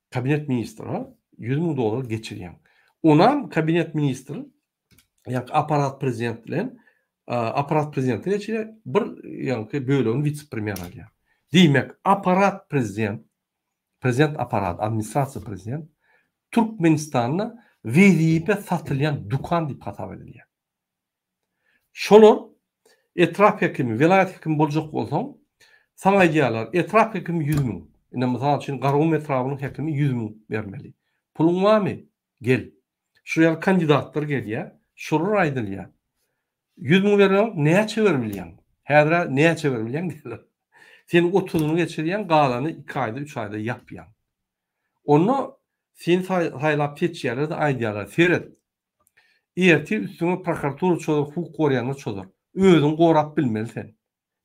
Kabinet ministre 100 müň dollar geçirýäň. Onam kabinet ministri ýa apparat prezident bilen apparat prezidente geçirýär, bir ýaňky bölegini wise-premýer alýar. Diýmek, apparat prezident, prezident apparat, administrasiýa prezident Türkmenistanda wezipe satylýan dükan diýip hasap edilýär. Şolar etrap hekimi, welaýat hekimi boljak bolsaň, saňa aýdýarlar, etrap hekimi 100 müň. Ine, mysal üçin, Garagum etrabynyň hekimi 100 müň bermeli. Puluň barmy? Gel. Şu ýaly kandidatlar gelýär, şolar aýdylýar. 100 müň berýäň, näçe berip bilýäň? Häzir-ä näçe berip bilýäň diýýärler. Sen otuzyny geçirýäň, galany iki aýda, üç aýda ýapýaň. Onda seni saýlap seçýärler-de aýdýarlar, seret, ertir üstüňe prokuratura çozar, hukuk goraýanlar çozar. Özüňi gorap bilmeli sen.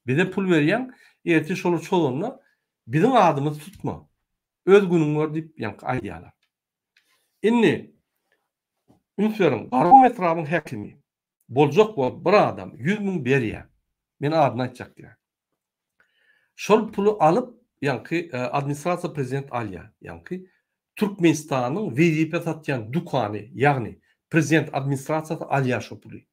Bize pul berýäň, ertir şolar çozanda biziň adymyzy tutma. Öz günüňi gör diýip ýaňky aýdýarlar. Indi üns beriň, Garagum etrabyň häkimi boljak bolup bir adam 100 müň berýär. Men adyny aýtjak diýýär. Şol puly alyp, ýaňky e, administrasiýa prezident alýar. Ýaňky Türkmenistanyň wezipe satýan dükany, ýagny prezident administrasiýasy alýar şo puly.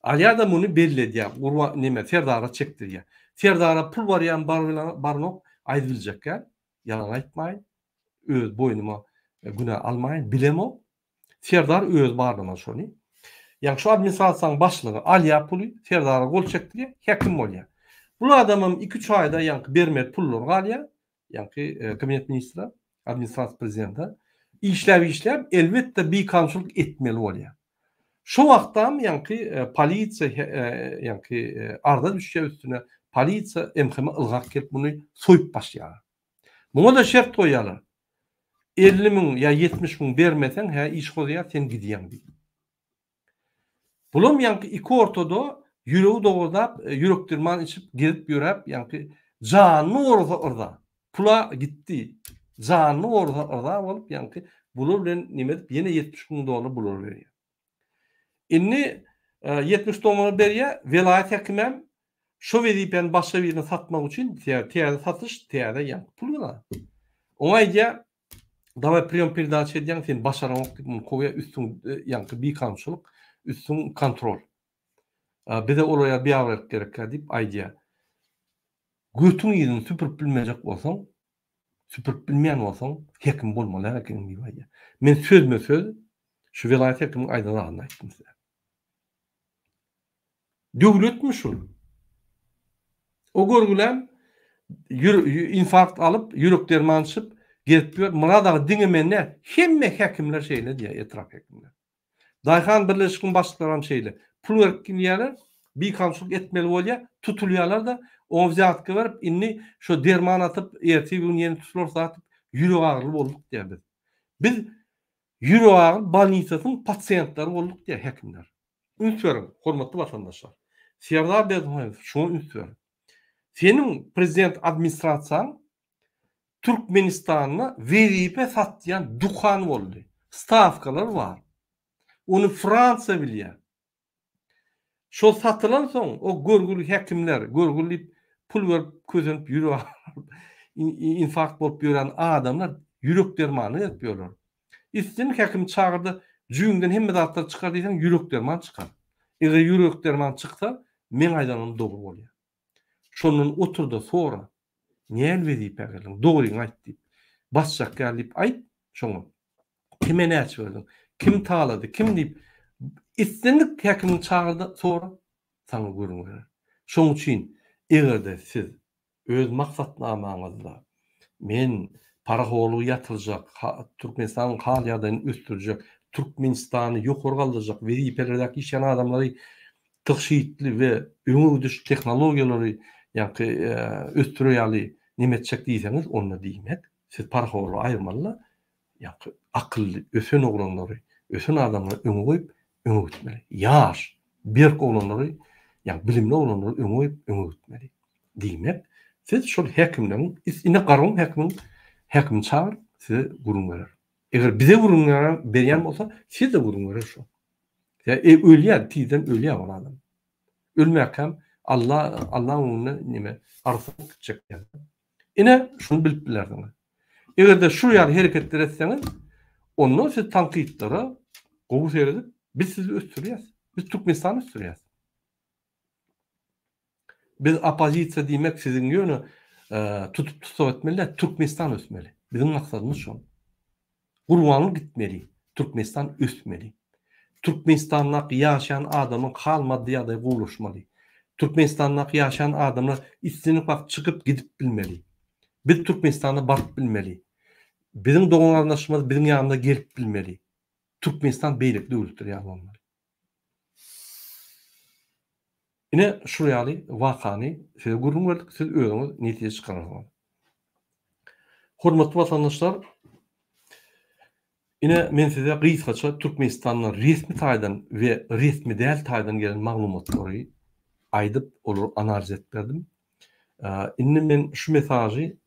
Alýar-da muny belli edýär. Gurban neme Serdara çekdirýär. Serdara pul barýan bar bilen barnok aýdyp biljekkä. Ýalan aýtmaýyn. Öz boýnuma günä almaýyn, bilemok. Serdar özi barlamaly şony. Ýagny şu administrasiýanyň başlygy alýar puly, Serdara gol çekdirýär, häkim bolýar. Bul adamam 2-3 aýda ýaňky bermeli pullary galýar, ýaňky e, kabinet ministre, administrasiýa prezidente. Işläp işläp elbetde bikanunçylyk etmeli bolýar. Şo wagtdam ýaňky e, polisiýa e, ýaňky arza düşýär üstüne, polisiýa MHM ylgap gelip muny soýup başlaýar. Muňa-da şert goýýarlar. 50 müň ýa 70 müň bermeseň, hä iş gozýar, sen gidýäň diýip. Bulam ýaňky iki ortada. Ýüregi dogurdap, ýürek derman içip, gezip ýöräp, ýaňky janyny gorasa yrza. Pula gitdi. Janyny gorasa yrza bolup, ýaňky bular bilen neme edip, ýene 70 müň dollar bulara berýär. Indi 70 dollar berýär, welaýat häkimem şo wezipäni başga birine satmak üçin, täze satyş, täze ýaňky pul gerek. Oňa aýdýar, Daway priýom peredaça edýäň sen başaraňok diýip muny kowýa üstüň ýaňky bikanunçylyk üstüň kontrol. Bize olar ýaly biabraýlyk gerekkä diýip aýdýa. Götüň yzyny süpürip bilmejek bolsaň, süpürip bilmeýän bolsaň hekim bolmaly däl ekeniň diýip aýdýa. Men sözme söz şu welaýat hekimiň aýdan zadyny aýtdym size. Döwletmi şul? O görgülem infarkt alyp, ýürek derman içip, gezip ýör. Myrat aga diňe men däl, hemme häkimler şeýle diýýär, etrap häkimleri. Daýhan birleşiginiň başlyklaram şeýle. Pul berip gidýärler, bikanunçylyk etmeli bolýar, tutulýarlar-da, oňa wzýatka berip, indi şo derman atyp, ertir gün ýene tutularys zat diýip, ýürek agyryly bolduk diýýär biz. Biz ýürek agyry bolnisasynyň pasiýentleri bolduk diýýär häkimler. Üns beriň, hormatly watandaşlar. Serdar Berdimuhamedow, şuňa üns ber. Seniň prezident administrasiýaň Türkmenistanda wezipe satýan dukan boldy. Stawkalar bar. Ony Fransiýa bilýär. Şol satylan soň o görgüli häkimler, görgüli diýip pul berip kösenip ýürek agyryp, infarkt bolup ýören adamlar ýürek dermanyny berip ýörler. Islendik häkimi çagyrda jübiňden hemme zatlary çykar diýseň ýürek derman çykar. Eger ýürek derman çyksa meň aýdanym dogry bolýar. Şondan oturda sora. Näl wezipä geldiň? Dogryňy aýt diýip. Basjak ýaly diýip aýt şoňa. Kime näçe berdiň? Kim talady? Kim diýip islendik häkimiň çagyrda sora saňa gürrüň berer. Şoň üçin egerde siz Öz maksatnamaňyzda men parahorlugy ýatyrjak, Türkmenistanyň hal-ýagdaýyny ösdürjek, Türkmenistany ýokary galdyrjak wezipelerdäki işleýän adamlary tygşytly we öňe gidiş tehnologiýalary ýaňky ösdürer ýaly neme etjek diýseňiz, onda diýmek, siz parahorlugy aýyrmaly-da, ýaňky akylly, ösen oglanlary, ösen adamlary öňe goýup, öňe gitmeli. Ýaş, berk oglanlary, ýagny bilimli oglanlary öňe goýup, öňe gitmeli. Diýmek, siz şol häkimleriň, ine Garagum häkimiň häkimini çagyryň, size gürrüň berer. Eger bize gürrüň berýän bolsa, size-de gürrüň berer şol. Ýa e, ölýär, tizden ölýär ol adam. Ölmäkäm Alla, Allaň öňünde neme, arsyp gitjek. Ine, şuny bilip bilersiňiz. Eger-de şu ýaly hereketler etseňiz, onda siz tankytlara gowy seredip, biz sizi ösdürýäs. Biz Türkmenistany ösdürýäs. Biz oppozisiýa diýmek siziň ýöne tutup tussag etmeli däl, Türkmenistan ösmeli. Biziň maksadymyz şol. Gurbanguly gitmeli, Türkmenistan ösmeli. Türkmenistandaky ýaşaýan adamyň hal maddy ýagdaýy gowulaşmaly. Türkmenistandaky ýaşaýan adamlar islendik wagt çykyp gidip bilmeli. Biz Türkmenistana baryp bilmeli. Biziň dogan garyndaşymyz biziň ýanymyza gelip bilmeli. Türkmenistan beýleki döwletler ýaly bolmaly. Ine şul ýaly wakany size gürrüň berdik, siz özüňiz netije çykararsyňyz. Hormatly watandaşlar, ine men size gysgaça Türkmenistandan resmi taýdan we resmi däl taýdan gelen maglumatlary aýdyp, olary analiz edip berdim. Indi men şu mesažy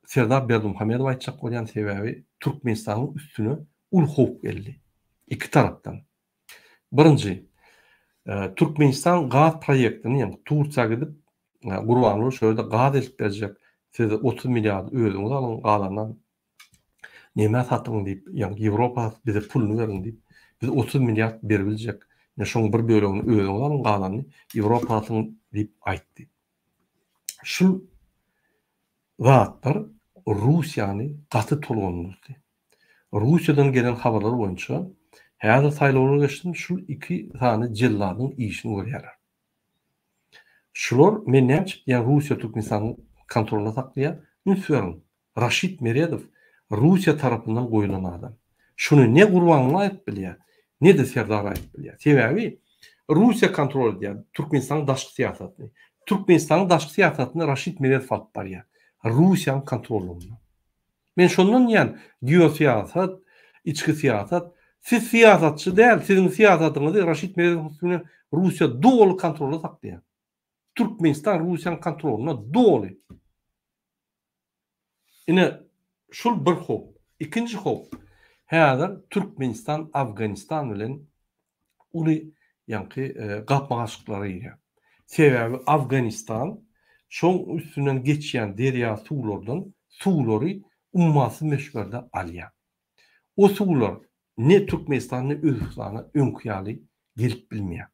Serdar Berdimuhamedowa aýtjak bolýan, sebäbi Türkmenistanyň üstüne uly howp geldi. Iki tarapdan. Birinji, Türkmenistan gaz proýektini, ýagny Tursiýa gidip, Gurbanguly şo ýerde gaz eltip berjek, siz 30 milliard özüňiz alyň, galanynam nämä satyň diýip, ýagny Ýewropa satyp bize puluny beriň diýip, biz 30 milliard beribiljek, ine şoň bir bölegini özüňiz alyň, galanyny Ýewropa satyň diýip aýtdy. Şul zatlar Russiýany gaty tolgundyrdy. Russiýadan gelen habarlar boýunça, häzir saýlawlar geçsin, şul iki sany jelladyň işini görýärler. Şular men näme üçin diýýän Russiýa Türkmenistanyň kontrolynda saklaýar? Üns beriň, Raşid Meredow Russiýa tarapyndan goýulan adam. Şuny ne Gurbanguly aýdyp bilýär, ne-de Serdar aýdyp bilýär. Sebäbi Russiýa kontrol edýär Türkmenistanyň daşky syýasatyny. Türkmenistanyň daşky syýasatyny Raşid Meredow alyp barýar. Russiýanyň kontrollygynda. Men şondan diýýän, geosyýasat, içki syýasat. Siz syýasatçy däl, siziň syýasatyňyzy Raşid Meredowyň üstüne. Russiýa doly kontrolda saklaýar. Türkmenistan Russiýanyň kontrolynda doly. Ine, şul bir howp. Ikinji howp, häzir Türkmenistan Afganistan bilen uly ýaňky gapma-garşylyklara girýär. Sebäbi Afganistan şoň üstünden geçýän derýa suwlardan suwlary ummasyz möçberde alýar. O suwlar ne Türkmenistan ne Özbegistana öňki ýaly gelip bilmeýär.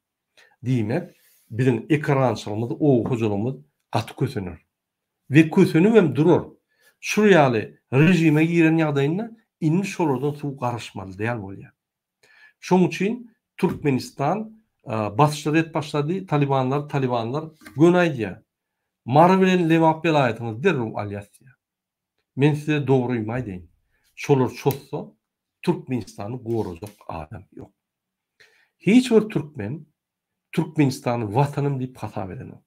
Diýmek, biziň ekerançylygymyz, oba hojalygymyz gaty kösener. We kösenibem durar. Şul ýaly režime giren ýagdaýynda indi şolardan suw garaşmaly däl bolýar. Şoň üçin Türkmenistan basyşlar edip başlady, Talibanlar, Talibanlar göni aýdýar. Mary bilen Lebap welaýatyňyzy derrew alýas diýýär. Men size dogrymy aýdaýyn. Şolar çozsa Türkmenistany gorajak adam ýok. Hiç bir türkmen Türkmenistany watanym diýip hasap edenok.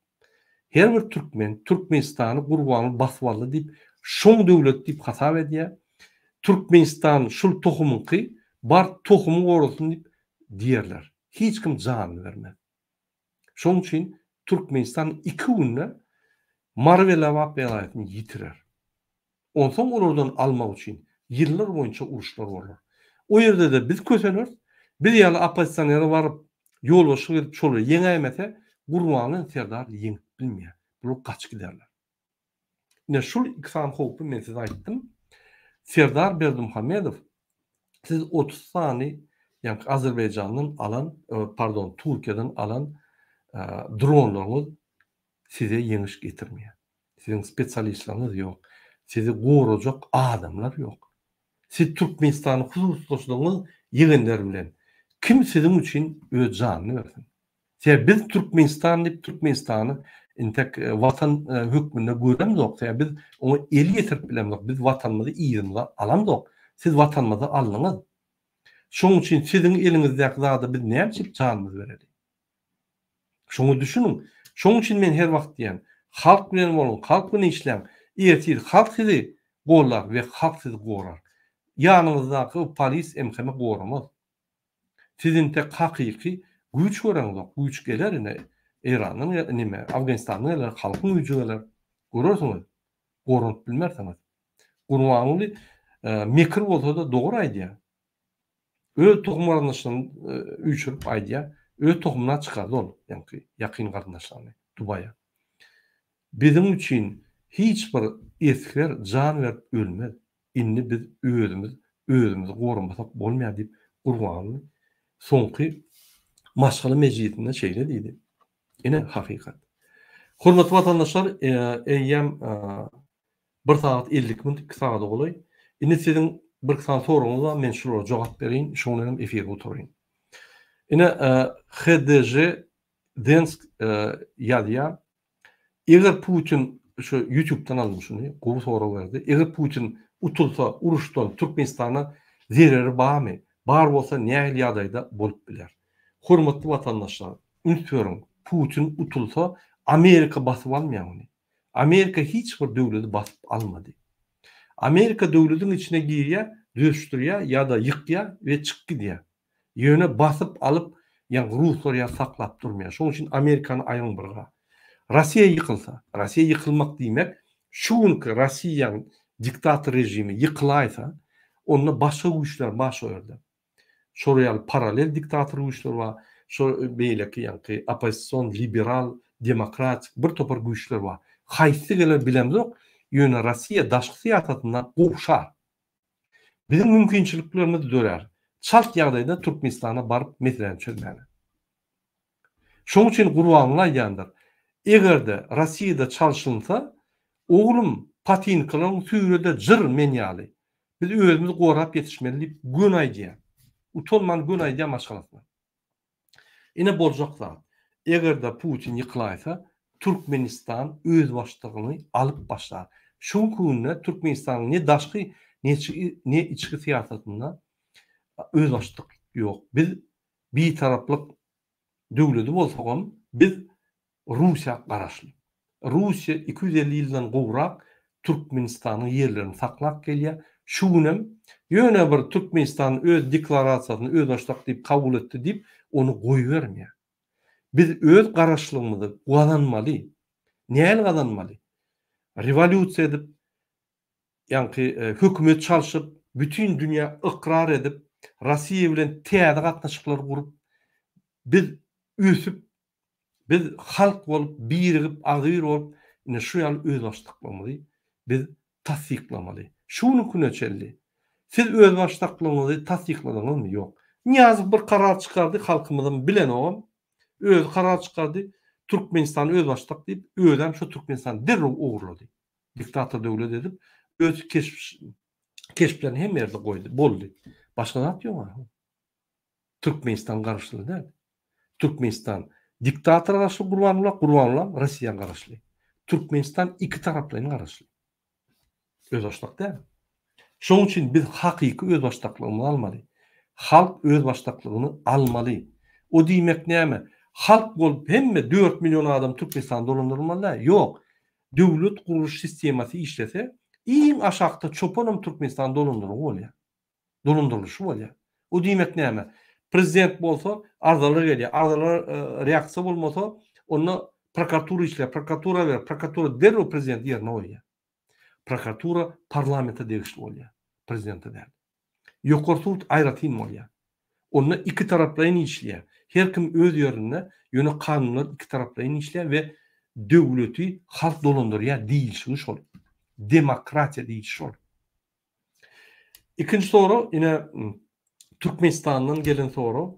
Her bir türkmen Türkmenistany Gurbanguly basyp aldy diýip, şoň döwleti diýip hasap edýär. Türkmenistan şul tohumyňky, bar tohumy gorasyn diýip diýerler. Hiç kim janyny bermez. Şoň üçin Türkmenistan iki günde Mary we Lebap welaýatyny ýitirer. Onsoň olardan almak üçin ýyllar boýunça uruşlar bolar. O ýerde-de biz köseneris. Biz ýaly oppozisionere baryp, ýolbaşçylyk edip şolary ýeňäýmese, Gurbanguly Serdar ýeňip bilmeýär. Bular gaçyp giderler. Ine şul iki sany howpy men size aýtdym. Serdar Berdimuhamedow siz 30 sany ýaňky Azerbaýjandan alan, pardon, Türkiýeden alan dronlaryňyz size ýeňiş getirmeýär. Siziň spesialistleriňiz ýok. Sizi gorajak adamlar ýok. Siz Türkmenistany hususlaşdygyňyz ýegenler bilen. Kim siziň üçin öz janyny bersin? Sebäbi biz Türkmenistan diýip Türkmenistany intek watan hökmünde göremzok. Sebäbi biz oňa el ýetirip bilemzok. Biz watanymyzy yzymyza alamzok. Siz watanymyzy aldyňyz. Şonuň üçin siziň eliňizdäki zada biz näme üçin janymyzy bereli? Şoňa düşüniň. Şoň üçin men her wagt diýýän, halk bilen boluň, halk bilen işläň. Ertir halk sizi gollar we halk sizi gorar. Ýanyňyzdaky polis MHM goramaz. Siz intek hakyky güýç göreňzok. Güýç geler ine Eýrandan geler, neme, Afganistandan geler, halkyň güýji geler. Görersiňiz. Goranyp bilmersiňiz. Gurbanguly mekir bolsa-da dogry aýdýar. Öz tohum garyndaşlaryny üýşürip aýdýar. Öz tohumyna çykardy ol, ýaňky ýakyn garyndaşlaryny Dubaýa. Biziň üçin hiç bir esger jan berip ölmez. Indi biz özümiz özümizi goramasak bolmaýar diýip Gurbanguly soňky maşgala mejlisinde şeýle diýdi. Ine hakykat. Hormatly watandaşlar, eýýäm Bir sagat 52 minut, 2 sagada golaý. Indi siziň bir iki sany soragyňyz bar, men şulara jogap bereýin, şoň bilen hem efiri gutaraýyn. Ine, HDJ Densk ýazýar. Eger Putin, şu YouTube-dan aldym şuny, gowy sorag berdi. Eger Putin utulsa, uruşdan Türkmenistana zereri barmy? Bar bolsa nähili ýagdaýda bolup biler? Hormatly watandaşlar, üns beriň, Putin utulsa, Amerika basyp almaýar ony. Amerika hiç bir döwleti basyp almady. Amerika döwletiň içine girýär, düzüşdirýär ýa-da ýykýar we çykyp gidýär. Ýöne basyp alyp, ýagny ruslar ýaly saklap durmaýar. Şonuň üçin Amerikany aýryň bir gyra. Rossiýa ýykylsa, Rossiýa ýykylmak diýmek, şu günki Rossiýanyň diktator režimi ýykylaýsa, onda başga güýçler bar şo ýerde. Şol ýaly paralel diktator güýçler bar, şo beýleki ýaňky oppozision, liberal, demokratik bir topar güýçler bar. Haýsysy geler bilemzok, ýöne Rossiýa daşky syýasatynda gowşar. Biziň mümkinçiliklerimiz dörär. Çalt ýagdaýda Türkmenistana baryp meseläni çözmäge. Şoň üçin Gurbanguly aýdýandyr, Eger-de Rossiýada çalşylynsa, oglum, patinkalaryň süýrede jyr men ýaly. Biz özümizi gorap ýetişmeli diýip göni aýdýar. Utanman göni aýdýar maşgalasyna. Ine boljak zat. Eger-de Putin ýykylaýsa, Türkmenistan özbaşdagyny alyp başlar. Şu günki günde Türkmenistanyň ne daşky, ne içki syýasatynda özbaşdak ýok. Biz Bitaraplyk döwledi bolsagam biz Russiýa garaşly. Russiýa 250 ýyldan gowrak Türkmenistanyň ýerlerini saklap gelýär. Şu günem ýöne bir Türkmenistan öz deklarasiýasyny özbaşdak diýip kabul etdi diýip ony goýbermeýär. Biz öz garaşlygymyzy gazanmaly. Näl gazanmaly? Rewolýusiýa edip, ýaňky hökümet çalşyp, bütin dünýä ykrar edip, Rossiýa bilen täze gatnaşyklar gurup, biz ösüp, biz halk bolup, birigip, agzybir bolup, ine şu ýaly özbaşdaklygymyzy biz tassyklamaly. Şu günki güne çenli siz özbaşdaklygyňyzy tassykladyňyzmy? Ýok. Nyýazow bir karar çykardy, halkymyzam bilenogam. Özi karar çykardy, Türkmenistan özbaşdak diýip, özem şo Türkmenistany derrew ogurlady. Diktator döwlet edip, öz keşplerini hemme ýerde goýdy. Boldy. Başga zat ýok. Türkmenistan garaşly däl. Türkmenistan diktatora garaşly Gurbanguly, Gurbanguly Rossiýa garaşly. Türkmenistan iki taraplaýyn garaşly. Özbaşdak däl. Şonuň üçin biz hakyky özbaşdaklygymyzy almaly. Halk özbaşdaklygyny almaly. O diýmek näme? Halk bolup hemme 4 million adam Türkmenistany dolandyrmaly däl. Ýok. Döwlet gurluş sistemasy işlese, iň aşakda çopanam Türkmenistany dolandyrgy bolýar. Dolandyrylyşy bolýar. O diýmek näme? Prezident bolsa arzalar gelýär. Arzalar reaksiýa bolmasa, onda prokuratura işleýär. Prokuratura berýär. Prokuratura derrew prezidenti ýerine goýýar. Prokuratura parlamente degişli bolýar, prezidente däl. Ýokary sud aýratyn bolýar. Onda iki taraplaýyn işleýär. Her kim öz ýerinde, ýöne kanunlar iki taraplaýyn işleýär we döwleti halk dolandyrýar diýilşigi şol. Demokratiýa diýilişi şol. Ikinji sorag, ine Türkmenistandan gelen sorag.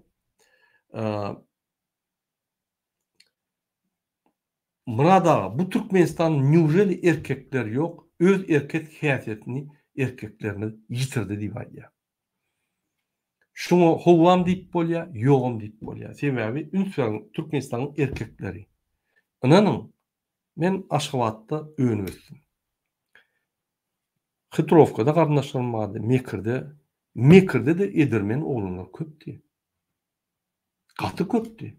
Myrat aga bu Türkmenistanda newželi erkekler ýok öz erkek häsiýetini erkeklerimiz ýitirdi diýip aýdýar. Şuňa howam diýip bolýar ýogam diýip bolýar. Sebäbi üns beriň Türkmenistanyň erkekleri. Ynanyň men Aşgabatda önüp ösdüm. Hitrowkada garyndaşlarym bardy, Mekirde, Mekirde-de edermen oglanlar köpdi. Gaty köpdi.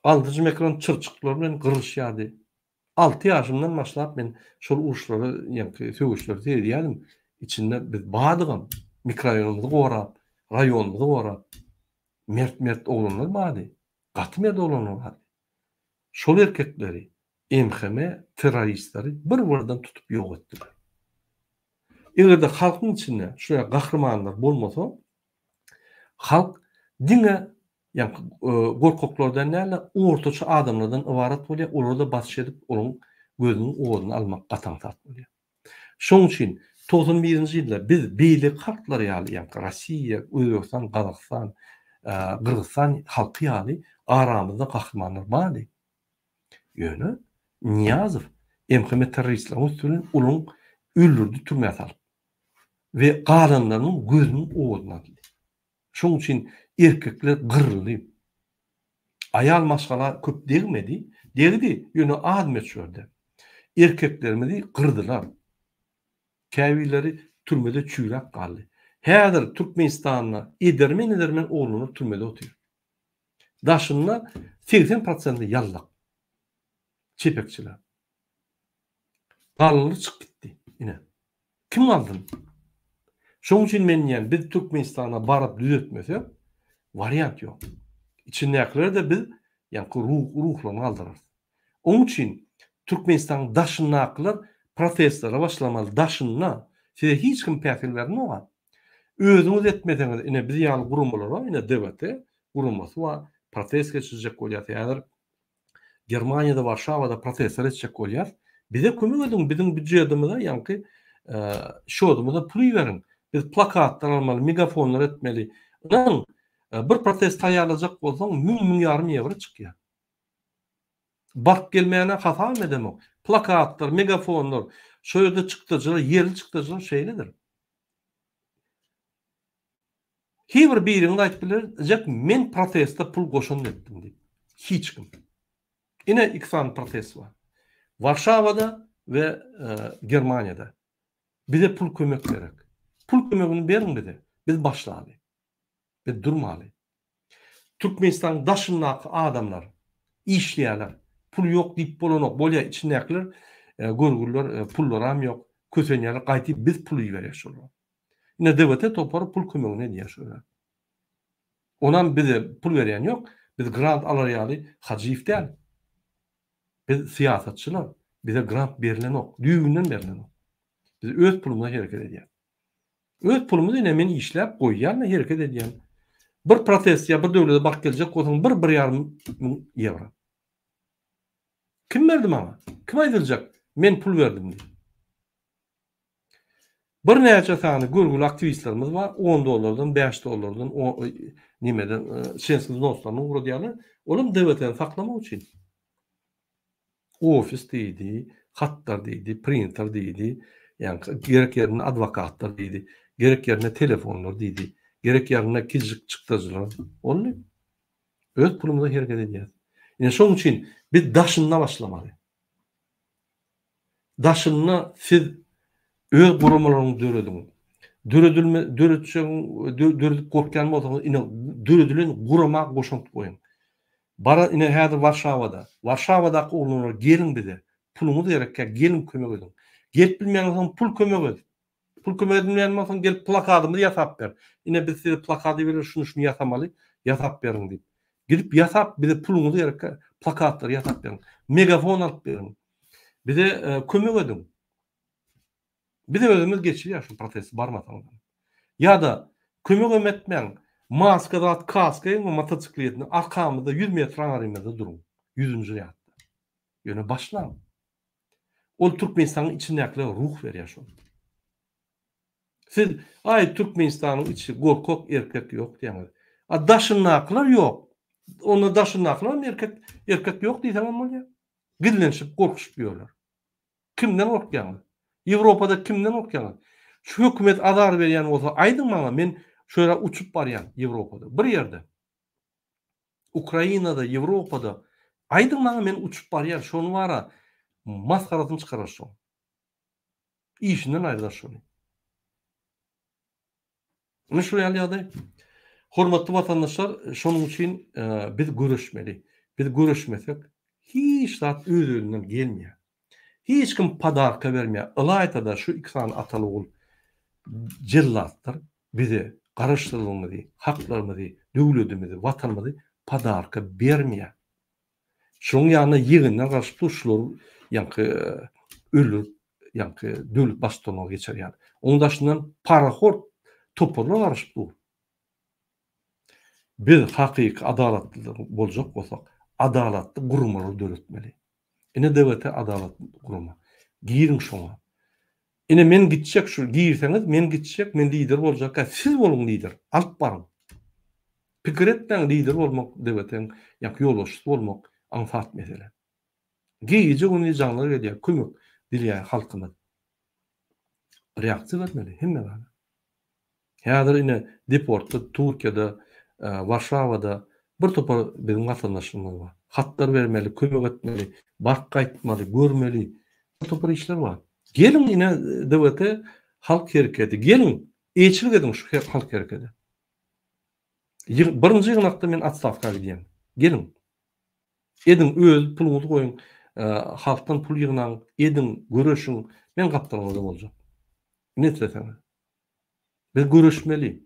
Altynjy mekron çyrçyklar bilen gyrylyşýardy. Alty ýaşymdan başlap men şol uruşlara, ýaňky söweşleri seredýärdim. Içinde biz bardygam, mikroraýonymyzy gorap, raýonymyzy gorap, mert-mert oglanlar bardy. Gaty mert oglanlar bardy. Şol erkekleri MHM terroristleri bir-birden tutup ýok etdiler. Eger-de halkyň içinde şu ýaly gahrymanlar bolmasa, halk diňe ýaňky gorkaklardan däl-de, ortaça adamlardan ybarat bolýar, olara-da basyş edip, olaryň gözüniň owazyny almak gaty aňsat bolýar. Şonuň üçin 91-nji ýylda biz beýleki halklar ýaly, ýaňky Rossiýa, Özbegistan, Gazagystan, Gyrgyzystan halky ýaly aramyzda gahrymanlar bardy. Ýöne Nyýazow MHM terroristleriň üsti bilen olaryň öldürdi türmä salyp we galanlarynyň gözüniň owazyny aldy. Şonuň üçin erkekler gyryldy. Aýal maşgala köp degmedi, degdi, ýöne az möçberde. Erkeklerimizi gyrdylar. Käbirleri türmede çüýräp galdy. Häzir Türkmenistanda edermen-edermen oglanlar türmede otyr. Daşynda 80 prosenti ýallak. Çepekçiler. Galanlary çykyp gitdi. Ine. Kim galdyn? Şoň üçin men diýýän, biz Türkmenistana baryp düzetmesek, wariant ýok. Içindäkileri-de biz ýaňky ruhlaryny galdyrarys. Oň üçin Türkmenistanyň daşyndakylar protestlere başlamaly, daşynda. Size hiç kim päsgel bermok-a. Özüňiz etmeseňiz, ine biz ýaly guramalara, ine DWT guramasy bar, protest geçirjek bolýas häzir. Germaniýada Warşawada protestler etjek bolýas. Bize kömek ediň, biziň býujetimize, ýaňky şodumyza pul iberiň. Biz plakatlar almaly, megafonlar etmeli. Ynanyň, bir protest taýýarlajak bolsaň, müň, müň ýarym ýewro çykýar. Baryp gelmäne hasabam edemok. Plakatlar, megafonlar, şo ýerde çykdajylar, ýerli çykdajylar şeýledir. Hiç bir biriňiz aýdyp bilerjek men proteste pul goşant etdim diýip. Hiç kim. Ine iki sany protest bar. Warşawada we Germaniýada. Bize pul kömek gerek. Pul kömegini beriň bize. Biz başlaly. Biz durmaly. Türkmenistanyň daşyndaky adamlar işleýärler. Pul ýok diýip bolanok. Bolýar içindäkiler görgüliler pullaram ýok. Kösenýärler. Gaýty biz pul iberýäs şolara. Ine DWT topary pul kömegini edýär şolara. Onam bize pul berýän ýok. Biz grant alar ýaly Hajyýew däl. Biz syýasatçylar. Bize grant berilenok. Düýbünden berilenok. Biz öz pulumyza hereket edýäs. Öz pulumyzy ine men işläp goýýan we hereket edýän. Bir protest ýa bir döwlete baryp geljek bolsaň bir, bir ýarym müň ýewro. Kim berdi maňa? Kim aýdyljak men pul berdim diýip. Birnäçe sany görgüli aktiwistlerimiz bar, on dollardan, bäş dollardan, nemeden, çlenskiý wznoslaryny ugradýarlar. Olam DWT-ni saklamak üçin. Ofis diýdi, hatlar diýdi, printer diýdi, ýaňky gerek ýerinde adwokatlar diýdi, gerek ýerinde telefonlar diýdi, gerek ýerinde kiçijik çykdajylar boldy. Öz pulumyza hereket edýäris. Ine şonuň üçin biz daşynda başlamaly. Daşynda siz öz guramalaryňyzy dörediň. Döredilme döretjegiň döredip gorkýan bolsaňyz ine döredilen gurama goşant goýuň. Bara ine häzir Warşawada. Warşawadaky oglanlar geliň bize. Puluňyz gerekkä geliň kömek ediň. Gelip bilmeýän bolsaň pul kömek et. Pul kömek edilmeýän bolsaň gelip plakadymyzy ýasap ber. Ine biz size plakady bereris şuny şuny ýasamaly ýasap beriň diýip. Gidip ýasap bize puluňyz gerekkä plakatlary ýasap beriň. Megafon alyp beriň. Bize kömek ediň. Biz özümiz geçirýäris şu protesti barmasaňyzam. Ýa-da kömegem etmäň, maska zat kaska geýiň we motosikletini arkamyzda 100 metr aňarymyzda duruň. Ýüzünji ýatda. Ýöne başlaň. Ol Türkmenistanyň içindäkilere ruh berýär şol. Siz aý Türkmenistanyň içi gorkak erkek ýok diýýäňiz. A daşyndakylar ýok. Onda daşyndakylar hem erkek erkek ýok diýseňem bolýar. Gizlenişip gorkuşyp ýörler. Kimden gorkýaňyz? Ýewropada kimden gorkýaňyz? Şu hökümet azar berýän bolsa aýdyň maňa men şu ýere uçup barýan Ýewropada. Bir ýerde. Ukrainada, Ýewropada aýdyň maňa men uçup barýan şony bara masgarasyny çykarar şoň. Işinden aýrylar şony. Ine şu ýaly ýagdaý. Hormatly watandaşlar, şonuň üçin biz göreşmeli. Biz göreşmesek hiç zat öz-özünden gelmeýär. Hiç kim podarka bermeýär. Ylaýta-da şu iki sany ataly-ogul jellatlar bize garaşsyzlygymyzy, haklarymyzy, döwletimizi, watanymyzy podarka bermeýär. Şonuň ýanyna ýegenler garşy dur, şulary ýaňky öldürip, ýaňky döwlet baştutanyna geçirýär. Onuň daşyndan parahor toparlar garaşyp dur. Biz hakyky adalatly boljak bolsak, adalatly guramalary döretmeli. Ine DWT adalatly gurama. Giriň şoňa. Ine men gitjek şu girseňiz men gitjek, men lider boljak, siz boluň lider, alyp baryň. Pikir etmäň lider bolmak DWT-niň ýa ýolbaşçysy bolmak aňsat mesele. Gije gündiz jaňlar gelýär, kömek dileýär halkymyz. Reaksiýa bermeli hemme zada. Häzir ine deportda Türkiýede, Warşawada bir topar biziň watandaşlarymyz bar. Hatlar bermeli, kömek etmeli, baryp gaýtmaly, görmeli. Bir topar işler bar. Geliň ine DWT halk hereketi, geliň eýeçilik ediň şu halk herekete. Birinji ýygnakda men otstawka gidýän. Geliň. Ediň öz puluňyzy goýuň, halkdan pul ýygnaň, ediň, göreşiň. Men gapdalyňyzda boljak. Ne isleseňiz. Biz göreşmeli.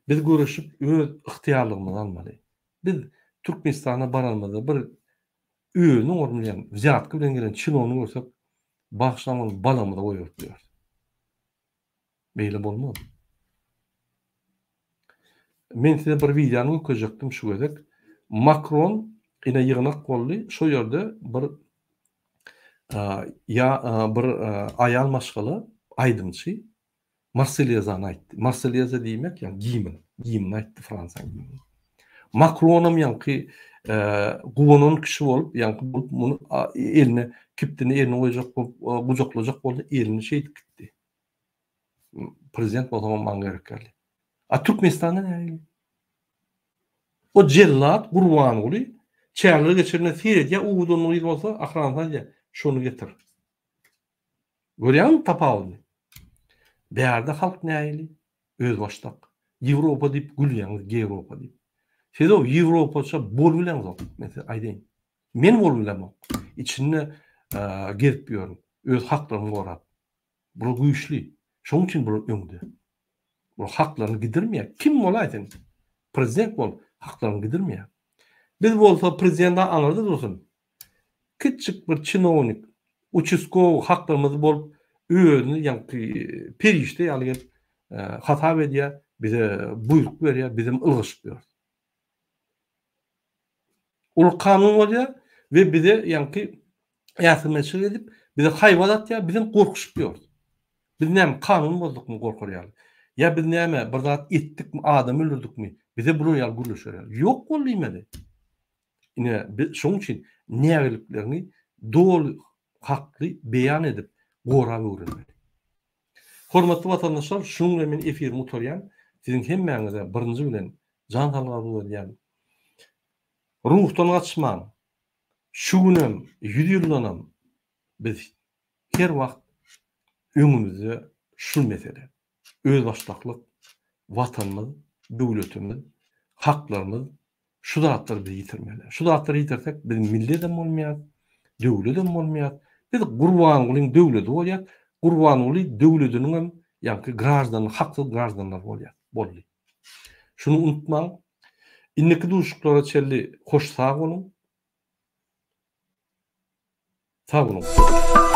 Biz göreşip öz ygtyýarlygymyzy almaly. Biz Türkmenistana baranymyzda bir özüniň orny bilen, wzýatka bilen gelen çinowny görsek, bagyşlaň ony balamyza goýberip bileris. Beýle bolmaz. Men size bir wideony görkezjekdim şu gezek. Makron ine ýygnak boldy. Şo ýerde bir ýa bir aýal maşgala aýdymçy Marselýezany aýtdy. Marselýeza diýmek ýa gimn, gimni aýtdy Fransiýanyň gimnini. Makronam ýaňky guwanan kişi bolup, ýaňky bolup muny eline kibtini eline goýjak bolup, gujaklajak boldy, elini şeýdip gitdi. Prezident bolsaňam maňa gerek däl. A Türkmenistanda nähili? O jellat Gurbanguly çäreler geçirende seredýär, owadan gyz bolsa ahransa aýdýar, şony getir. Görýäňmi tapawudyny? Bärde halk nähili? Özbaşdak. Ýewropa diýip gülýäňiz, Gewropa diýip. Siz o ýewropaça bolup bileňzok, men size aýdaýyn. Men bolup bilemok. Içinde gezip ýörün, öz haklarymy gorap. Bular güýçli. Şonuň üçin bular öňde. Bular haklaryny gidirmeýär. Kim bolaý sen? Prezident bol, haklaryňy gidirmeýär. Biz bolsa prezident aňyrda dursun. Kiçjik bir çinownik, uçastkowy haklarymyz bolup özüni ýaňky perişde ýaly gelip hasap edýär, bize buýruk berýär, bizem ylgaşyp ýörüs. Ol kanun bolýar we bize ýaňky äsgermezçilik edip, bize haýbat atýar, bizem gorkuşyp ýörüs. Biz näme kanun bozdukmy gorkar ýaly? Ýa biz näme bir zat etdikmi, adam öldürdikmi, bize bular ýaly gürleşer ýaly? Ýok bol diýmeli. Ine, biz şonuň üçin nägilikleriňi doly hakly beýan edip, gorap öwrenmeli. Hormatly watandaşlar, şunuň bilen men efirimi gutarýan. Siziň hemmäňize birinji bilen jan saglyk arzuw edýän. Ruhdan gaçmaň. Şu günem, ýüz ýyldanam biz her wagt öňümizde şul mesele. Özbaşdaklyk, Watanymyz, döwletimiz, haklarymyz şu zatlary biz ýitirmeli. Şu zatlary ýitirsek biz milletem bolmaýas, döwletem bolmaýas. Biz Gurbangulyň döwledi bolýas. Gurbanguly döwlediniňem ýaňky graždany, haksyz graždanlar bolýas. Boldy. Şuny unutmaň. Indiki duşuşyklara çenli hoş sag boluň. Sag boluň.